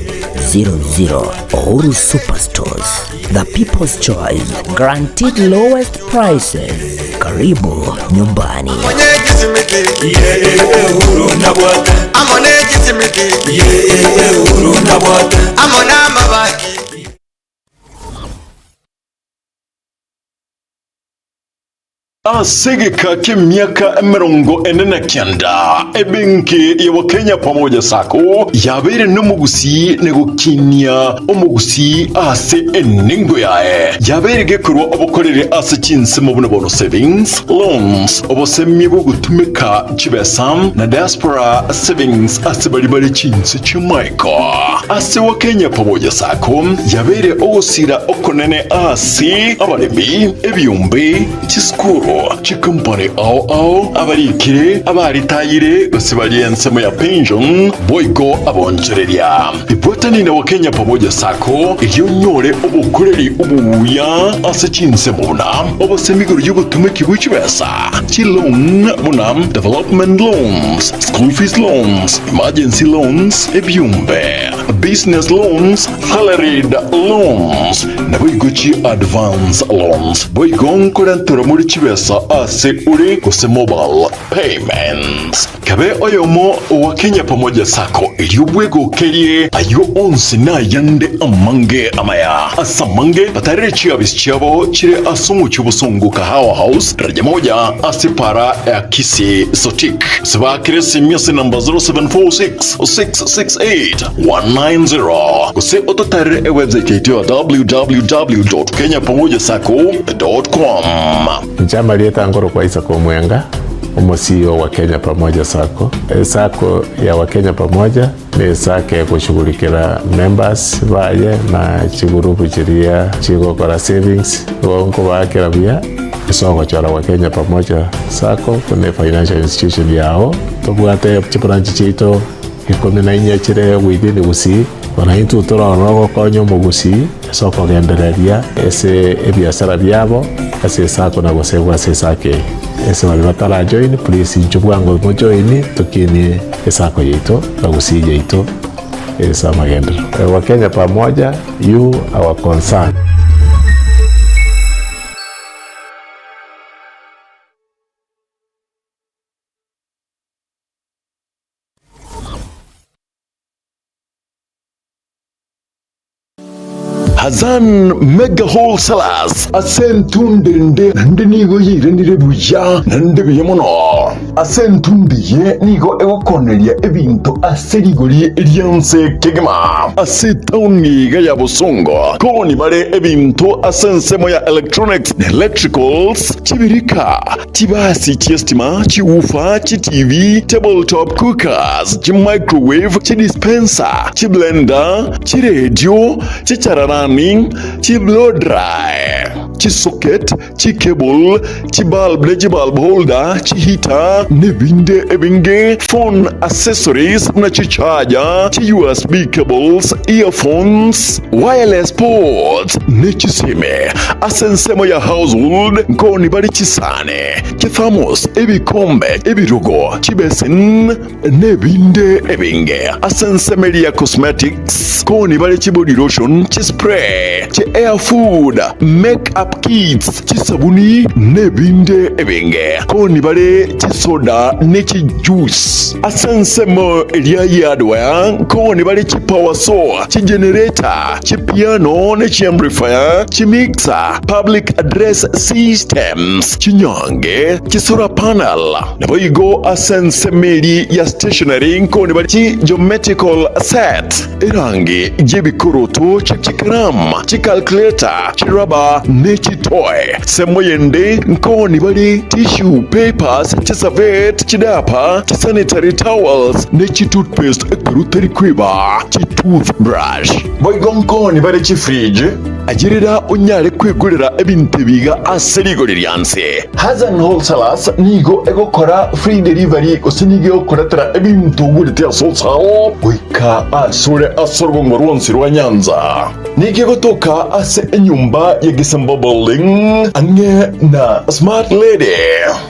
Uhuru Superstores, the people's choice, guaranteed lowest prices. Karibu nyumbani. Ase egeka ki'emiaka 49, ebenki ya Wakenya Pamoja Sacco yabeire nomogusii na gokinia omogusii ase enengo yaye. Yabeire gekorwa obokoreri ase chinsemo buna bono savings, loans, obosemia bw'ogotumeka chibesa na diaspora savings ase baria bare chinse chi'amaiko. Ase Wakenya Pamoja Sacco yabeire ogosira okonene ase abaremi, ebiombe, chisukuru, chikompani ao ao, abarikire, abaritayire gose baria ensemo ya pension, boigo abonchoreria. Ibwatani na Wakenya Pamoja Sacco erio onyore obokoreri obuya ase chinsemo buna obosemi igoro y'obotumeki bwe chibesa, chiloan buna development loans, school fees loans, emergency loans, ebiombe, business loans, Salaried loans, naboigo chi advance loans, boigo nkorenterwa more chibesa ase ore gose mobile payments. Kabe oyomo owa Kenya Pamoja Sacco erio bwegokerie ayio onsi na ayande amange amaya. Ase amange batarere chiabisi chiabo chire ase omochie obosongo Kahawa House, daraja moja ase para ya Kisii Sotik. Gose baakere esimi ase namba 0746 668 190 gose ototarere ewebsite yaito ya www.kenyapamojasacco.com. Inche amarieta nkorokwa Isaac Omwenga, omo CEO wa Kenya Pamoja Sacco. Esacco ya Wakenya Pamoja ne esacco egoshughulikera members baye na chigurupu chiria chigokora savings, igo nkobaakera buya ase ogochora Wakenya Pamoja Sacco buna efinancial institution yao. Tobwate chibranch chiaito 14 chire within Gusii, bono intwe tore ororo gokonya omogusii ase okogendereria ase ebiasara biabo ase esako na gosegwa ase esako eye. Ase baria batara join please inchuo bwango mojoini tokinie esako yaito na Gusii yaito ase amagenderero. Wakenya pamoja, you our concern. Hazan Mega Wholesalers ase entundo ende naende nigo yairanire buya naende buya mono. Ase entundo eye nigo egokoneria ebinto ase rigori ri'ense kegima. Ase etaoni iga ya Bosongo koni bare ebinto ase ensemo ya electronics na electricals, chibirika, Chibasi chi'estima, chiwoofer, chiTV, table top cookers, chimicrowave, chidispenser, chiblender, chiredio, chichararani, chiblow dry, chisocket, chicable, chibulb ne chibulb holder, chiheater, nebinde ebinge, phone accessories buna chicharger, chi-USB cables, earphones, wireless ports, ne chisime. Ase ensemo ya household nkoni bare chisani, chithermos, ebikombe, ebirogo, chibesin, nebinde ebinge. Ase ensemo eria ya cosmetics nkoni bare chibody lotion, chispray, chi hair food, make up. chimake-up kits, chisabuni, nebinde ebinge. Koni bare chisoda ne chijuice. Ase ensemo eria y'hardware nkoni bare chipower saw, chigenerator, chipiano ne chiamplifier, chimixer, public address systems, chinyange, chisolar panel. Naboigo ase ensemo eria ya stationery nkoni bare chigeometrical set, erangi y'ebikoroto, chikaramu, chicalculator, chirubber ne chitoy. Ensemo yende nkoni bare tissue papers, chiservette, chidiaper, chisanitary towels, ne chitoothpaste ekero tari kweba chitoothbrush. Boigo nkoni bare chifridge, ayerera onyare kwegorera ebinto ebi iga ase rigori rianse. Hassan Wholesalers nigo egokora free delivery gose nigo egokoretera ebinto ogorete ase wholesale goika asore ase orogongo rwonsi rwa Nyanza. Nigo egotoka ase enyomba ya Gisembo Building ang'e na Smart Lady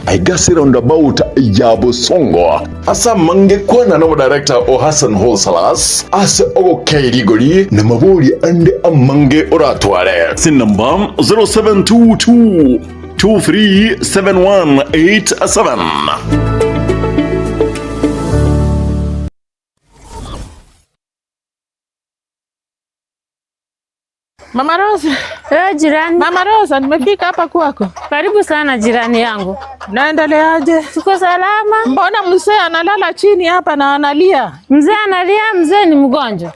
aiga ase roundabout ya Bosongo. Ase amange kwana nomodirector o Hassan Wholesalers ase ogokei rigori na mabori ande amange oratware. Ase enamba 0722 237187. Mama Rosa. Eh, jirani. Mama Rosa, nimefika hapa kwako. Karibu sana jirani yangu. Naendeleaje? Tuko salama. Mbona mzee analala chini hapa na analia? Mzee analia, mzee ni mgonjwa.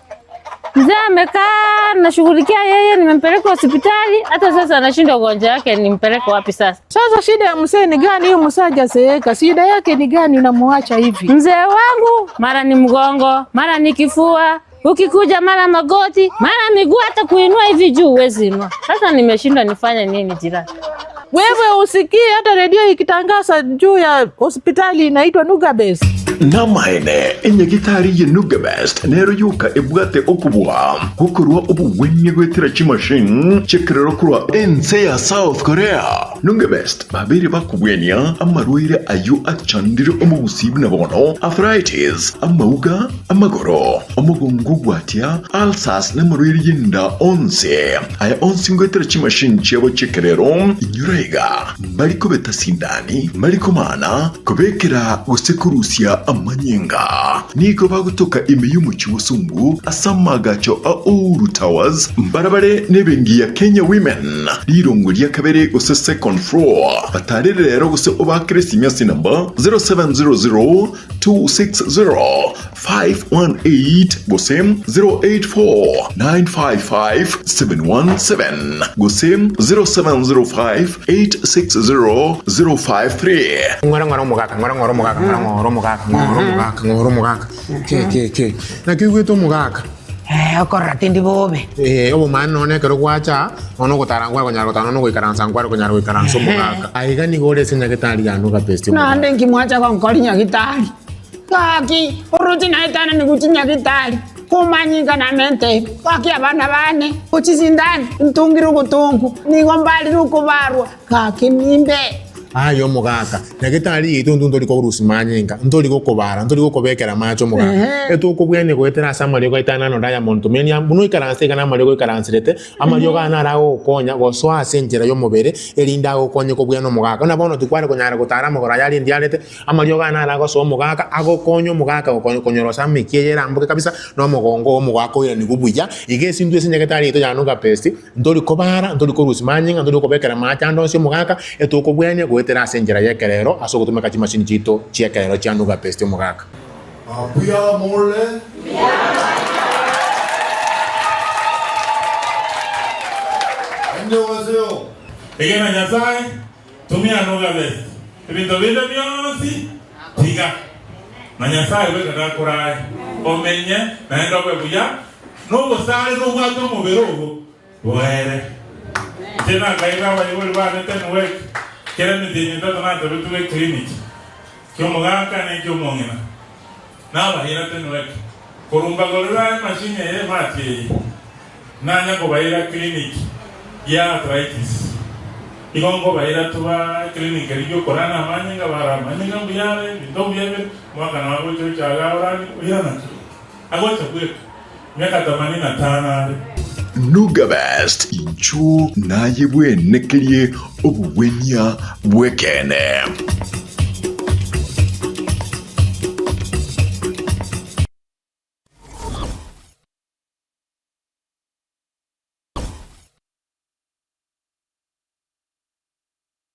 Mzee amekaa nashughulikia yeye, nimempeleka hospitali, hata sasa anashindwa ugonjwa wake, nimpeleke wapi sasa? Sasa shida ya mzee ni gani? Huyu mzee hajazeeka, shida yake ni gani unamuacha hivi? Mzee wangu mara ni mgongo, mara ni kifua, ukikuja mara magoti, mara miguu, hata kuinua hivi juu huwezi inua. Sasa nimeshindwa nifanye nini jirani? Wewe usikii hata redio ikitangaza juu ya hospitali inaitwa Nugabes. Namaene, enyagitari ye Nugabest nero yoka ebwate okobua gokorwa obogwenia goetera chimachine chi'ekerero korwa ense ya South Korea. Nugabest babere bakobwenia amarwaire ayio achandire omogusii buna bono arthritis, amauga, amagoro, omogongo ogwatia, ulcers, na amarwaire y'enda onsi. Aya onsi ngoetera chimachine chiabo chi'ekerero, inyora iga, mbari kobeta sindani, mbari komana, kobekera gose korusia amanyinga. Nigo bagotoka ime y'omochie bosongo ase amaagacho a Uhuru Towers, mbarabare n'ebenki ya Kenya Women, rirongo ria kabere gose second floor. Batarere rero gose obaakere esimi ase enamba 0700 260 518 gose 084 955 717 gose 0705 860 053. Ng'ora ng'ora omogaka ng'ora ng'ora omogaka ng'ora ng'ora omogaka ng'ora omogaka ng'ora omogaka ke ke ke naki oigwete omogaka Eh, okorora tindi bobe. Eh, obomani nonye ekero gwacha nonya ogotara nkware konyara gotara nonya ogoikaransa nkware konyara goikaransa omogaka aiga nigo ore ase nyagetari yane ogapesti omogaka. Naende nki mwacha gonkori nyagitari? Gaki, oroche naetanani gochia nyagitari, komanyinga namente iga. Gaki abana bane, gochia sindani, ntungire ogotongu, nigo mbarire okobarwa, gaki nimbe. Aye omogaka, nyagetari yaito intwe ntori korusia manyinga, ntori gokobara, ntori gokobekera amache omogaka. Etokobwenia goetera ase amariogo aito aya naro ayamonto menia, buna oikaranse iga namariogo oikaranserete, amariogo aya naro agogokonya gosoa ase enchera y'omobere, erinde agokonye kobwena omogaka. Buna bono tikware konyara gotara amagoro aya aria ndiarete, Amariogo aya naro agosoa omogaka, agokonya omogaka konyorosa amekia eye eramboke kabisa, na omogongo oo omogaka oiranigwe buya. Iga esintwe ase nyagetari yaito ya Nugapest, ntori kobara, ntori korusia manyinga, ntori kobekera amache ande onsi omogaka, etokobwenia goetera ase enchera y'ekerero ase ogotumeka chimashini chiaito chi'ekerero chia Nugapest omogaka. Mbuya more? Annyeonghaseyo. Egena Nyasae, Tumia nogabesi ebinto binde bionsi, tiga, na Nyasae bweka nakorae omenye naende obe buya, nobosare nobwate omobere obo boere. Inche nakaira abaibori bane Tenwek, kera emetienyi etato natebetigwe eclinic ki'omogaka na eki'omong'ina. Nabaira Tenwek, korwa mbagorera emachine eye emati eye, nanya kobaira clinic ya arthritis. Igo nkobaira toba eclinic eria y'okorana amanyinga, bara amanyinga mbuya are, ebinto mbuya bire, omwaka nabo agocha ocha iga orani, oirana clinic. Agocha bweka, miaka themanini na tano are. Anuga Best, inchuo naye bwenekerie obogwenia bw'ekeene.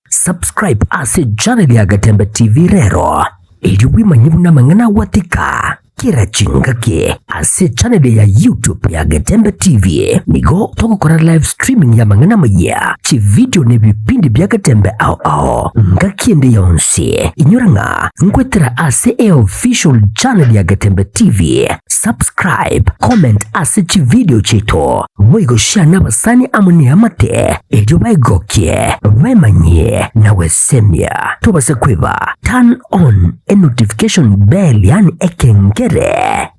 Subscribe ase channel ya Gatembe TV rero erio bwimanye buna amang'ana agwatika kera chingaki ase channel ya YouTube ya Getembe TV nigo togokora live streaming ya amang'ana amayia, chividio na ebipindi bia Getembe ao ao ngaki ende yonsi. Inyora ng'a nkwetera ase eofficial channel ya Getembe TV. Subscribe, comment ase chividio chiaito, boigo share nabasani amo neamate erio baegokie, baemanyie na gwesemia. Tobase kweba, turn on enotification bell yaani ekengere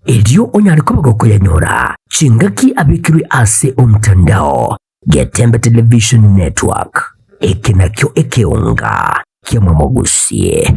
erio onyare koba gokoyanyora chingaki abekirwe ase omtandao. Getembe Television Network, eke nakio ekeonga kiamwamogusie.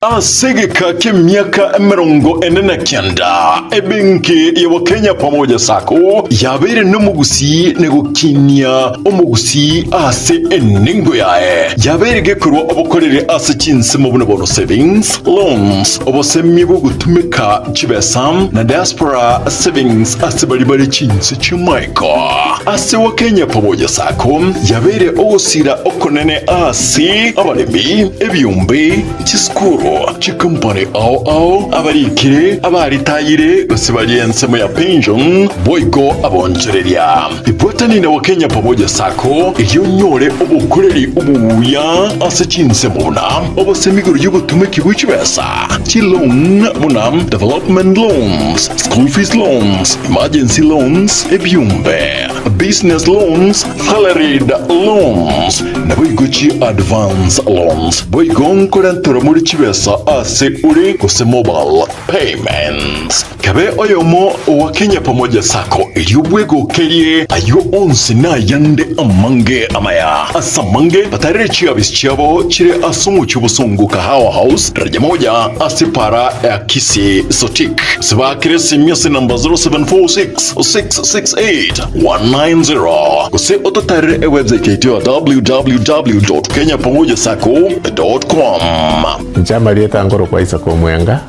Ase egeka ki'emiaka 49, ebenki ya Wakenya Pamoja Sacco yabeire nomogusii na gokinia omogusii ase enengo yaye. Yabeire gekorwa obokoreri ase chinsemo buna bono savings, loans, obosemia bw'ogotumeka chibesa na diaspora savings ase baria bare chinse chi'amaiko. Ase Wakenya Pamoja Sacco yabeire ogosira okonene ase abaremi, ebiombe, chisukuru, chikompani ao ao, abarikire, abaritayire gose baria ensemo ya pension, boigo abonchoreria. Ibwatani na Wakenya Pamoja Sacco erio onyore obokoreri obuya ase chinsemo buna obosemi igoro y'ogotumeki bwe chibesa, chiloan buna development loans, school fees loans, emergency loans, ebiombe, business loans, salaried loans, naboigo chi advance loans. Boigo nkorenterwa more chibesa ase ore gose mobile payments. Kabe oyomo owa Kenya Pamoja Sacco erio bwegokerie ayio onsi na ayande amange amaya. Ase amange batarere chiabisi chiabo chire ase omochie obosongo Kahawa House, daraja moja ase para ya Kisii Sotik. Gose baakere esimi ase namba 0746 668 190 gose ototarere ewebsite yaito ya www.kenyapamojasacco.com. Inche amarieta nkorokwa Isaac Omwenga,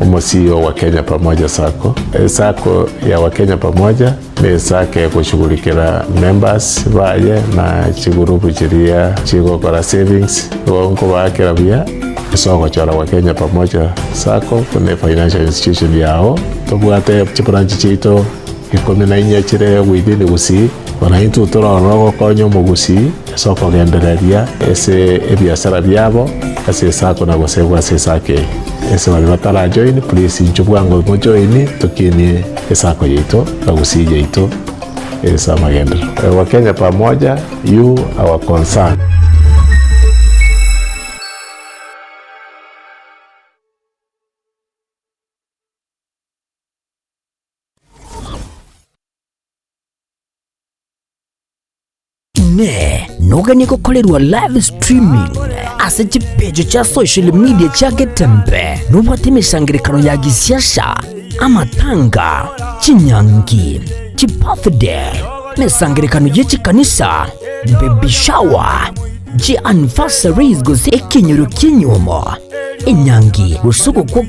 omo CEO wa Kenya Pamoja Sacco. Esacco ya Wakenya Pamoja ne esacco egoshughulikera members baye na chigurupu chiria chigokora savings, igo nkobaakera buya ase ogochora Wakenya Pamoja Sacco buna efinancial institution yao. Tobwate chibranch chiaito ikomi na inye chire within Gusii, bono intwe tore ororo gokonya omogusii ase okogendereria ase ebiasara biabo ase esacco na gosegwa ase esacco eye. Ase baria batarajoin please inchuo bwango mojoin tokinie esacco yaito na Gusii yaito ase amagenderero. Wakenya pamoja, you our concern. Inee! Noganie gokorerwa live streaming ase chipeji chia social media chia Getembe? Nobwate emesangerekano ya gisiasa, amatanga, chinyangi, chibirthday, emesangerekano ye chikanisa, baby shower, chianniversaries gose ekenyoro ki'enyiomo, enyangi gose ogokwa.